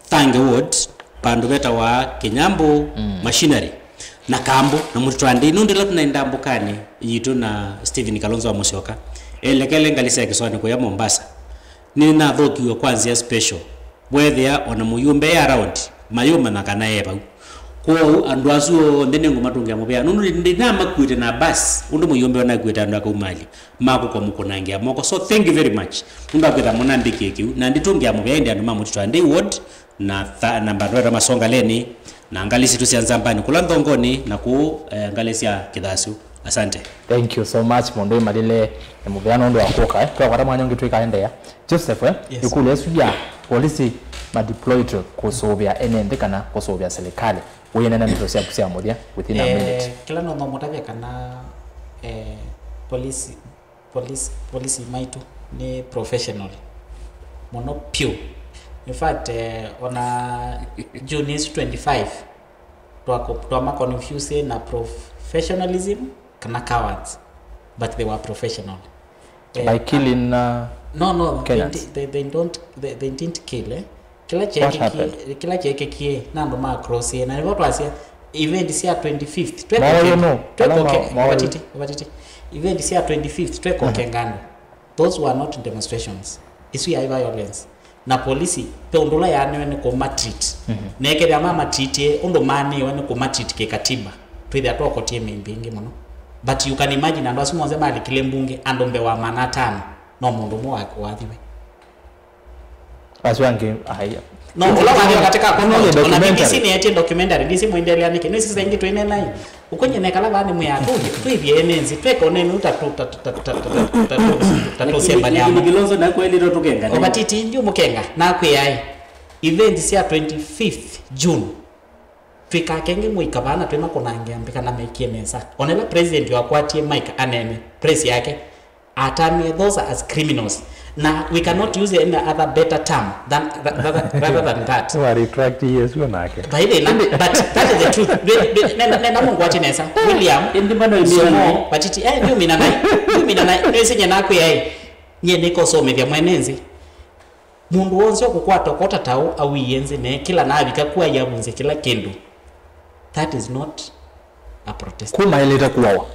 Thange Ward, vandũ vetawa Kĩnyambũ, Machinery, na Kambũ, na Mũtitũ wa Ndei. Nũndũ ĩla tũnaenda mbũkanĩ yitũ na Stephen Kalonzo wa Mũsyoka, elekele ngalĩ sya kĩsoanĩ kũya Mombasa, nĩnathokiw'e kwa nzĩa special. Weethĩa o na mũyũmbe e around, mayũmanya kana e vau. Kwoou andũ asu onthe nĩngũmatũngĩa mũvea, nũndũ ndinamakuĩte na bus, ũndũ mũyũmbe onakuĩte andũ akaumali makũkwa mũkũnangĩa moko. So thank you very much nũndũ wa kwĩtha mũnambĩkĩe kĩu, na nditũngĩa mũvea ĩndĩ andũ ma Mũtitũ wa Ndei Ward, na tha-, na vandũ veta Masongaleni, na ngalĩ sitũ sya Nzambani kũla Nthongonĩ, na kũu, eh, ngalĩ sya Kĩthasyu. Asante. Thank you so much, mũndũ ĩmalile mũvea nũndũ wa kũka, eh. Twakwata mwanya ũngĩ twĩkaendeea. Joseph, eh? Yes. Ĩkũlyo ĩsu ya polisi madeployed kũsũvĩa ene nthĩ kana kũsũvĩa serikali. Wĩnena ndeto syaku sya mũthya within a Eh, minute. Kĩla no nomũtavya kana, eh, polisi, polisi, polisi maitũ nĩ professional mũno piũ. In fact, eh, ona June ĩsu twenty-five, twako-, twama confuse na professionalism kana cowards, but they were professional. Eh, By killing, uh, no, no, they, Kenyans? Di-, they, they don't, they, they didn't kill, eh. Kĩla What kyeekikie, happened? Kĩla kyeekikie na andũ ma cross, eh, na nĩvo twasya event sya twenty-fifth, Maoyo twĩkoke, no, ala ma-, twĩkoke, maoyo. Vatiti, vatiti. Event sya twenty-fifth, twĩkoke ngando. Those were not demonstrations. Isu yaĩ violence. Na polisi, ve ũndũ ũla yaanĩwe nĩ kũmatreat. Mhm. Na ĩkethĩa mamatreatie ũndũ maanĩwe nĩ kũmatreat kĩkatiba, twĩthĩa twakotie mĩmbĩ ĩngĩ mũno. But you can imagine andũ asu monthe malikile mbunge, andũ mbee wa maana atano, no mũndũ ũmwe wa-, wathiwe. Asu angĩ, ai. No, ũla wathiwa katika No, nĩ conduct, ona documentary. B B C nĩyetie documentary, ndisi mwendelea nĩkĩ, nĩsi saingi twĩnenai. Ũkũnye nekala vaa nĩ mwĩa, tũ-, twĩvye ene nzĩ, twĩka ũnene ũta tũ-, ta, ta, tũsemba nyama. Lakini Kilonzo nakwelito tũkenga. Ovatiti, ndiũmũkenga, nakwĩaĩ, event sya twenty-fifth June, twĩkakenge mũika vaa na twĩmakũnangĩa mbika na mekie nesa. Onela president wakwatie mic anene, press yake, atamie, those are as criminals. Na we cannot use any other better term than, rather, rather than that. Wa retract yesu nake. By the way, na, but that is the truth. Ndwe-, ndwe-, nena, nena mũngwati nesa. William, Indi bado imina Somo, nai. Batiti, eh, ndiũmina nai. Ndiũmina nai. Nĩwĩsĩ nye nakwĩa, eh. Nye nĩkosomethya mwene nzĩ. Mũndũ wonse ũkũkwata ũkota taũ awie nzĩ ne kĩla navika kuwa yavunze kĩla kĩndũ. That is not a protest. Kuma ilite kuawa.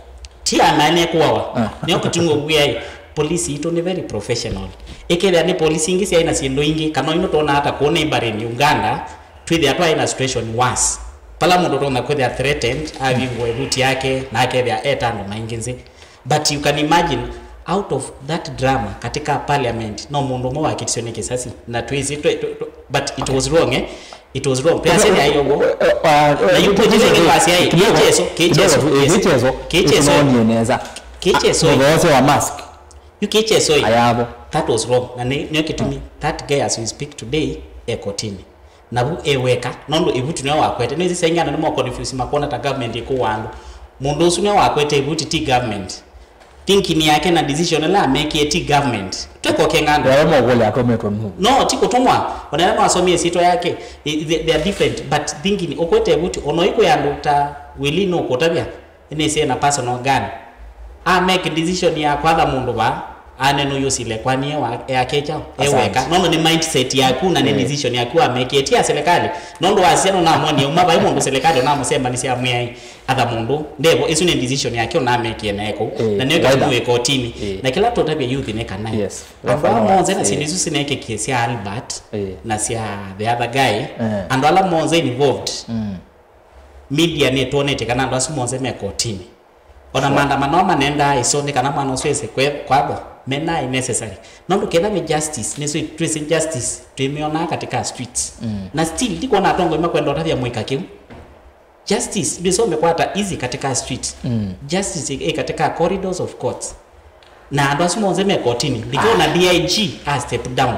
Ti amaene kuawa. Ah. Nĩo kĩtumi ũkwĩa ĩ, polisi itũ nĩ very professional. Ĩkethĩa nĩ polisi ingĩ syaĩ na syĩndũ ingĩ, kana ino tona hata kũũ neighboring Uganda, twĩthĩa twaĩ na situation worse. Pala mũndũ ũtonya kwĩthĩa threatened, avingũa ĩvuti yake, na akethĩa eta andũ maingĩ nzĩ. But you can imagine, out of that drama katika parliament, no mũndũ ũmwe wakitiswe nĩ kĩsasi, na twĩsĩ, twe-, twe-, twe-, but it was wrong, eh? It was wrong. Pea sene ayo wo. Na yu putile ngi kwasi ai, kidogo, kichezo, kichezo, kidogo tu, eh, kichezo, kichezo, kichezo. Tunaonie neza. Kichezo. Ah, mboze wa mask. Yu kichezo. Ayabo. That was wrong. Na nĩ, nĩ kĩtumi, that guy as we speak today, e kotini. Navu e weka, nũndũ ĩvuti nĩwe wakwete. Nĩwĩsĩ saingĩ andũ nĩmo confuse makona ta government ĩkũwa andũ. Mũndũ ũsu nĩwe wakwete ĩvuti, ti government. Thinking yake na decision ĩla amekie ti government. Twĩkoke ng'ando. Wala mokũlya atũmĩtwe nũ? No, ti kũtũmwa. Ona ĩla nĩwasomie ĩsyĩtwa yake, i-, they, they are different. But thinking, ũkwete ĩvuti, ona ũikwĩa andũ ta Willy nũkũtavya, nĩsĩ na personal gun. A make decision ya kwatha mũndũ va, Anene ũyũ ũsile kwani e wa- e ake kyaũ e weka. Nũndũ nĩ mindset yaku na nĩ decision yaku wamekie, ti ya serikali. Nũndũ wasya nũnamwonie uma vai mũndũ serikali ũnamũsembanisya amwĩai atha mũndũ ndevo. Isu nĩ decision yake ũnamekie naye kũu. Na nĩyo kĩtumi wĩ kotini. Na kĩla tũtavya youth nĩ kana andũ ala monthe na syĩndũ isu sinekĩkie sya Albert na sya the other guy, andũ ala monthe involved, media nĩtwonetye kana andũ asu monthe me kotini. Ona maandamano manendaa iso nĩ kana mwana ũsu ese kwe- kwathwa menaĩ necessary. Nũndũ ketha nĩ justice, nĩsũ twĩsĩ justice twĩmĩonaa katika streets. Na still ndikwona atongoi makwenda ũtavya mũika kĩu. Justice ndĩsome kwata easy katika street. Justice ĩ katika corridors of courts. Na andũ asu monthe me kotini, ndikwona D I G a step down.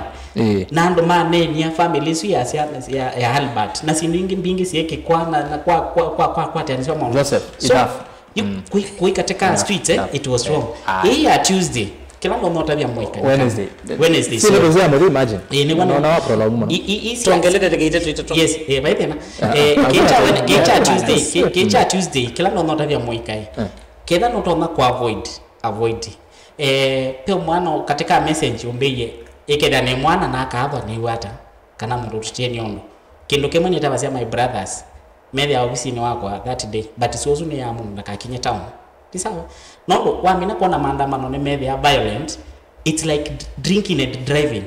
Na andũ manenia family isu ya, ya, ya Albert na syĩndũ ingĩ mbingĩ syĩkĩkwa na, na kwa, kwa, kwa, kwa, kwateanĩsya maũndũ. Joseph, so, enough. You, kui, kui katika streets, eh, it was wrong. Hii ya Tuesday, kĩla ndono ũtavya mũika. Wednesday. Wednesday, so. Sile kuzia mwe imagine. Eh, nĩ wana- Naona wa problem mũno. I- i- i- Tuongelete ndagĩka itatũ itatũ. Yes, eh, by the way. Eh, kicha Wed- kicha Tuesday, ki- kicha Tuesday, kĩla ndono ũtavya mũika. Ketha nũtonya ku avoid, avoid. Eh, pe mwana katika message ũmbĩie, ĩkethĩa nĩ mwana na akathwa nĩ wata, kana mũndũ tũtie nĩ ũndũ. Kĩndũ kĩmwe nĩtavasya my brothers, methĩa ovisinĩ wakwa that day, but sio ũsu nĩ ya mũndũ ndakakinye town. Ti sawa? Nũndũ wamina kuona maandamano nĩ methĩa violent, it's like d- drinking and driving.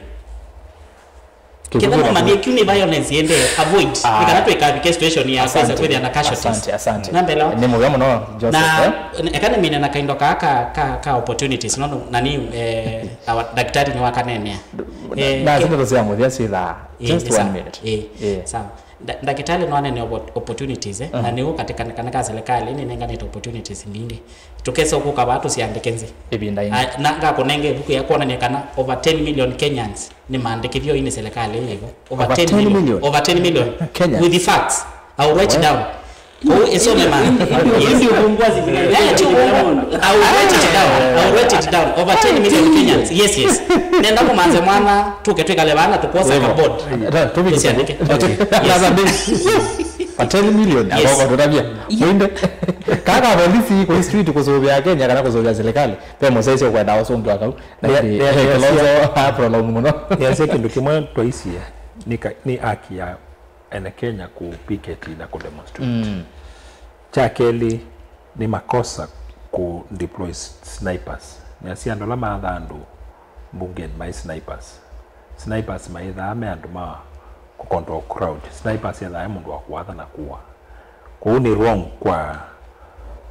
Ketha mũmanye kĩu nĩ violence yende avoid. Nĩ kana twĩkavike situation ya kwĩsa kwĩthĩa na casualties. Asante, asante. Na mbele wa- Nĩ mũvea mũno, Joseph, na eh? Eka nĩmine na kaindo kaa ka, ka, ka opportunities, no, no, nani, eh, our daktari nĩ wakanenea. Eh, na ke- ndeto cia mũthia sitha. Eh, just nĩ one sawa. Minute. Eh, eh, sawa. Nda- ndakĩtalĩ no anene oppo- opportunities, eh? Na nĩu katika kana ka serikali nĩnenganĩte opportunities nyingĩ. Tũkesa kũka vaa tũsiandĩke nzĩ. Ĩvinda ingĩ. Ah, na ngakũnenge ĩvuku ya kuonania kana over ten million Kenyans nĩ maandĩkĩthyo ĩnĩ serikali ĩyo. Over ten million. Over ten million. Kenyans. With the facts. I will write it down. Kũu ĩsome ma. Yes. Eh, ti ũvungwa. I will write it down. I will write it down. Over ten million Kenyans. Yes, yes. Nenda kũmanze mwana tũke twĩkale vana tũkosa ka board. Tũsiandĩke. Okay. Yes. Another day. Over ten million. Yes. Agoko tũtavya. Mũinde. Kaka polisi kwa street kũsũvĩa Kenya kana kũsũvĩa serikali. Pe mũsese kwenda ũsũngĩ wa kau. Na Ĩndĩ, ĩndĩ, eh, Kalonzo a problem mũno. Yasya kĩndũ kĩmwe twaisie nĩ ka- nĩ haki ya ene Kenya kũ picket na kũ demonstrate. Mm. Kya kelĩ, nĩ makosa kũ deploy s- snipers. Nĩasya andũ ala maathaa andũ mbungeni maĩ snipers. Snipers maĩthaa me andũ ma kũ control crowd. Snipers ethaa e mũndũ wa kũatha na kũa. Kwoou nĩ wrong kwa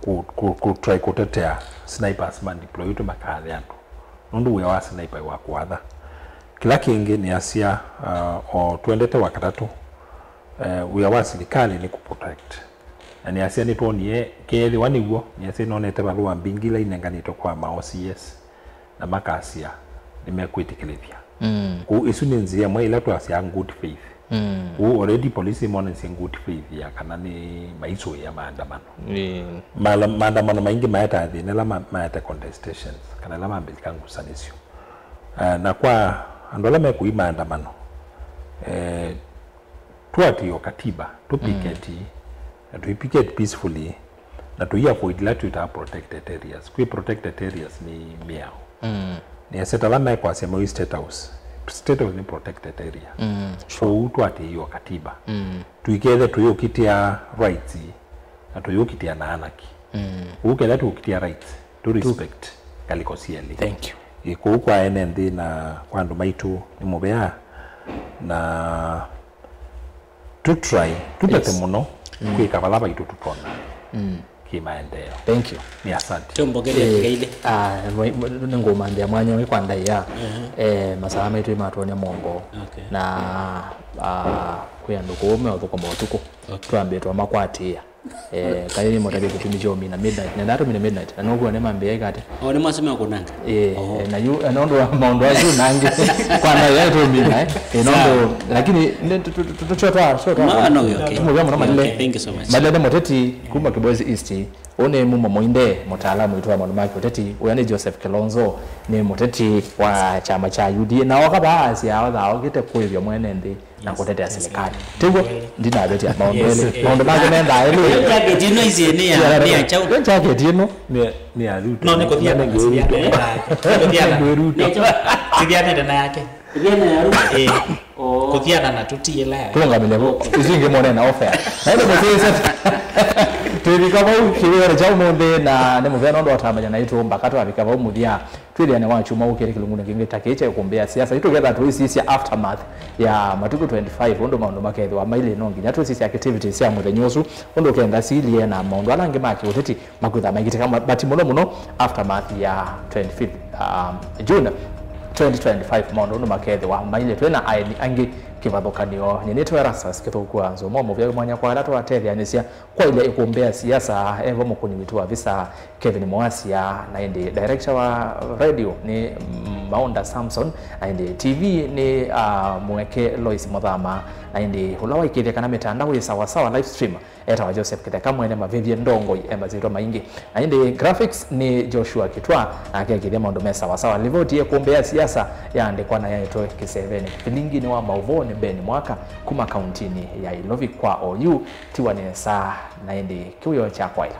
kũ, kũ, kũ try kũtetea snipers ma deploy ũtũ makathe andũ. Nũndũ wĩa wa sniper wa kũatha. Kĩla kĩngĩ nĩasya, uh, o twendete wa katatũ, uh, wĩa wa silikalĩ nĩ kũ protect. Na nĩasya nĩtwonie, keethĩwa nĩw'o, nĩasya nonete valũa mbingĩ ila inenganĩtwe kwa ma O C S, na makasya nĩmekwĩtĩkĩlĩthya. Mm. Kwoou ĩsu nĩ nzĩa ĩmwe ĩla twasyaa good faith. Mm. Kwoou already polisi ĩmonisye good faith ya kana nĩ maisũĩa maandamano. Mm. Maala- maandamano maingĩ maetaa thĩna ĩla ma- maete contestations, kana ĩla mambĩlĩka ngusanĩsyo. Ah, na kwa andũ ala mekũi maandamano, eh, tũatĩĩe o katiba, tũpiketi, na tũipiketi peacefully, na tũi avoid ila twĩtaa protected areas. Kwĩ protected areas nĩ mĩao. Mm. Nĩasya ta ala mekwasya meũi State House. State House nĩ protected area. Mm, sure. Kwoou tũatĩĩe o katiba. Mm. Tũikethe tũyũkitĩa rights, na tũyũkitĩa na anarchy. Mm. Kwoou ketha tũkitĩa rights, tũ respect ngalĩko syelĩ. Thank you. Ĩ, kũu kwa ene nthĩ na kwa andũ maitũ nĩ mũvea, na tũ try, tũtete mũno kwĩka vala vaitũ tũtona kĩmaendeeo. Thank you. Nĩ asante. Tũmbokele ndakĩka ilĩ. Ah, nĩngũmanthĩa mwanya ũyũ kwa ndaĩa. Eh, masaa maitũ matwonya mongo. Okay. Na, ah, kwĩ andũ kũu meũthũkũma ũtukũ. Okay. Twambĩtwa makwatĩĩa. Eh, kaĩ nĩ mũtavye kĩtumi kya ũmina midnight. Nenda tũmine midnight. Na nũkwona nĩ mambĩa ikate. Oh, nĩ mwasema kũnanga? Eh, oh, eh, na yu, eh, nũndũ wa maũndũ asu nangĩ. Kwa na ya tũmina, eh. Eh, nũndũ, sawa, lakini nĩ tu- tu- tu- tu- twa- twa- twa- No, no, okay. Tũmũvea mũno. Okay, malile. Thank you so much. Malile nĩ mũteti kuma Kibwezi East. Ũũ nĩ Mumo Mũinde, mũtaalamu witũ wa maũndũ ma kĩũteti. Ũya nĩ Joseph Kilonzo, nĩ mũteti wa kyama kya U D A. Na oka vaa asya othaa okĩte kũĩvya mwene nthĩ na kũtetea silikalĩ. Tiguo? Ndinavetia maũndũ elĩ. Maũndũ make mendaa elĩ. Yo jacket ĩno isie nĩ ya, nĩ ya kyaũ? Yo jacket ĩno. Nĩ, nĩ ya Ruto. No, nĩ kũthiana na silikalĩ. Nĩ Ruto. Nĩ kyaũ? Sithianĩte na yake. Ĩthiana ya Ruto? Ĩĩ. Oh. Kũthiana na tũtiĩla ya. Tũngamĩle vo. Okay. Isu ingĩ mone na ofea. Na ĩndĩ mũsĩsya. Twĩvika vau kĩwĩone kya ũmũnthĩ, na nĩ mũvea nũndũ watambanya naitũ mbaka twavika vau mũthya. Twĩthĩane wa kyumwa ũkĩte kĩlungunĩ kĩngĩ ta kĩĩ kya ĩkũmbĩ ya siasa. Itũketha tũisisya aftermath ya matukũ twenty-five, ũndũ maũndũ makethĩwa mailĩ. No nginya twĩsisya activities sya mũthenya ũsu, ũndũ ũkenda silie na maũndũ ala angĩ ma kĩũteti makwĩtha maikĩtĩka, but mũno mũno aftermath ya twenty-fifth, um, June twenty twenty-five, maũndũ ũndũ makethĩwa mailĩ. Twĩ na aeni angĩ kĩvathũkanĩo. Nyie nĩtawa Erastus Kĩthũku wa Nzũmo, mũvea wĩ mwanya kwa ala twatetheanĩsya kwaĩlya ĩkũmbĩ ya siasa. Evo mũkũni witũ wa visa Kevin Mwasia, na ĩndĩ director wa radio nĩ Maunda Samson, na ĩndĩ T V nĩ, uh, Mweke Lois Mũthama, na ĩndĩ ũla waikĩthya kana mĩtandao yĩ sawasawa live stream etawa Joseph Kĩtheka mwene mavĩthye ndongoi e masyĩtwa maingĩ. Na ĩndĩ graphics nĩ Joshua Kitwa, nake akĩthya maũndũ me sawasawa. Livoti ya ĩkũmbĩ ya siasa yaandĩkwa na yaetwe kĩsevenĩ vilinginĩ wa maũvoo nĩ Ben Mwaka kuma kauntinĩ ya Ilovi. Kwa oyu tiwa nesa, na ĩndĩ kĩwĩoo kya kwaĩla.